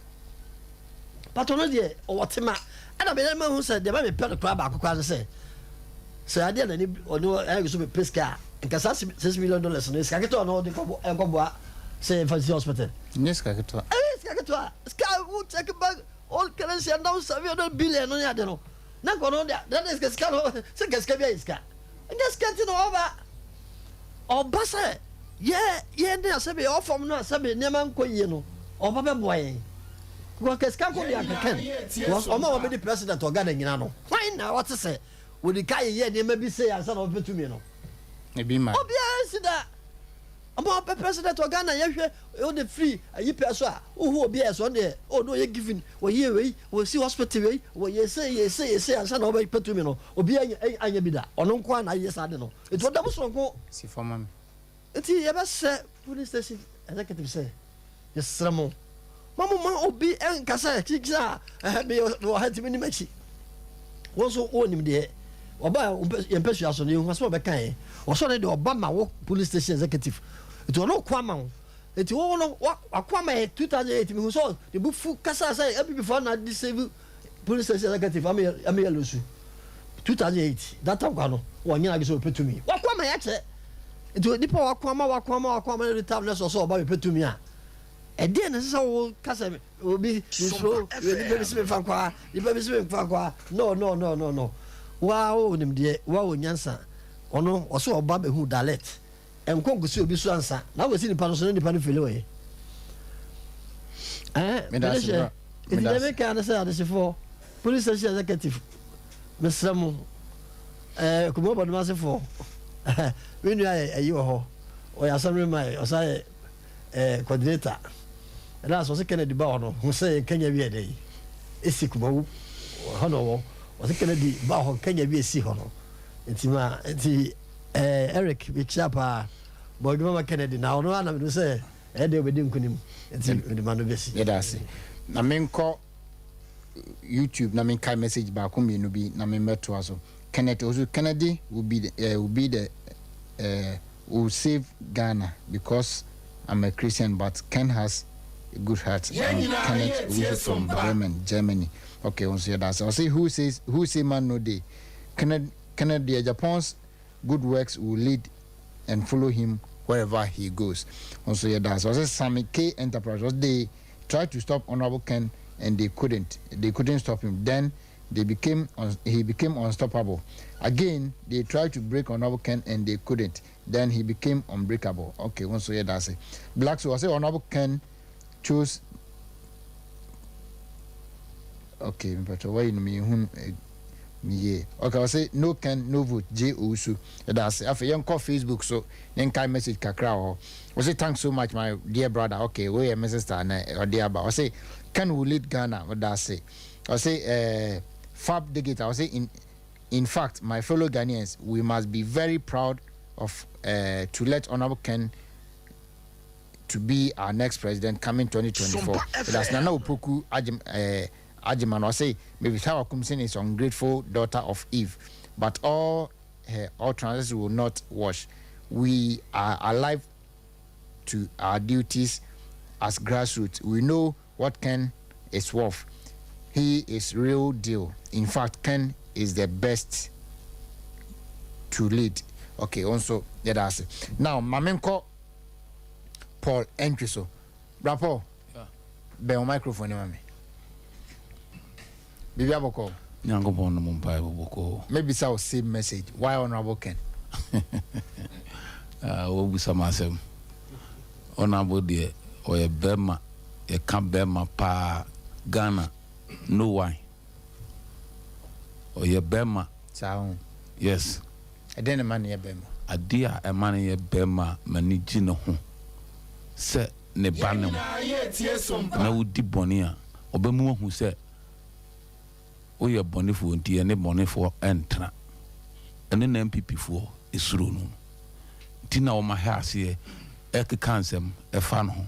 But ɔno deɛ ɔwɔ tema. Ɛna meyɛ ma hu sɛ deɛ ma mepɛ no koraa baako koraa ne sɛ sɛ adeɛ na ni ɔno ɛyɛ so mepɛ sika a nka saa $6 million no sika ketewa na ɔde kɔbɔ ɛnkɔboa sɛ yɛmfa nsi hospital. Nyɛ sika ketewa. Ɛyɛ sika ketewa. Sika wo check bank all currency ɛnam 700 billion no ne ade no na nka ɔno deɛ na sika sika no sɛ nka sika bi ayɛ sika nka sika nti na ɔba ɔba sɛ yɛ yɛ ne asɛbe ɔfam no asɛbe nneɛma nkɔ yie no ɔba bɛboa yɛn because nka sika nkɔ deɛ akɛkɛn because ɔmo a wɔbɛdi president wɔ Ghana nyinaa no hwan na ɔte sɛ wɔde ka yɛyɛ nneɛma bi sɛ ansa na ɔbɛpɛ tumi no? Ebi ma. Obiara nsi da ɔmo a wɔpɛ president wɔ Ghana yɛhwɛ ɔde firi ayi pɛ so a wohu obi a ɛsɛ ɔno deɛ ɔno ɔyɛ giving, wɔyɛ wei, wɔsi hospital wei, wɔyɛ se yɛ se yɛ se ansa na ɔbɛpɛ tumi no. Obiara anyɛ bi da, ɔno nko ara na ayɛ saa de no, nti ɔda mu soronko. Si fam ma me. Nti yɛbɛsrɛ police station. executive sɛ yɛsrɛ mo ma mo ma obi nka sɛ kyikyiri a ɛhɛ meyɛ wɔ ha nti menni m'akyi. Wo nso wonim deɛ ɔba yɛn mpɛsua so no yɛhu asɛm a ɔbɛka yɛn. Ɔsɔ ne deɛ ɔba ma wo police station executive nti ɔno ko ama wo nti wo no wako ama yɛ 2008 mehu sɛ ne bo fu kasa sɛ NPP foɔ na de save police station executive ama yɛ lusu 2008 that time kwa no wɔnyɛ adwe sɛ ɔpɛ tumi wako ama yɛ akyɛ nti nipa wako ama wako ama wako ama ne time ne sɛ ɔsɛ ɔba bɛpɛ tumi a ɛdeɛ na ɛsɛ sɛ wo kasa obi nsuro nipa bi si mi fa nkɔ ha nipa bi si mi fa nkɔ ha no no no no no waa wo nimdeɛ waa wo nyansa ɔno ɔsɛ ɔba bɛhu dalet ɛnkɔ nkosi obi so ansa na wɔsi nipa no so na nipa no fili wɔyɛ ɛɛ mede hyɛ eti deɛ meka ne sɛ adehyefoɔ police station executive mesrɛ mo ɛɛ kumɔ bɔdɔm asefoɔ me nua yɛ ɛyi wɔ hɔ ɔyɛ asɛmre man ɔsan yɛ eh, coordinator ɛna sɛ ɔsɛ Kennedy ba hɔ no ho sɛ yɛn Kenya bi ɛdɛ yi esi kumawu hɔ na ɔwɔ ɔsɛ Kennedy ba hɔ Kenya bi esi hɔ no nti ma nti eh, Eric mekyia paa bɔ adwuma ma Kennedy na ɔno ara na menim sɛ ɛyɛ deɛ ɔbɛdi nkonim nti mede ma no bɛsi. Yɛda ase. Na menkɔ YouTube na menkae message baako mmienu bi na memmɛtoa so. Kenneth Osu Kennedy will be the, uh, will be the uh, will save Ghana because I'm a Christian but Ken has a good heart. I'm Kenneth Owusu from Bremen, Germany. Okay, nso yɛda ase. Ɔse who says who say man no dey? Kenneth Kenneth Japan's good works will lead and follow him wherever he goes. Nso yɛda ase. Ɔse Sammy K Enterprise. Ɔse they tried to stop Honorable Ken and they couldn't. They couldn't stop him. Then they became he became unstoppable. Again, they tried to break Honorable Ken and they couldn't. Then he became unbreakable. Okay, nso yɛda ase. Black so ɔse Honorable Ken chose okay mpatwa wayi no mehun yie okay ɔse no Ken no vote J Owusu ɛda ase. Afei yɛnkɔ Facebook so ne nkae message kakra wɔ hɔ. Ɔse thanks so much my dear brother. Okay, wei yɛ me sister na ɔde aba. Ɔse Ken will lead Ghana. Ɔda ase. Ɔse Fab Digital. Ɔse in fact my fellow Ghanaians, we must be very proud of to let Honorable Ken to be our next president coming 2024. That's Nana Opoku Ajim, Ajiman. Ɔse maybe Hawa Koomson is ungrateful daughter of Eve, but all her utterances will not wash. We are alive to our duties as grassroots. We know what Ken is worth. He is real deal. In fact, Ken is the best to lead. Okay, also, yeah, that's it. Now, Mamenko Paul entry so. Bra Paul. Yeah. Bɛn microphone ni mami. Bibi abɔkɔ. Nyankopɔn no mo mpae bɔbɔkɔ. Maybe sa same message. Why Honorable Ken? Wɔbusa m asɛm. Honorable deɛ ɔyɛ bɛrima, yɛka bɛrima paa Ghana no one. Ɔyɛ bɛrima. Saa ho. Yes. Ɛdɛn na ma ne yɛ bɛrima? Adeɛ a ɛma no yɛ bɛrima a m'ani gye ne ho sɛ ne ba ne ho na wodi bɔne a ɔbɛmu ahu sɛ woyɛ bɔnefoɔ nti yɛne bɔnefoɔ ɛntena. Ɛne na NPP foɔ esuro no nti na wɔn ahɛ aseɛ ɛkeka nsɛm ɛfa no ho.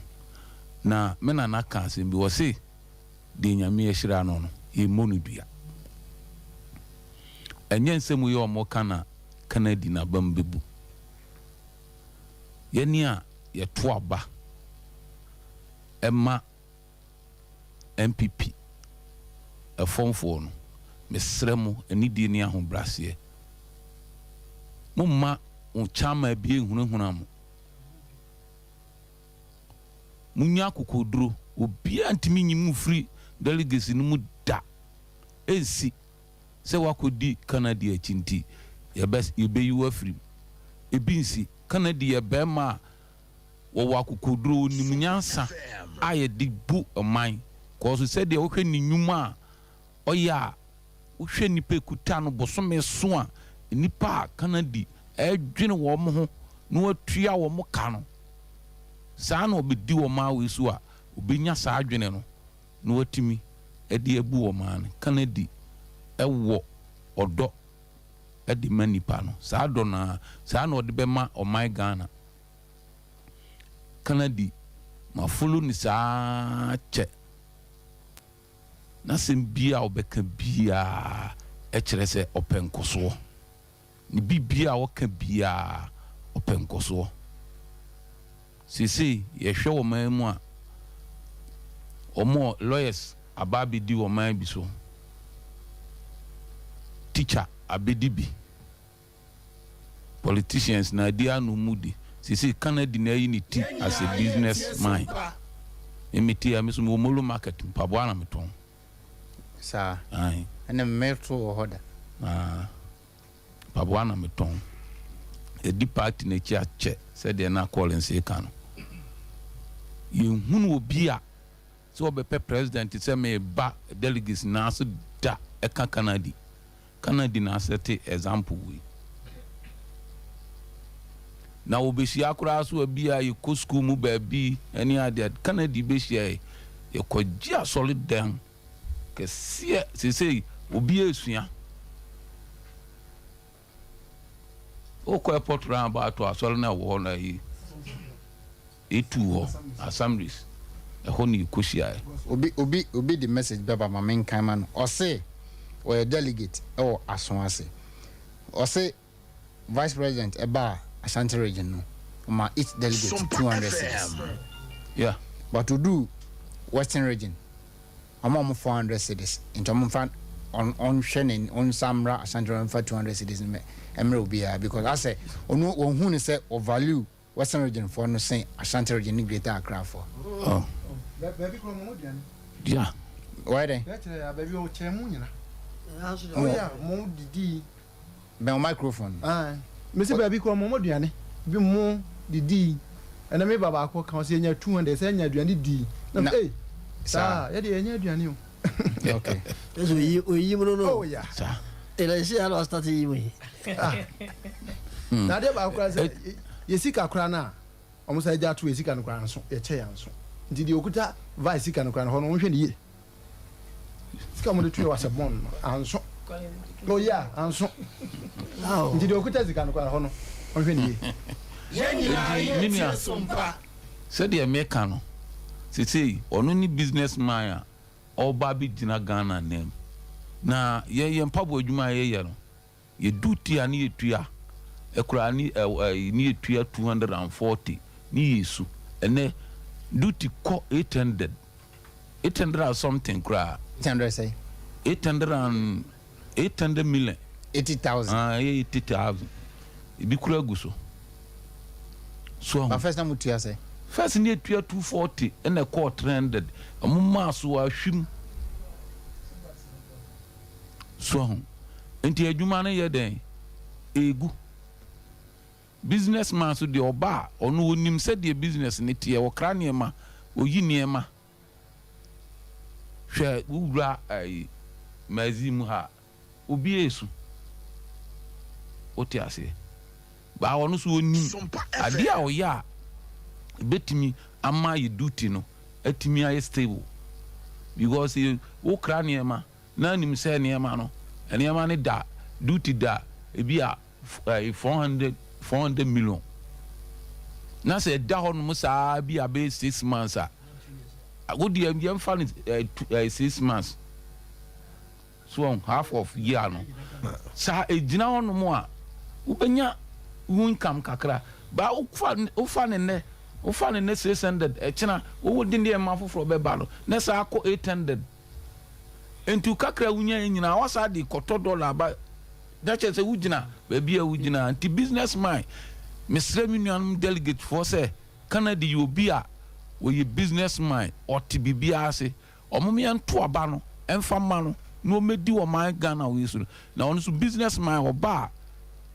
Na me nana ka asɛm bi, wɔse deɛ Nyame ahyira no no yɛmmɔ no dua. Ɛnyɛ nsɛm yi a wɔn ka na Kennedy n'abam bɛbu. Yɛne a yɛto aba ɛma NPP ɛfɔmfoɔ no, mesrɛ mo anidie ne ahobrɛaseɛ. Momma mo kyama bi ehunahuna mo. Munya akokoduro. Obiara ntumi nyi mu firi delegates no mu da. Ɛnsi sɛ wakɔdi Kennedy akyi nti yɛbɛyi wo afiri mu. Ebi nsi. Kennedy yɛ bɛrima a wɔwɔ akokoduro, onim nyansa a yɛde bu ɔman. Kɔɔso sɛdeɛ wohwɛ ne nnwuma a ɔyɛ a wohwɛ nipa ekuta no bosome so a nipa a Kennedy ɛdwene wɔn ho na watua wɔn ka no saa na ɔbɛdi wɔn awo so a obɛnya saa adwene no na watumi ɛde abu wɔn ano. Kennedy ɛwɔ ɔdɔ ɛde ma nipa no saa dɔ no a saa na ɔde bɛma ɔman Ghana. Kennedy Ma follow no saa kyɛ. N'asɛm biara a ɔbɛka biara kyerɛ sɛ ɔpɛ nkɔsoɔ. Ne biribiara a ɔka biara ɔpɛ nkɔsoɔ. Seesei yɛhwɛ wɔ man mu a, wɔn lawyers aba abɛdi wɔ man bi so, teacher abɛdi bi, politicians na adi ano mu di. Seesei Canada na ayi ne ti as a business man. Me ti a me so mewɔ Molo market mpaboa na metɔn. Saa. Ae. Ɛna mmeto wɔ hɔ da. Ah. Mpaboa na metɔn. Yɛdi party no akyi akyɛ sɛdeɛ na Collins reka no. Yɛnhunu obi a sɛ ɔbɛpɛ president sɛ meba delegates nyinaa so da ɛka Canady. Canady na asɛte example wei. Na wɔbɛhyia koraa so a bi a yɛkɔ school mu baabi ne adeɛ Canady bɛhyia yɛkɔgye asɔredan kɛseɛ seesei obi resua wokɔ airport round about asɔre no ɛwɔ hɔ no ayi etu hɔ assemblies ɛhɔ ne yɛkɔhyiaeɛ. Obi obi obi de message bɛba ma menkan ma no ɔse ɔyɛ delegate ɛwɔ aso ase ɔse Vice president ɛbaa Ashanti region no ɔma each delegate 200 cedis. Yeah. But oduu Western region ɔma ɔmo 400 cedis nti ɔmo nfa ɔnhwɛ ne ɔnsa mmra Ashanti region nfa 200 cedis no mmerɛ obiara because asɛ ɔno wɔn hu no sɛ ɔ value Western region foɔ no sen Ashanti region ne Greater Accra foɔ. Oh. Baabi kura mo aduane. Yeah. Wɔyɛ dɛn? Kyerɛ ya baabi ɔkyerɛ mu nyina. Ɔyɛ a mo didi. Bɛn wo microphone no. Ae. Mese baabi kura mo aduane bi mo didi. Ɛnɛ me ba baako ka ɔsɛ yɛnya 200 sɛ yɛnya aduane di. Na ei saa yɛde yɛnya aduane o. Okay. Ɛsɛ oyi oyi mu no no. Oh yeah. Saa. Ɛna esi ano asitati yi mu yi. Ah. Na adeɛ baako koraa sɛ yɛ sika koraa no a wɔn san gya ato yɛ sika no koraa nso yɛkyɛ yɛn nso nti deɛ okuta vice sika no koraa no hɔ no wɔn hwɛ ne yie sika wɔn de to yɛ wɔ asɛ bɔn no anso oh yeah anso nti deɛ okuta sika no koraa hɔ no wɔn hwɛ ne yie. Enti me nua, sɛdeɛ meka no, sesei ɔno ne business man a ɔreba abɛgyina Ghana ananmu. Na yɛn yɛn mpaboa adwuma a yɛyɛ no, Yɛdu ti a ne yɛtua koraa ne ne yɛtua 240 ne yɛsu. Ɛnɛ duty kɔ 800, 800 and something koraa. 800 sɛn? 800 and 800 million. 80,000. Ah, ɛyɛ 80,000. Ebi koraa gu so. So ahu. Ba first na mo tua sɛ? First ne yɛtua 240 ɛna ɛkɔɔ 300. Ɔmo maa so ahwim. So ahu? Nti adwuma no yɛ dɛn? Egu. Business man so deɛ ɔba a, ɔno onim sɛdeɛ business no teɛ, ɔkra nneɛma, oyi nneɛma. Hwɛ wo wura ayi magazine mu ha a, obi resu. Wote aseɛ? Baa ɔno so onim adeɛ a ɔyɛ a ebetumi ama yɛ duty no atumi ayɛ stable because wokra nneɛma na nim sɛ nneɛma no nneɛma no da duty da ebi a 400 400 million na sɛ ɛda hɔ nom saa bi a bɛyɛ 6 months a wo deɛ yɛmfa no 6 months so wɔn half of year no saa egyina hɔ nom a wobɛnya wo income kakra ba wofa wofa ne nnɛ wofa ne nnɛ 600 ɛkyena wowo de nneɛma foforɔ bɛba no na saa akɔ 800 Enti wo kakra a wunyae nyinaa, woasan de rekɔtɔ dɔla aba. Na kyerɛ sɛ wugyina baabi a wugyina. Nti business man, mesrɛ me nuanom delegate foɔ sɛ, Kennedy yɛ obi a ɔyɛ business man, ɔte biribiara ase. Wɔn yɛnto aba no mfa mma no na ɔmmɛdi ɔman Ghana wei so. Na ɔno nso business man, ɔba a,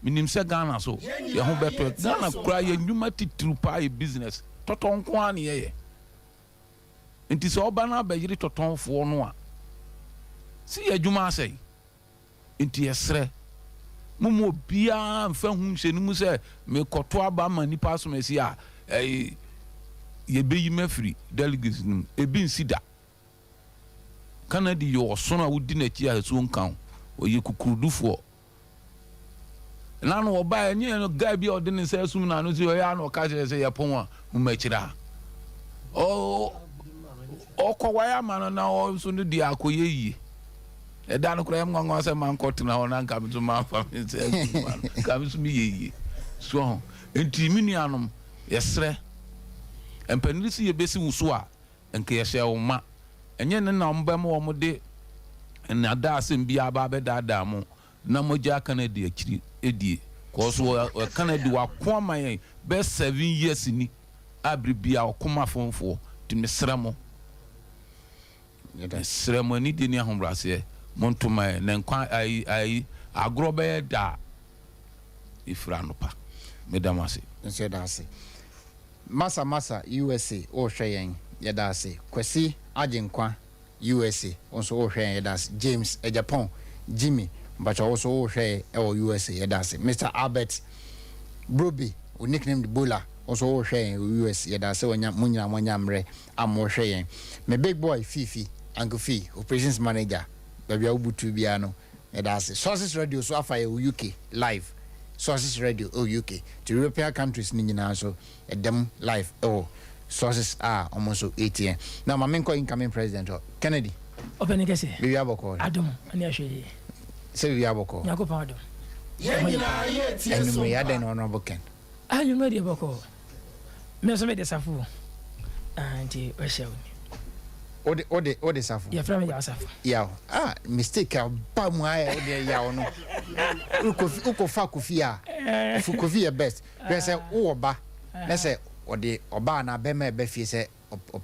menim sɛ Ghana so yɛn ho bɛtɔ. Ghana koraa yɛn nnwuma titiriw paa yɛ business. Tɔtɔ nko ara na yɛyɛ. Nti sɛ ɔba no abɛyere tɔtɔnfoɔ no a, se yɛ adwuma asɛe. Nti yɛsrɛ, momma obiara mfa hu nhyɛ ne mu sɛ mekɔto aba ama nnipa asomasi a, ɛɛ, yɛbɛyi me afiri delegates no mu. Ebi nsi da. Kennedy yɛ ɔsono a wodi n'akyi a asuo nka wo. Ɔyɛ kukurudufoɔ. Na no ɔbaeɛ ɛnyɛ no guy bi a ɔde ne nsa asum n'ano sɛ ɔyɛ a na ɔka kyerɛ sɛ yɛpɔn a hu m'akyiri a. Ɔkɔwae ama no na ɔnso no deɛ akɔyɛ yie. Ɛda no koraa ɛyɛ me nwanwa sɛ mankɔtena hɔ na nka me nso mamfa me nsa angu mu ano. Nka me nso meyɛ yie. So ho? Nti me nuanom, yɛsrɛ, mpanin sɛ yɛbɛsi wo so a, nka yɛhyɛ wo ma. Ɛnyɛ ne na wɔbɛma wɔde nnadaa asɛm biara aba abɛdaadaa mo na mogya Kennedy akyiri die. Cause wɔ Kennedy wako ama yɛn bɛyɛ 7 years ni a bere biara ɔko ma fomfoɔ. Nti mesrɛ mo, mesrɛ mo anidie ne ahobrɛaseɛ, monto ma yɛn na nkwa ayi ayi agorɔ bɛyɛ da a ɛfiri anɔpa. Meda mo ase. Nso yɛda ase. Masa Masa USA wohwɛ yɛn, yɛda ase. Kwasi Agyenkwa USA, wo nso wohwɛ yɛn, yɛda ase. James Agyapong Jimmy mpakyɛ, wo nso wohwɛ yɛn ɛwɔ USA, yɛda ase. Mr Albert Broby, wo nickname de Bola, wo nso wohwɛ yɛn wɔ US, yɛda ase. Wɔnya mo nyinaa moanya mmerɛ a mohwɛ yɛn. Me big boy Fifi, Uncle Fi, operations manager, baabi a wobutu biara no, yɛda ase. Sources Radio so afa yɛ wɔ UK live, Sources Radio ɛwɔ UK to European countries no nyinaa nso ɛdɛm live ɛwɔ Sources a wɔn nso ɛtie. Na maame nkɔ incoming president hɔ, Kennedy. Ɔpɛni kɛse. Biribi abɔkɔ? Adom ɛne ahwɛ yie. Sɛ biribi abɔkɔ? Nyankopɔn adom. Anwummerɛ yɛ adɛn na Honorable Ken? Anwummerɛ deɛ bɔkɔ, me nso mede safo. Ah, nti ɔhyɛ wo ni. Wode safo? Yɛfrɛ me Yaw Safo. Yaw, ah, mistake a ba mu ayɛ wode yaw no. Wokɔfa Kofi a, Kofi yɛ best. Hwɛ sɛ wowɔ ba na sɛ ɔde ɔbaa anaa bɛrima ɛbɛ fie sɛ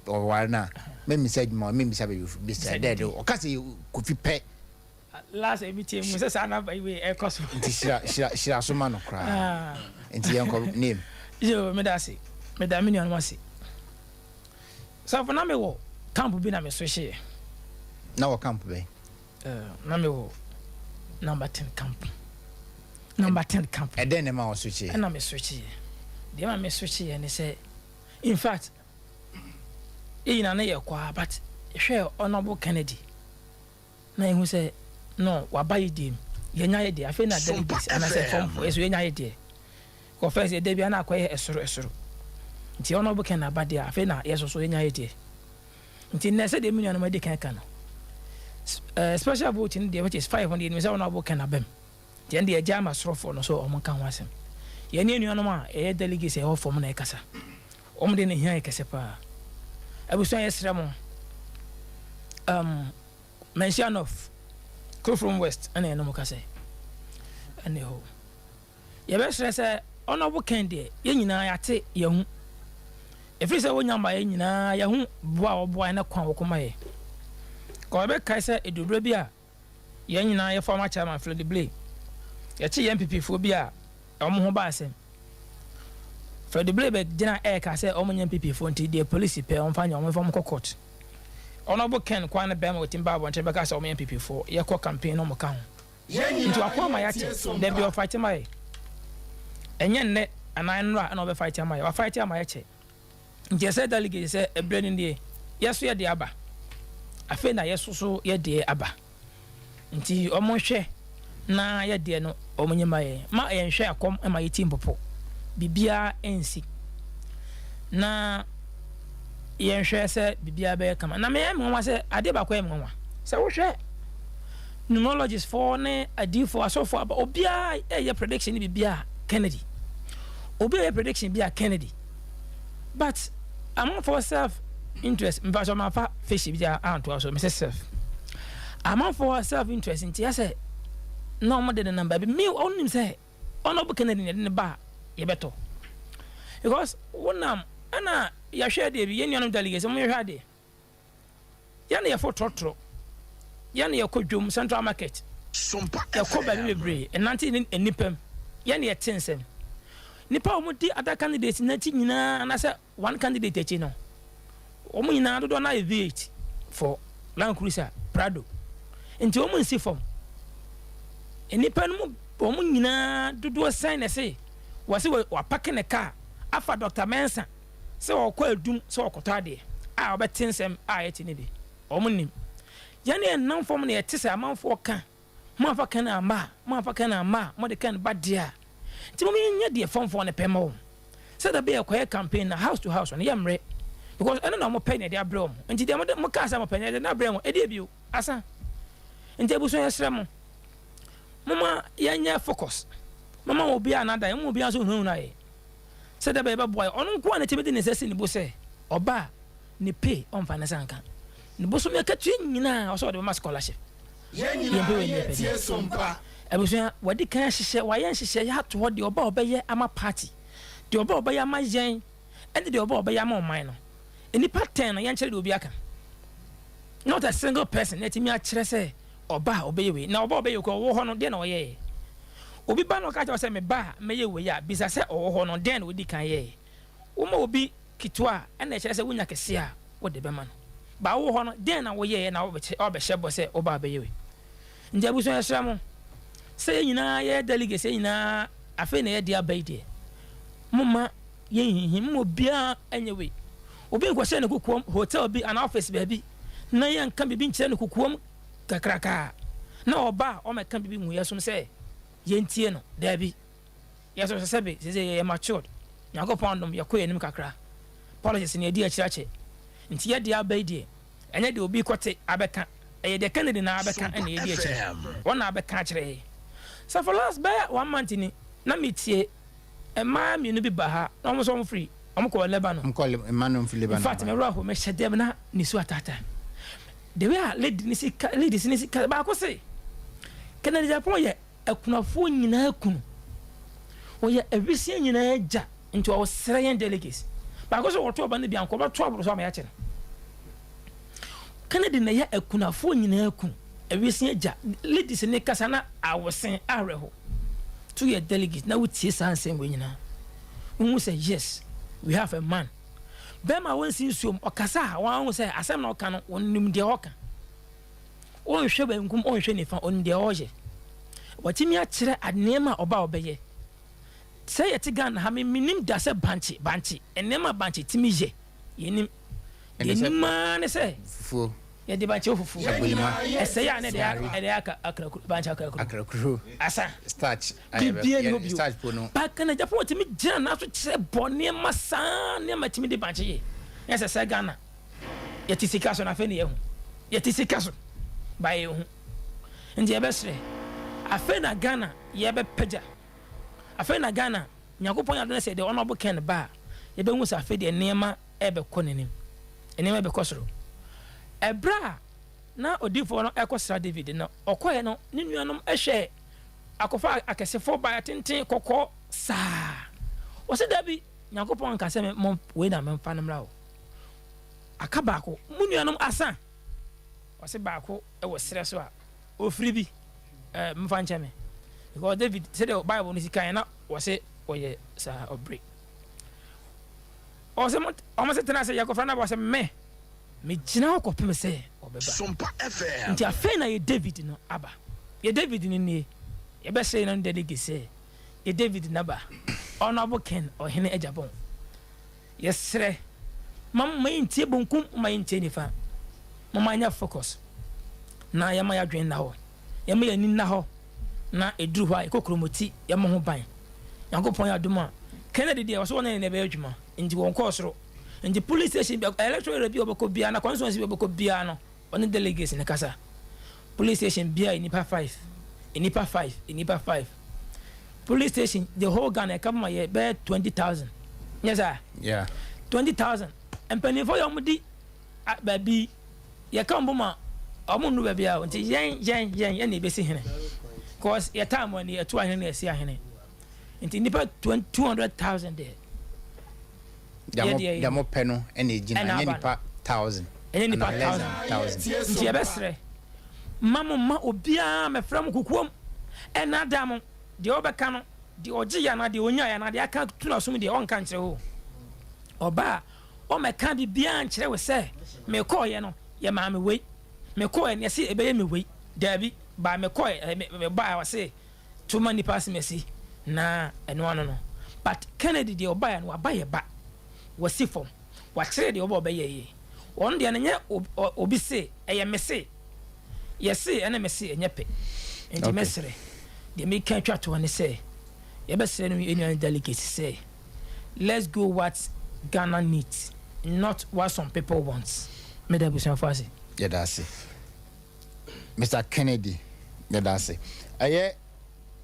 ɔware no a, memmisa adwuma, memmisa baabi ofi, bisa dɛ de ɔka sɛ Kofi pɛ. Last ebi tie mu sɛ saa namba yi wei ɛkɔ so. Nti hyira hyira hyira so ma no koraa. Nti yɛnkɔ name. Yo, meda ase, meda me nuanom ase. Safo, na mewɔ camp bi na me so hyeɛ. Na wɔ camp bɛn? Na mewɔ Number 10 camp, Number 10 camp. Ɛdɛn ne ma wɔ so kyeɛ? Ɛna me so kyeɛ deɛ ma me so kyeɛ ne sɛ, in fact, yɛ nyinaa ne yɛ kɔ a, but hwɛ Honourable Kennedy na ehu sɛ no waba yi deɛ yɛnya yɛ deɛ afei na delegates anaasɛ fɔmfoɔ yɛ so yɛnya yɛ deɛ kɔ first yɛ bi ana akɔyɛ ɛsoro ɛsoro. Nti Honourable Ken aba deɛ, afei na yɛ so so yɛnya yɛ deɛ. Nti nnɛ sɛ deɛ me nuanom adi kan ka no, special vote no deɛ, which is five no deɛ, nim sɛ Honourable Ken aba mu nti ɛno deɛ yɛgya ama sorofoɔ no so ɔmo nka ho asɛm. Yɛne anuanom a yɛyɛ delegates a ɛwɔ fam na ɛkasa, wɔn de ne hia yɛ kɛse paa. Abusua, yɛsrɛ mo, Manhyia North, Krofrom West ɛna yɛne mo kasa yi ɛne hɔ. Yɛbɛsrɛ sɛ Honourable Ken deɛ, yɛn nyinaa yɛate yɛn ho ɛfiri sɛ wɔnya ma yɛn nyinaa yɛho boa a wɔboa ne kwan wɔkɔma yɛ kɔ. Yɛbɛkae sɛ ɛdurberɛ bi a yɛn nyinaa yɛ former chairman Freddie Blay, yɛkye yɛn NPP foɔ bi a wɔn ho ba asɛm. Freddie Blay bɛgyina ɛɛka sɛ wɔn nyɛ NPP foɔ, nti deɛ polisi pɛ wɔn fa nyɛ wɔn fa wɔn kɔ court. Honourable Ken kwan ne bɛrima wɔtumi ba abɔnten bɛka sɛ wɔn yɛ NPP foɔ, yɛkɔ campaign na wɔn ka ho. Nti wako ama yɛakyɛ dabi ɔfight ma yɛ. Ɛnyɛ nnɛ anaa nnora ɛna ɔbɛfight ama yɛ, wafight ama yɛkyɛ. Nti ɛsɛ delegate sɛ ɛbrɛ no nie, yɛso yɛde aba, afei na yɛso so yɛdeɛ aba. Nti ɔmo nhwɛ na yɛdeɛ no ɔmo nyɛ ma yɛn, ma yɛnhwɛ akɔm ma yɛti mpopo biribiara nsi na yɛnhwɛ sɛ biribiara bɛyɛ kama. Na meyɛ me nwanwa sɛ adeɛ baako yɛ me nwanwa sɛ wohwɛ numerologist foɔ ne adiifoɔ, asɔfoɔ aba, obiara ɛyɛ prediction ne biribiara Kennedy, obi ɛyɛ prediction bi a Kennedy, but amanfoɔ self interest mfa so mafa fish bi a antoa so. Mesɛ self amanfoɔ self interest nti ɛsɛ na wɔn de nenam baabi mi. Ɔnim sɛ Honourable Kennedy na yɛde ne ba a yɛbɛtɔ because wonam ɛna yɛhwɛ adeɛ bi. Yɛn nuanom delegates, wɔn yɛhwɛ adeɛ, yɛn na yɛfo trɔtrɔ, yɛn na yɛkɔ dwom, Central Market, yɛkɔ baabi bebree, ɛnante ne nipa mu, yɛn na yɛte nsɛm. Nipa a wɔn di other candidates n'akyi nyinaa anaasɛ one candidate akyi no, wɔn nyinaa dodoɔ no ayɛ V8 for Land Cruiser, Prado, nti wɔn nsi fam. Nipa no mu wɔn nyinaa dodoɔ sɛn na ɛsɛ wɔsi wapark ne car afa Dr Mensa sɛ ɔkɔ adum sɛ ɔkɔtɔ adeɛ a ɔbɛte nsɛm a yɛte ne bi? Wɔn nim yɛn yɛn nam fam na yɛte sɛ amanfoɔ ka mo afa kan ama a mo afa kan ama a mo de kan ba deɛ a. Nti mo yɛnyɛ deɛ fɔmfoɔ no pɛ ma wɔn sɛ dabi yɛkɔyɛ campaign na house to house no yɛ mmerɛ. Because ɛno na wɔpɛ na yɛde abrɛ wɔn. Nti deɛ mode mokaa sɛ mopɛ no yɛde no abrɛ mo. Ɛdeɛ bio? Asa. Nti abusua yɛsrɛ mo, momma yɛnyɛ focus. Momma obiara nnada yɛn, momma obiara nso nhunahuna yɛn. Sɛdeɛ ɛbɛyɛ yɛbɛboa yɛn. Ɔno nko ara na ɛtumi de ne nsa si ne bo sɛ ɔba a, ne pay ɔmfa ne nsa nka. Ne bosome akatua nyinaa ɔsɛ ɔde bɛma scholarship. Yɛn Yɛmpɛ nyinaa wei ne yɛ yɛpɛ tie deɛ. so mpa. Abusua, wadi kan ahyehyɛ, wayɛ nhyehyɛeɛ ato hɔ deɛ ɔba a ɔbɛyɛ ama party, deɛ ɔba a ɔbɛyɛ ama yɛn, ɛne deɛ ɔba a ɔbɛyɛ ama ɔman no. Nnipa ten no yɛnkyerɛ deɛ obi aka. Not a single person na ɛtumi akyerɛ sɛ ɔba a ɔbɛyɛ wei. Na ɔba a ɔbɛyɛ wei koraa ɔwɔ hɔ no deɛ na ɔyɛeɛ. Obi ba na ɔka kyerɛ wo sɛ meba a mɛyɛ wei a, bisa sɛ ɔwɔ hɔ no dɛn na ɔdi kan yɛeɛ. Woma obi ketewa a, ɛna ɛkyerɛ sɛ wonya kɛseɛ a wode bɛma no. Ba wowɔ hɔ no, dɛn na woyɛeɛ na woabɛhyɛ bɔ sɛ woba abɛyɛ wei? Nti abusua yɛsrɛ mo sɛ yɛn nyinaa yɛyɛ delegates, yɛn nyinaa afei na yɛde aba yi deɛ, momma yɛnhinhim, momma obiara nyɛ wei. Obi nkɔhyɛ ne kokoam hotel bi anaa office baabi na yɛnka biribi nkyerɛ no kokoam kakraka na ɔba a ɔmmɛka biribi ngu yɛn som sɛ yɛntie no. Daabi. Yɛ so sɛbe sesei yɛyɛ matured, Nyankopɔn adom yɛkɔ yɛn anim kakra, politics no yɛdi akyire akyɛ, nti yɛ deɛ aba yi deɛ ɛnyɛ deɛ obi kɔte abɛka, ɛyɛ deɛ Kennedy na abɛka Sompa ɛna yɛdi akyire, FM. wɔn na abɛka akyerɛ yɛn. Sɛ for last bɛyɛ one month ni na me tie mmaa mmienu bi ba ha na wɔn nso wɔn firi wɔn kɔɔ Lebanon. Wɔn kɔɔ Leb mmaa no firi In Lebanon fact ba. me werɛ ho me hyɛ dɛm na nisuo ataataa me. The way a lady no si ka ladies no si ka baako se Kennedy Agyapong yɛ Akunafoɔ nyinaa kunu. Ɔyɛ awisiaa nyinaa agya nti ɔsrɛ yɛn delegates. Baako sɛ ɔto ɔba no bi anka ɔbɛto aboro so ama yɛakyɛ no. Kennedy na ɛyɛ akunafoɔ nyinaa kunu, awisiaa agya. Ladies ne kasa na awose awerɛho. To yɛ delegates na wotie saa nsɛm wei nyinaa. Wohu sɛ yes, we have a man. Bɛrima a wɔnsi nsuom, ɔkasa a wɔahu sɛ asɛm na ɔka no, wɔnim deɛ ɔka. Ɔnhwɛ benkum, ɔnhwɛ nifa, ɔnim deɛ ɔreyɛ. Watumi akyerɛ nneɛma a ɔba a ɔbɛyɛ. Sɛ yɛte Ghana ha, me menim da sɛ bankye, bankye, nneɛma a bankye tumi yɛ, yɛnim. Deɛ yɛnim ara ne sɛ fufuo, yɛde bankye wɔ fufuo. Agbolima, Ɛsɛe a na yɛde yɛde aka akrakuro, bankye akrakuro. Akrakuro, Asa. Starch, Biribiara nni hɔ bio. starch po no. But Ghana Japan wɔtumi gyina nan so kyerɛ bɔ nneɛma saa nneɛma tumi de bankye yɛ. Nyɛ sɛ sɛ Ghana. Yɛte sika so na afei na yɛahu. Yɛte sika so but yɛnhu. Nti yɛbɛsrɛ, afei na Ghana yɛbɛpagya. Afei na Ghana, Nyankopɔn yɛ adom na sɛ yɛde Honourable Ken ba a, yɛbɛhu sɛ afei deɛ nneɛma ɛrebɛkɔ n'anim. Nneɛma ɛrebɛkɔ soro. Ɛberɛ a na odiyifoɔ no ɛrekɔsra David no, ɔkɔeɛ no, ne nuanom hwɛɛ akɔfa akɛsefoɔ baeɛ atenten kɔkɔɔ saa. Ɔse dabi, Nyankopɔn anka sɛ me, wei na memfa no mmra o. Aka baako. Mo nuanom asa. Ɔse baako wɔ serɛ so a ɔfiri bi. Eh, momfa nkyɛ me. Because David, sɛdeɛ Bible no si kan na wɔse ɔyɛ saa ɔbere. Ɔse mo, ɔmo se tena ase yɛkɔfra no aba ɔse me, megyina hɔ kɔpem sɛ ɔbɛba. Sompa FM. Nti afei na yɛ David no aba. Yɛ David no nie. Yɛbɛsee no delegate sɛ yɛ David no aba. Honourable Ken Ɔhene Agyapong. Yɛsrɛ ma momma yɛntie bonkum, momma yɛntie nifa. Momma yɛnyɛ focus na yɛmma yɛadwene nna hɔ, yɛmma yɛn ani nna hɔ na ɛduru hɔ a yɛkɔ kuromoti, yɛmmɔ ho ban. Nyankopɔn yɛ adom a, Kennedy deɛ ɔsɛ wɔne ne na ɛbɛyɛ adwuma nti wɔnkɔɔ soro. Nti police station bi, electoral area bi a wɔbɛkɔ biara na constituency bi a wɔbɛkɔ biara no, Ɔne delegates no kasa. Police station bia nnipa five, nnipa five, nnipa five. Police station the whole Ghana ɛka boma yɛ bɛyɛ 20,000. Nyɛ saa? Yeah. 20,000. Mpanimfoɔ yɛ wɔn di baabi yɛka wɔn boma wɔn nnu baabi a nti yɛn yɛn yɛn yɛn na ebesi hene. Cause yɛ time ani ɛto ahene na ɛsi ahene. Nti nnipa 200,000 deɛ. Deɛ mo pɛ no na ɛgyina, ɛnyɛ nipa thousand. Ɛnyɛ nipa thousand. Nti yɛbɛsrɛ, mma mo mma obiara mmɛfrɛ mo kokoam ɛnnaadaa mo. Deɛ ɔbɛka no, deɛ ɔgyeeɛ anaa deɛ ɔnyaeɛ anaa deɛ aka to n'asom deɛ, ɔnka nkyerɛ wo. Ɔba a, ɔmmɛka biribiara nkyerɛ wo sɛ, mekɔeɛ no, yɛmaa me wei, mekɔeɛ no, yɛse ɛbɛyɛ me wei. Daabi, but mekɔeɛ, mebaeɛ a, ɔse To ma nipa asem asi na ɛno ano no but Kennedy deɛ ɔbaeɛ no waba yɛ ba wasi fam wakyerɛ deɛ ɔba ɔbɛyɛ yie ɔno deɛ no nyɛ obi se ɛyɛ me se yɛ se ɛne me se ɛnyɛ pɛ nti mɛsrɛ deɛ meka atwa toɔ ne sɛ yɛbɛsrɛ no yɛn nuanom delegates sɛ let's go what Ghana needs. not what some people want. Meda abusuafo ase. Yɛda ase. Mister Kennedy, yɛda ase. Ɛyɛ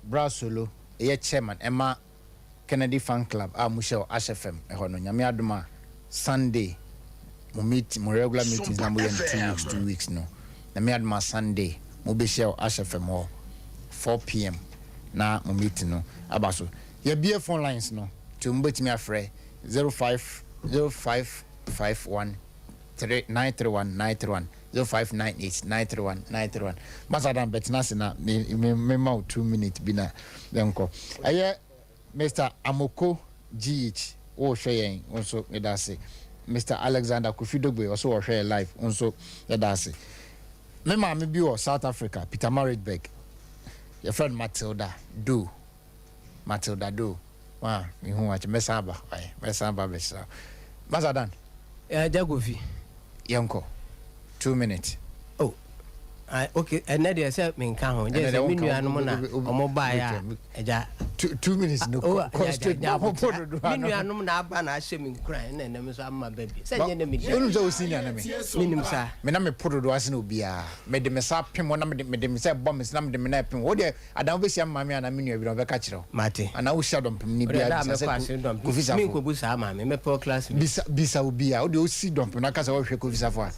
Bra Solo, ɛyɛ chairman ɛma Kennedy Fan Club a mohyɛ wɔ Ash FM ɛhɔ no. Nyame adom a Sunday mo meet, mo regular meetings na moyɛ no 2 weeks 2 weeks no. Nyame adom a Sunday mobɛhyia wɔ Ash FM hɔ 4 p.m. na mo meeting no aba so. Yɛbie phone lines no nti mobɛtumi afrɛ 05 0551 3 931 931, 0598 931 931. Masadan bɛtena ase na me me me ma wo 2 minutes bi na yɛnkɔ. Ɛyɛ Mr Amoko GH, wɔrehwɛ yɛn, wo nso meda ase. Mr Alexander Kofi Dogbe ɔso wɔhwɛ yɛn live, wo nso yɛda ase. Me maame bi wɔ South Africa, Peter Maritzburg, yɛfrɛ no Matilda Do. Matilda Do wa mehu wakyɛ, mɛsan aba, wae, mɛsan aba bɛsra Masadan. Agya Kofi. Yɛnkɔ 2 minutes. Oh, ah, okay, ɛnɛ deɛ sɛ menka ho gye sɛ me nuanom na ɔmo baeɛ a agya. 2 minutes no. Oh, kɔ straight agya, na dodo. Me nuanom na aba na ahyɛ me nkuran na ɛnam nso ama ba bi sɛ nyɛ na medi. Wonim sɛ wo senior ne me. Menim saa. Me na mepo dodo ase na obiara mede me sa pem hɔ na mede me sɛ bɔ me se na mede me na pem wo deɛ adan wobɛhyia me maame anaa me nua bi na ɔbɛka kyerɛ wo. Mate. Anaa wohyia dɔmpem ne Wode biara da a bisa mɛkɔ sɛ ase dɔmpem. Kofi Safo. Menkɔbu saa maame, mɛpɛ class mate. Bisa bisa obiara wode wosi dɔmpem na ka sɛ wohwɛ Kofi Safo a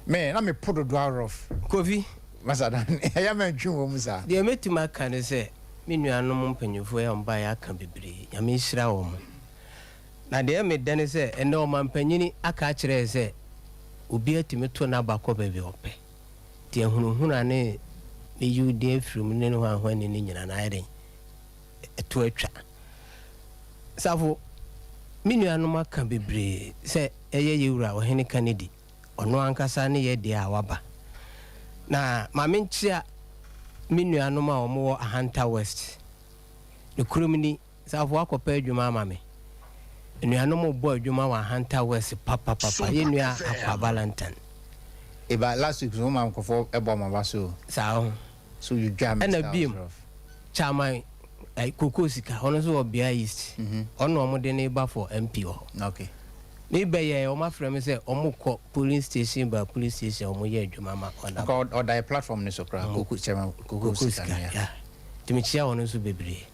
me na mepo dodo arɔf. Kofi. Masadan ɛyɛ ma ntwi wɔ mu saa. Deɛ mɛtumi aka ne sɛ me nuanom mpanyimfoɔ a ɔmbaeɛ aka bebree, Nyame nhyira wɔ mo. Na deɛ medɛ ne sɛ ɛnɛ ɔmampanyini aka akyerɛ yɛ sɛ obi atumi to n'aba kɔ baabi a ɔpɛ, nti ahunahuna ne meyi wo din afiri mu ne ne hwanhwani no nyina na ayɛ den ɛto atwa. Safo, me nuanom aka bebree sɛ ɛyɛ yɛwura Ɔhene Kennedy ɔno ankasa ne yɛ deɛ a waba na maame nkyea me nuanom a wɔwɔ Ahanta West ne kurom ni. Safo, akɔpɛ adwuma ama me. Nnuanom bɔ adwuma wɔ Ahanta West papapapa. Yɛ nua Akwa Valentine. Eba last week so ma nkɔfɔ ɛbɔ ɔmo aba so. Saa ho. So you dwa me. Ɛna biem chairman Koko Sika, ɔno nso wɔ Bia East, ɔno ɔmo de ne ba for MP wɔ hɔ. Ne bɛyɛ ɔmo afrɛ me sɛ ɔmo kɔ polling station by polling station, ɔmo yɛ adwuma ma ɔda. Ɔda yɛ platform ne so koraa, Koko chairman Koko Sika no ya. Nti mekyia wɔn nso bebree.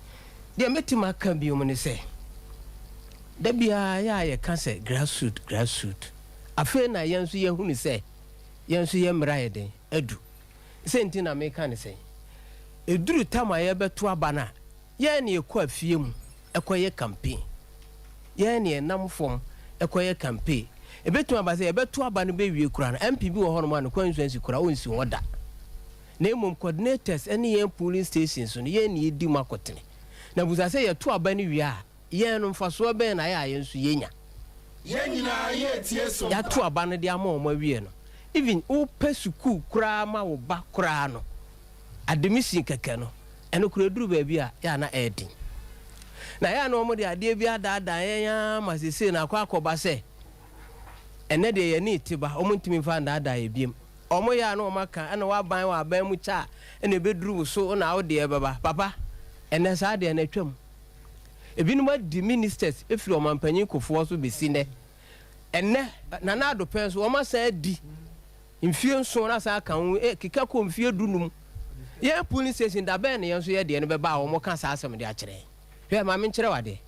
Deɛ mɛtumi aka bio mu ne sɛ da biara yɛ a yɛka sɛ grassroot, grassroot, afei na yɛn nso yɛhunu sɛ yɛn nso yɛ mmerɛ ayɛ den adu sɛ nti na meka ne sɛ ɛduru tam a yɛbɛto aba no a, yɛn ne yɛkɔ afie mu ɛkɔyɛ campaign, yɛn ne yɛnam fam ɛkɔyɛ campaign. Ɛbɛtumi aba sɛ yɛbɛto aba no bɛwie kora no, MP bi wɔ hɔnom a ne constituency kora ɔnsi hɔ da, na mmom coordinators ne yɛn polling stations no, yɛn ne yɛdi mu akɔtene na busa sɛ yɛto aba no wie a, yɛn no mfasoɔ bɛn na ayɛ a yɛn nso yɛnya. Yɛn nyinaa yɛtie so. Yɛato aba no de ama wɔn awie no, even wopɛ sukuu koraa ma wo ba koraa no, admission kɛkɛ no, ɛno kora duru baabi a yɛ ana ɛyɛ den na yɛ ana wɔn de adeɛ bi adaadaa yɛn ama sese na akɔ akɔba sɛ ɛnɛ deɛ yɛne te ba wɔn ntumi nfa ndaadaa yɛ biem. Wɔn yɛ a na wɔn aka ɛna wɔaban wɔ aban mu kyɛ a ɛna ebɛduru wo so na awo deɛ bɛba papa. Ɛnɛ saa deɛ na atwam. Ebinom adi ministers efiri ɔmanpanyin Kofoɔ so besi nɛ. Ɛnɛ Nana Addo pɛn so wɔn asan adi mfie 7 na asan aka ho keka kɔ mfie 15. Yɛn polling station da bɛn na yɛn nso yɛ deɛ no bɛba a wɔn ka saa asɛm de akyerɛ yɛn? Hwɛ, maame, nkyerɛ wa deɛ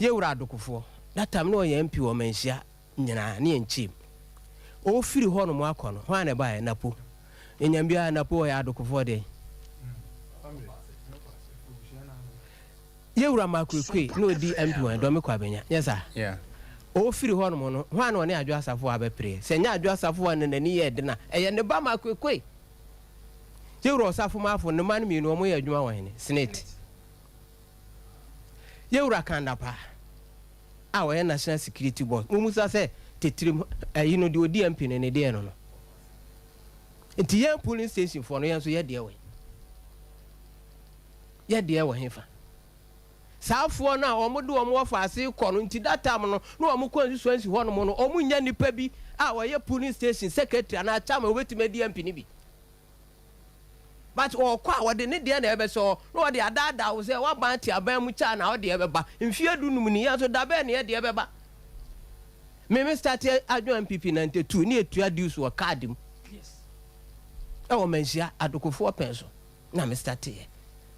yɛwura adokofoɔ that time na ɔyɛ MP wɔ Manhyia nyinaa ne yɛn kyim ɔfiri hɔ nom akɔ no hwan na ɛbaeɛ? Napo ɛnyam biara Napo ɔyɛ adokofoɔ deɛ. Yɛwura Makurekue na ɔdi MP wɔ Dɔme Kwabenya nyɛ saa? Ɔfiri hɔ nom no, hwan na ɔne Adwo Asafo a bɛpereɛ sɛ nyɛ Adwo Asafo a na n'ani yɛ dena? Ɛyɛ ne ba Makurekue. Yɛwura Ɔsafo Maafo ne ma no mmienu wɔn yɛ adwuma wɔ hene SSNIT. Yɛwura Kandapa a ɔyɛ National Security Board, mo musa sɛ tetirim ɛyi no deɛ ɔdi MP no ne deɛ no nti yɛn polling station foɔ no, yɛn nso yɛ deɛ wɔ yɛ deɛ wɔ hefa? Saafoɔ no a wɔn de wɔn wɔ faase kɔ no nti that time no na wɔn kɔ nsusuansi hɔ nom no, wɔn nya nipa bi a wɔyɛ polling station secretary anaa chairman wɔbɛtumi adi MP no bi. But ɔɔkɔ a wɔde ne deɛ na ɛbɛsɛ hɔ na wɔde adaadaa wo sɛ w'aban te aban mu kyɛ a na wo deɛ bɛba. Mfeɛ du num ni yɛn nso da bɛn na yɛ deɛ bɛba? Me me starte adwuma NPP 92 ne yɛtua dues wɔ card mu ɛwɔ Manhyia Adokofoɔ pɛn so na me starte yɛ.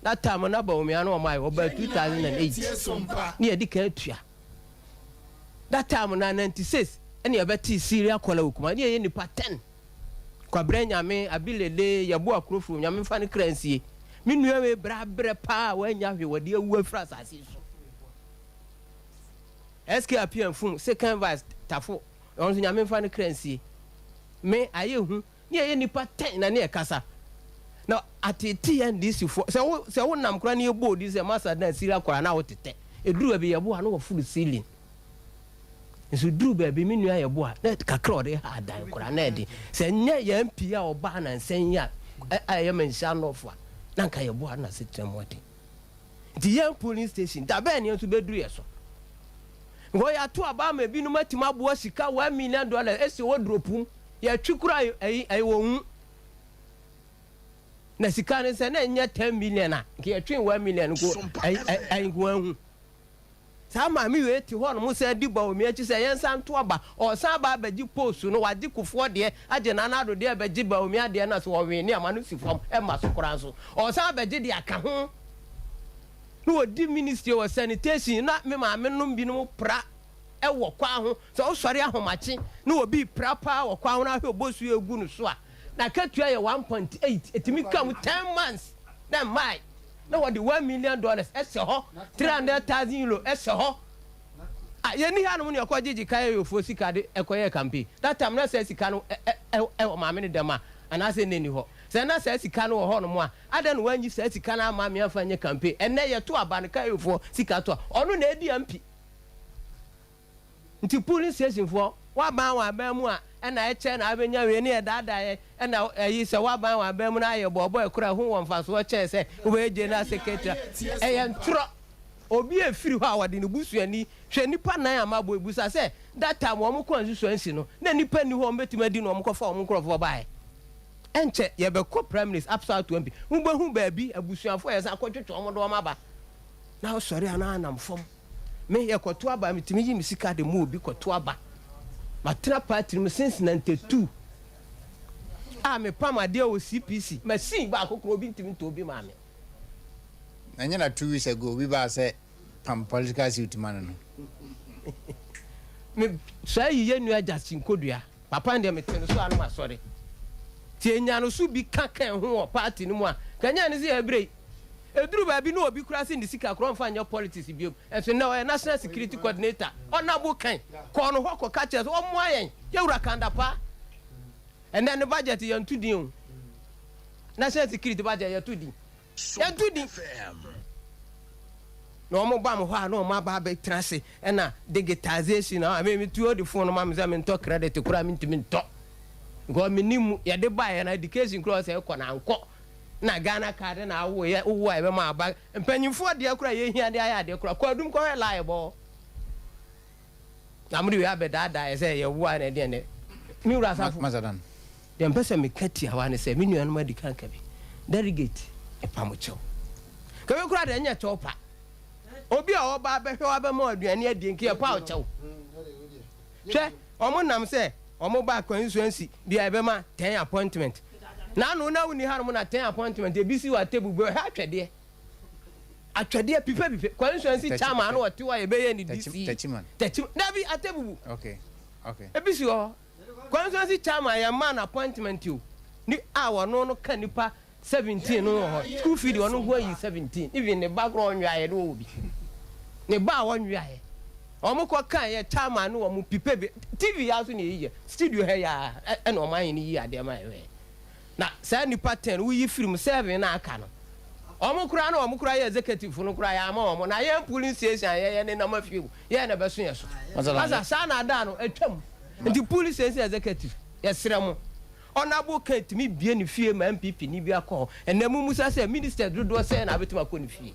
That time na Bawumia no ɔmaayɛ ɔbaa 2008 ne yɛde kan tua. That time na 96 ɛne yɛbɛtee Syria kɔla wɔ Kumasi ne yɛyɛ nipa 10. Kwabrɛ Nyame, Abilele, Yeboah Kurofrom, Nyame mfa ne kra nsie. Me nua wei brɛ abrɛ paa a wannya hwee wɔde awu afiri asase yi so. SK Appiah Mfum, second vice, Tafo, ɔno nso Nyame mfa ne kra nsie. Me, ayɛ hu, ne yɛyɛ nnipa tɛn na ne yɛkasa. Na atete NDC foɔ, sɛ wo, sɛ wo nam koraa ne yɛbɔ odin sɛ Masa Dan Sira koraa na wotetɛ. Ɛduru baabi yɛboa na wɔforo ceiling. Nso duru baabi me nua yɛ boa na kakra a ɔde ha adan koraa na ɛde sɛ nyɛ yɛn pii a ɔbaa nansa yi a a ɛyɛ Manhyia North a na nka yɛ boa na asetena mu ɔden. Nti yɛn polling station da bɛn na yɛn nso bɛduru yɛ so? Because yɛato aba ama ebinom atumi aboa sika $1 million esi wɔ dropum yɛtwe koraa ɛyi ɛyi wɔn hu na sika no sɛ na ɛnyɛ 10 million a nka yɛtwe 1 million nko ɛyi ɛyi nko wɔn hu. Saa maame wei te hɔ nom san di Bawumia akyi sɛ yɛnsan nto aba, ɔresan aba abɛgye post no, wagye Kufuor deɛ, agye Nana Addo deɛ abɛgye Bawumia deɛ na sɛ ɔwee ne ama no si fam ɛmma so koraa nso, ɔresan abɛgye deɛ aka ho na ɔdi ministry wɔ sanitation na me maame nom binom pra wɔ kwan ho, sɛ wosɔre ahomakye na obi repra paa wɔ kwan ho na ahwɛ obosuo egu no so a, n'akatua yɛ 1.8, ɛtumi ka mu 10 months na ɛmmae. Na wɔde $1 million hyɛ hɔ, €300,000 hyɛ hɔ. Ah, yɛnni hanom na yɛkɔ gyegye Kayayofoɔ sika de kɔyɛɛ campaign. That time na saa sika no wɔ maame no dɛm a, anaasɛ na ɛnni hɔ? Sɛ na saa sika no wɔ hɔnom a, adɛn na wɔanyi saa sika no amma me amfa nyɛ campaign? Ɛnnɛ yɛto aba no, Kayayofoɔ sika to a, ɔno na ɛdi MP. Nti polling station foɔ waban wɔ aban mu a ɛna ɛkyɛ na abɛnya wei ne ɛdaadaa yɛn ɛna ɛyi sɛ waban wɔ aban mu na ayɛ bɔɔbɔɔ ɛkora ɛho wɔ mfasoɔ kyɛn sɛ wobɛyɛ general secretary a ɛyɛ ntorɔ obi ɛfiri hɔ a wɔde ne busuani hwɛ nipa nan a mabɔ ebusa sɛ that time wɔn kɔ nsusuansi no na nipa nni hɔ wɔn bɛtumi adi na wɔn kɔfa wɔn nkorɔfoɔ baeɛ ɛnkyɛ yɛbɛkɔ primaries absa to MP wobɛhu baabi abusuafoɔ yɛsan kɔtwetwe wɔn de wɔn aba na wosɔre a na anam fam. Me yɛ kɔto aba metumi yi me sika de ma obi kɔto aba. Matena party no mu since 92 a mepam adeɛ wɔ CPC machine baako koraa obi ntumi ntɔ obi maa me. Na nyɛ na 2 weeks ago obi baa sɛ pam political suit ma no no. Me saa yi yɛ nua Justin Kodua papa no deɛ mete no so a na masɔre nti enya no so bi ka kɛn ho wɔ party no mu a kanyɛ ne sɛ yɛbrɛ yi. Ɛduru baabi na obi koraa se ne sika koraa ɔmfa nyɛ politics biom. Nso nnɛ ɔyɛ National Security Coordinator. Ɔnabo Kan kɔɔ no hɔ kɔka kyerɛɛ sɛ ɔmmoa yɛn. Yɛwura Kandapaa. Ɛnnɛ ne budget yɛnto din o. National Security budget yɛto din. Yɛnto din. Na wɔn ba mo hɔ a na wɔn aba abɛtena ase ɛna digitization a me metuo de phone ma me sɛ mentɔ credit koraa mentumi ntɔ. Because menim mu yɛde baeɛ na education koraa sɛ ɛkɔ na ankɔ. Na Ghana card na awo yɛ wowo a yɛbɛma aba mpanyinfoɔ deɛ koraa yɛhia de ayɛ adeɛ koraa kɔ adum kɔhwɛ lie bɔ na mode wei abɛdaadaa yɛ sɛ yɛwo a na ɛdeɛ nɛ me wura asafo deɛ mpɛ sɛ meka tiawa ne sɛ me nuanom adi kan ka bi delegate ɛpa mo kyɛw kɛwɛ koraa deɛ ɛnyɛ kyɛw pa obi a ɔba abɛhwɛ wabɛma aduane adie nka yɛpa wo kyɛw Hwɛ, wɔn nam sɛ wɔn ba constituency bi a yɛbɛma ten appointment. N'ano na wonni hanom na ten appointment ebi si wɔ table bi hwɛ atwɛdeɛ. Atwɛdeɛ pipe pipe constituency chairman ano ɔte hɔ a yɛbɛyɛ ne DC. Techiman. Techiman. Dabi atebubu. Okay. Okay. Ebi si hɔ. Constituency chairman yɛ man appointment o. Ni a wɔno no ka nipa 17 no wɔ hɔ school fee deɛ ɔno nko ayi 17 even ne ba koraa ɔnweaeɛ ne ɔwɔ bi ne ba a ɔnweaeɛ wɔn kɔ kan yɛ chairman ne wɔn pipe bi tv ya so na eyi yɛ studio ha ya ɛna wɔn ayɛ ne yi adeɛ ma yɛ na saa nipa 10 woyi firi mu 7 na aka no wɔn koraa na wɔn koraa yɛ executive no koraa yɛ ama wɔn na yɛn polling station yɛ yɛ ne nam afie mu yɛ na bɛso yɛ so masa saa na ada no atwam nti polling station executive yɛsrɛ mo. Honourable Ken tumi bue ne fie ma NPP ni bi akɔ hɔ. Ɛnnɛ mommusa sɛ ministers dodoɔ sɛn na abɛtumi akɔ ne fie?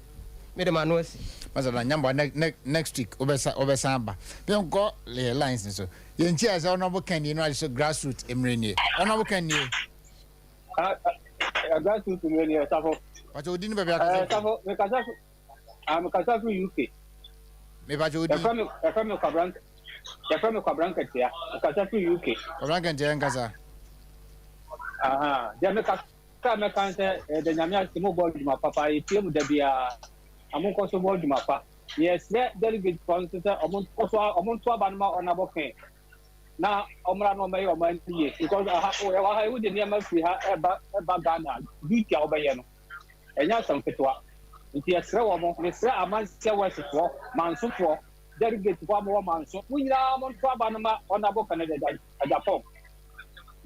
Mede m'ano asi. Pastor na nyambɔ ne ne next week wobɛsa wobɛsan aba. Menkɔ yɛ lines no so. Yɛn ti a sɛ Honourable Ken nie no agye so grassroots mmerɛ nie. Honourable Ken nie. Grassroots mmiri ni Safo. Pàtó odi ni baabi akasa fi. Safo mekasa fi ah mekasa fi UK. Mepàtó odi. Yɛfrɛ mi yɛfrɛ mi Kwabran yɛfrɛ mi Kwabran Nketea mekasa fi UK. Kwabran Nketea nkasa. Aha deɛ mekasa mɛka sɛ ɛdɛ nyame ase mo bɔ adwuma papa yɛtie mu da biara na mo nkɔ so bɔ adwuma pa. Yɛsrɛ delegate fɔ nso sɛ ɔmo nkɔ so ɔmo nto aba no ma ɔnabɔ kɛn. na ɔmmra na ɔmmɛyɛ ɔman no yie because aha yɛwɔ ha wode nneɛma firi ha ɛba ɛba Ghana duty a wobɛyɛ no ɛnyɛ asɛm ketewa nti yɛsrɛ wɔ mo mesrɛ amanseɛ westfoɔ mansofoɔ delegatefoɔ a mowɔ manso mo nyinaa monto aba no ma ɔnabo Kennedy Agyapong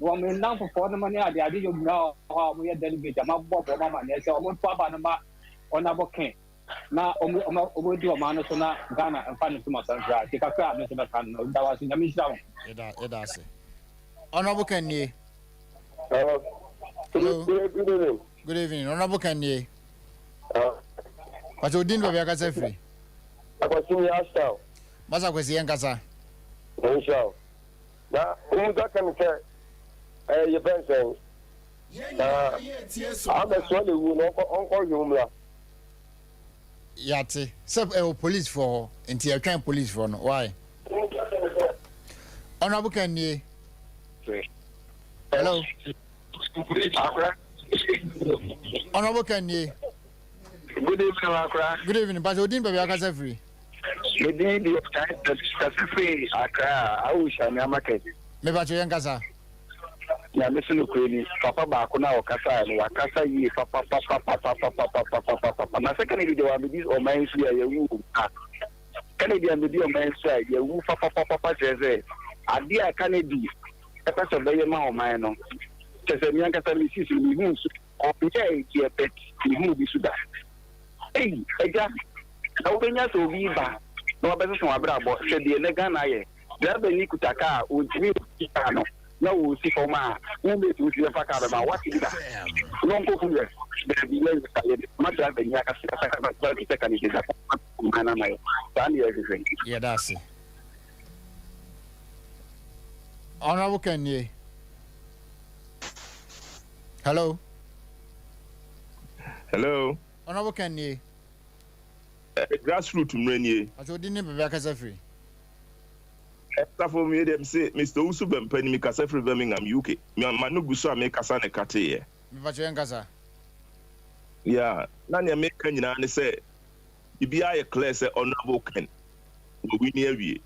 wɔ me nnamfofoɔ no mo ne ade ade yɛ nyinaa hɔ a wɔyɛ delegate a mabɔ bɔ ma amaneɛ sɛ wɔnto aba no ma ɔnabo Ken na ɔmo di ɔman no so na Ghana nfa ne ntoma san fira nti kakra a me nso mɛka no no da wase nyame nhyira wo. Yɛda yɛda ase. Honorable Ken nie. Hello. Hello. Good evening. Good evening. Honorable Ken nie. Pàtó odin baabi akasa firi. Akwasi mi asta. Masa Kwasi yɛn kasa. Nhyira o. Na wɔn nsa ka ne sɛ ɛyɛ yɛ fɛn sɛn. Na abɛsoa na ewu no ɔnkɔ ɔnkɔ hwɛ mu mmra. Yɛate sɛ ɛwɔ police foɔ hɔ nti yɛtwɛn police foɔ no why? Honorable Ken nie. Hello. Honorable Ken nie. Good evening, Akra. Good evening. Pastor Odin baabi akasa firi. Me din de kasa firi Accra, Awusa Market. Me bacho yɛn kasa. Nyame so nokorɛ ni, papa baako no a ɔkasaeɛ no, wakasa yie papapapapapapapapapapa. Na sɛ Kennedy deɛ wambɛdi ɔman yi so a, yɛawu o. Ah, Kennedy ambɛdi ɔman yi so a, yɛawu papapapapa kyerɛ sɛ, adeɛ a Kennedy ɛpɛ sɛ ɔbɛyɛ ma ɔman no, kyerɛ sɛ me ankasa me sisi no, mehuu so, ɔnyɛɛ deɛ but mehuu bi so da. Ei, agya, na wobɛnya sɛ obi ba na wabɛsesa w'abrabɔ, hwɛ deɛ nnɛ Ghana ayɛ. Driver ni kuta car a ɔntumi nsi car no na ɔresi fam a wo mate wo si bɛfa car bɛma wo wate bi da na ɔnkɔ hu yɛ daabi yɛ nsa yɛ de ma driver ni akasa kasa kasa kasa te sɛ ka ne deda man ama yɛ saa ne yɛhwehwɛ. Yɛda ase. Honorable Ken nie. Hello. Hello. Honorable Ken nie. Eh, grassroot mmerɛ nie. Ɔsɛ odi ne baabi akasa firi. Asafo me deɛ mese Mister Owusu Bɛmpa ni mekasa firi Birmingham UK. Me m'ano gu so a mekasa na ɛkateeɛ. Mepakyɛ yɛn kasa. Yeah, na nea meka nyinaa ne sɛ biribiara yɛ clear sɛ Honourable Ken wawini awie.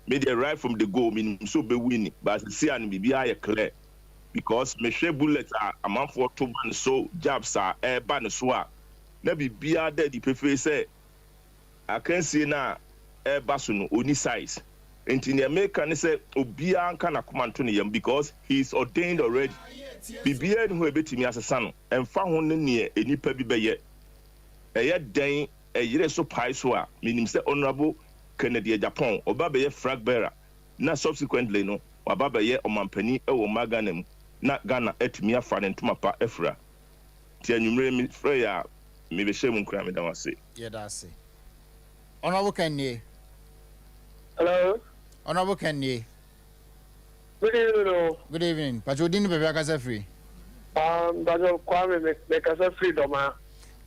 Me deɛ right from the go menim sɛ ɔbɛwini but seesei a no biribiara yɛ clear because mehwɛ bullet a amanfoɔ to ba ne so, jabs a ɛreba ne so a na biribiara da adi pefee sɛ akansie no a ɛreba so no ɔnni size. Nti nea meka ne sɛ obiara nka n'akoma nto ne yam because he is ordained already. Biribiara nni hɔ a ɛbɛtumi asesa no ɛmfa ho ne nea nnipa bi bɛyɛ. Ɛyɛ dɛn ɛyere so pae so a, menim sɛ Honourable Kennedy Agyapong ɔba bɛyɛ frag bearer na subsequently no waba abɛyɛ ɔmanpanin wɔ mmaa Ghana mu na Ghana atumi afa ne ntoma pa afira. Nti anwummere yi mefrɛe a mebɛhyɛɛ mu nkuran. Meda wo ase. Yɛda ase. Honourable Ken nie. Hello. Honourable Ken nie. Good evening o. Good evening. Pacho odin ne baabi akasa firi? Um, Pacho Kwame, me me kasa firi Dɔma.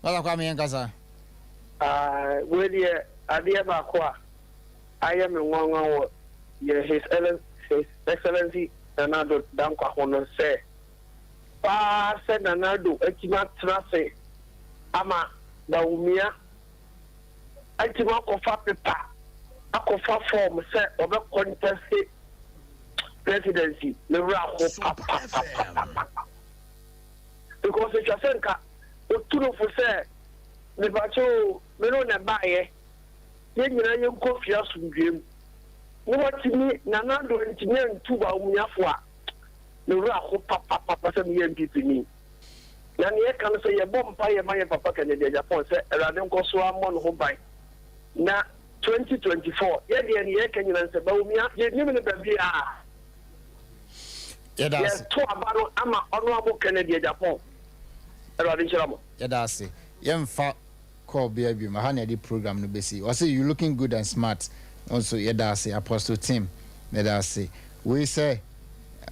Brother Kwame yɛn kasa. Ah, wei deɛ adeɛ baako a ayɛ me nwanwa wɔ yɛ His His Excellency Nana Addo Dankwa ho no sɛ paa sɛ Nana Addo atumi atena ase ama Bawumia atumi akɔfa pepa akɔfa fɔɔm sɛ ɔbɛ kɔntɛste presidency, me werɛ aho papapapapapa because etwa sɛ nka otu no fo sɛ mepakyɛ o, me ne wo na ɛbaeɛ, yɛn nyinaa yɛnkɔ fie asomdwoeɛ mu na watumi Nana Addo antumi antu Bawumia fo a, me werɛ aho papapapa sɛ meyɛ NPP ni. Na nea ɛka no sɛ yɛbɔ mpaeɛ ma yɛn papa Kennedy Agyapong sɛ Awurade nkɔ so ara mmɔ ne ho ban na 2024 yɛ deɛ nea yɛka nyina ne sɛ Bawumia yɛnnim no baabiara. Yɛda ase. Yɛto aba no ama Honourable Kennedy Agyapong. Awurade nhyira mo. Yɛda ase. Yɛmfa call biara biom. Aha na yɛde program no bɛsi. Ɔse you looking good and smart. Wo nso yɛda ase. Apostle Tim, yɛda ase. Wei sɛ.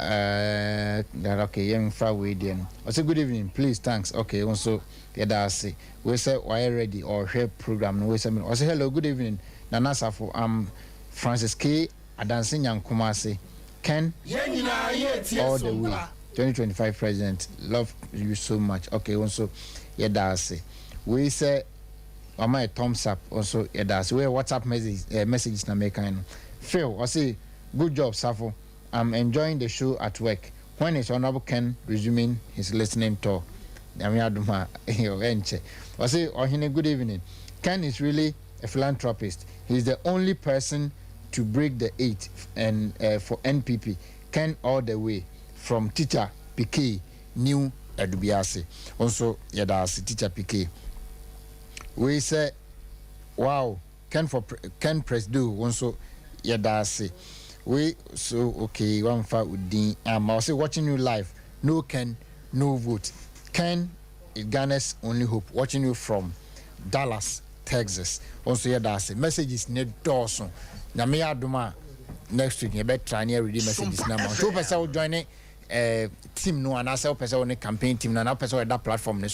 Okay, yɛmfa wei deɛ no. Ɔsɛ good evening, please, thanks. Okay, wo nso yɛda ase. Wei sɛ wayɛ ready, ɔrehwɛ program no. Wei sɛ ɔsɛ hello, good evening, Nana Safo. I'm Francis K. Adanse Nyankomase. Ken all the way. 2025 president, love you so much. Okay, wo nso yɛda ase. Wei sɛ wama yɛ thumbs up, nso yɛda ase. Wei WhatsApp message, messages na mekan no. Phil ɔse good job, Safo. I'm enjoying the show at work. When is Honorable Ken resuming his listening tour? Nyame adom a, ɛnkyɛ. Ɔse ɔhene, good evening. Ken is really a philanthropist. He is the only person to break the eight and for NPP. Ken all the way, from Teacher PK, New Adubiase. Nso yɛda ase, Teacher PK. Wei sɛ wow, Ken for Ken Presido. Nso yɛda ase. Wei so okay, wamfa udin ama. Ɔsɛ watching you live, no Ken no vote. Ken is Ghana's only hope. Watching you from Dallas, Texas. Nso yɛda ase. Messages ne dɔɔso. Nyame yɛ adom a, next week yɛbɛ try ne yɛredi messages na ma. Nti wopɛ sɛ wo join team no anaasɛ wopɛ sɛ wo ne campaign team no anaa wopɛ sɛ wɔda platform ne so.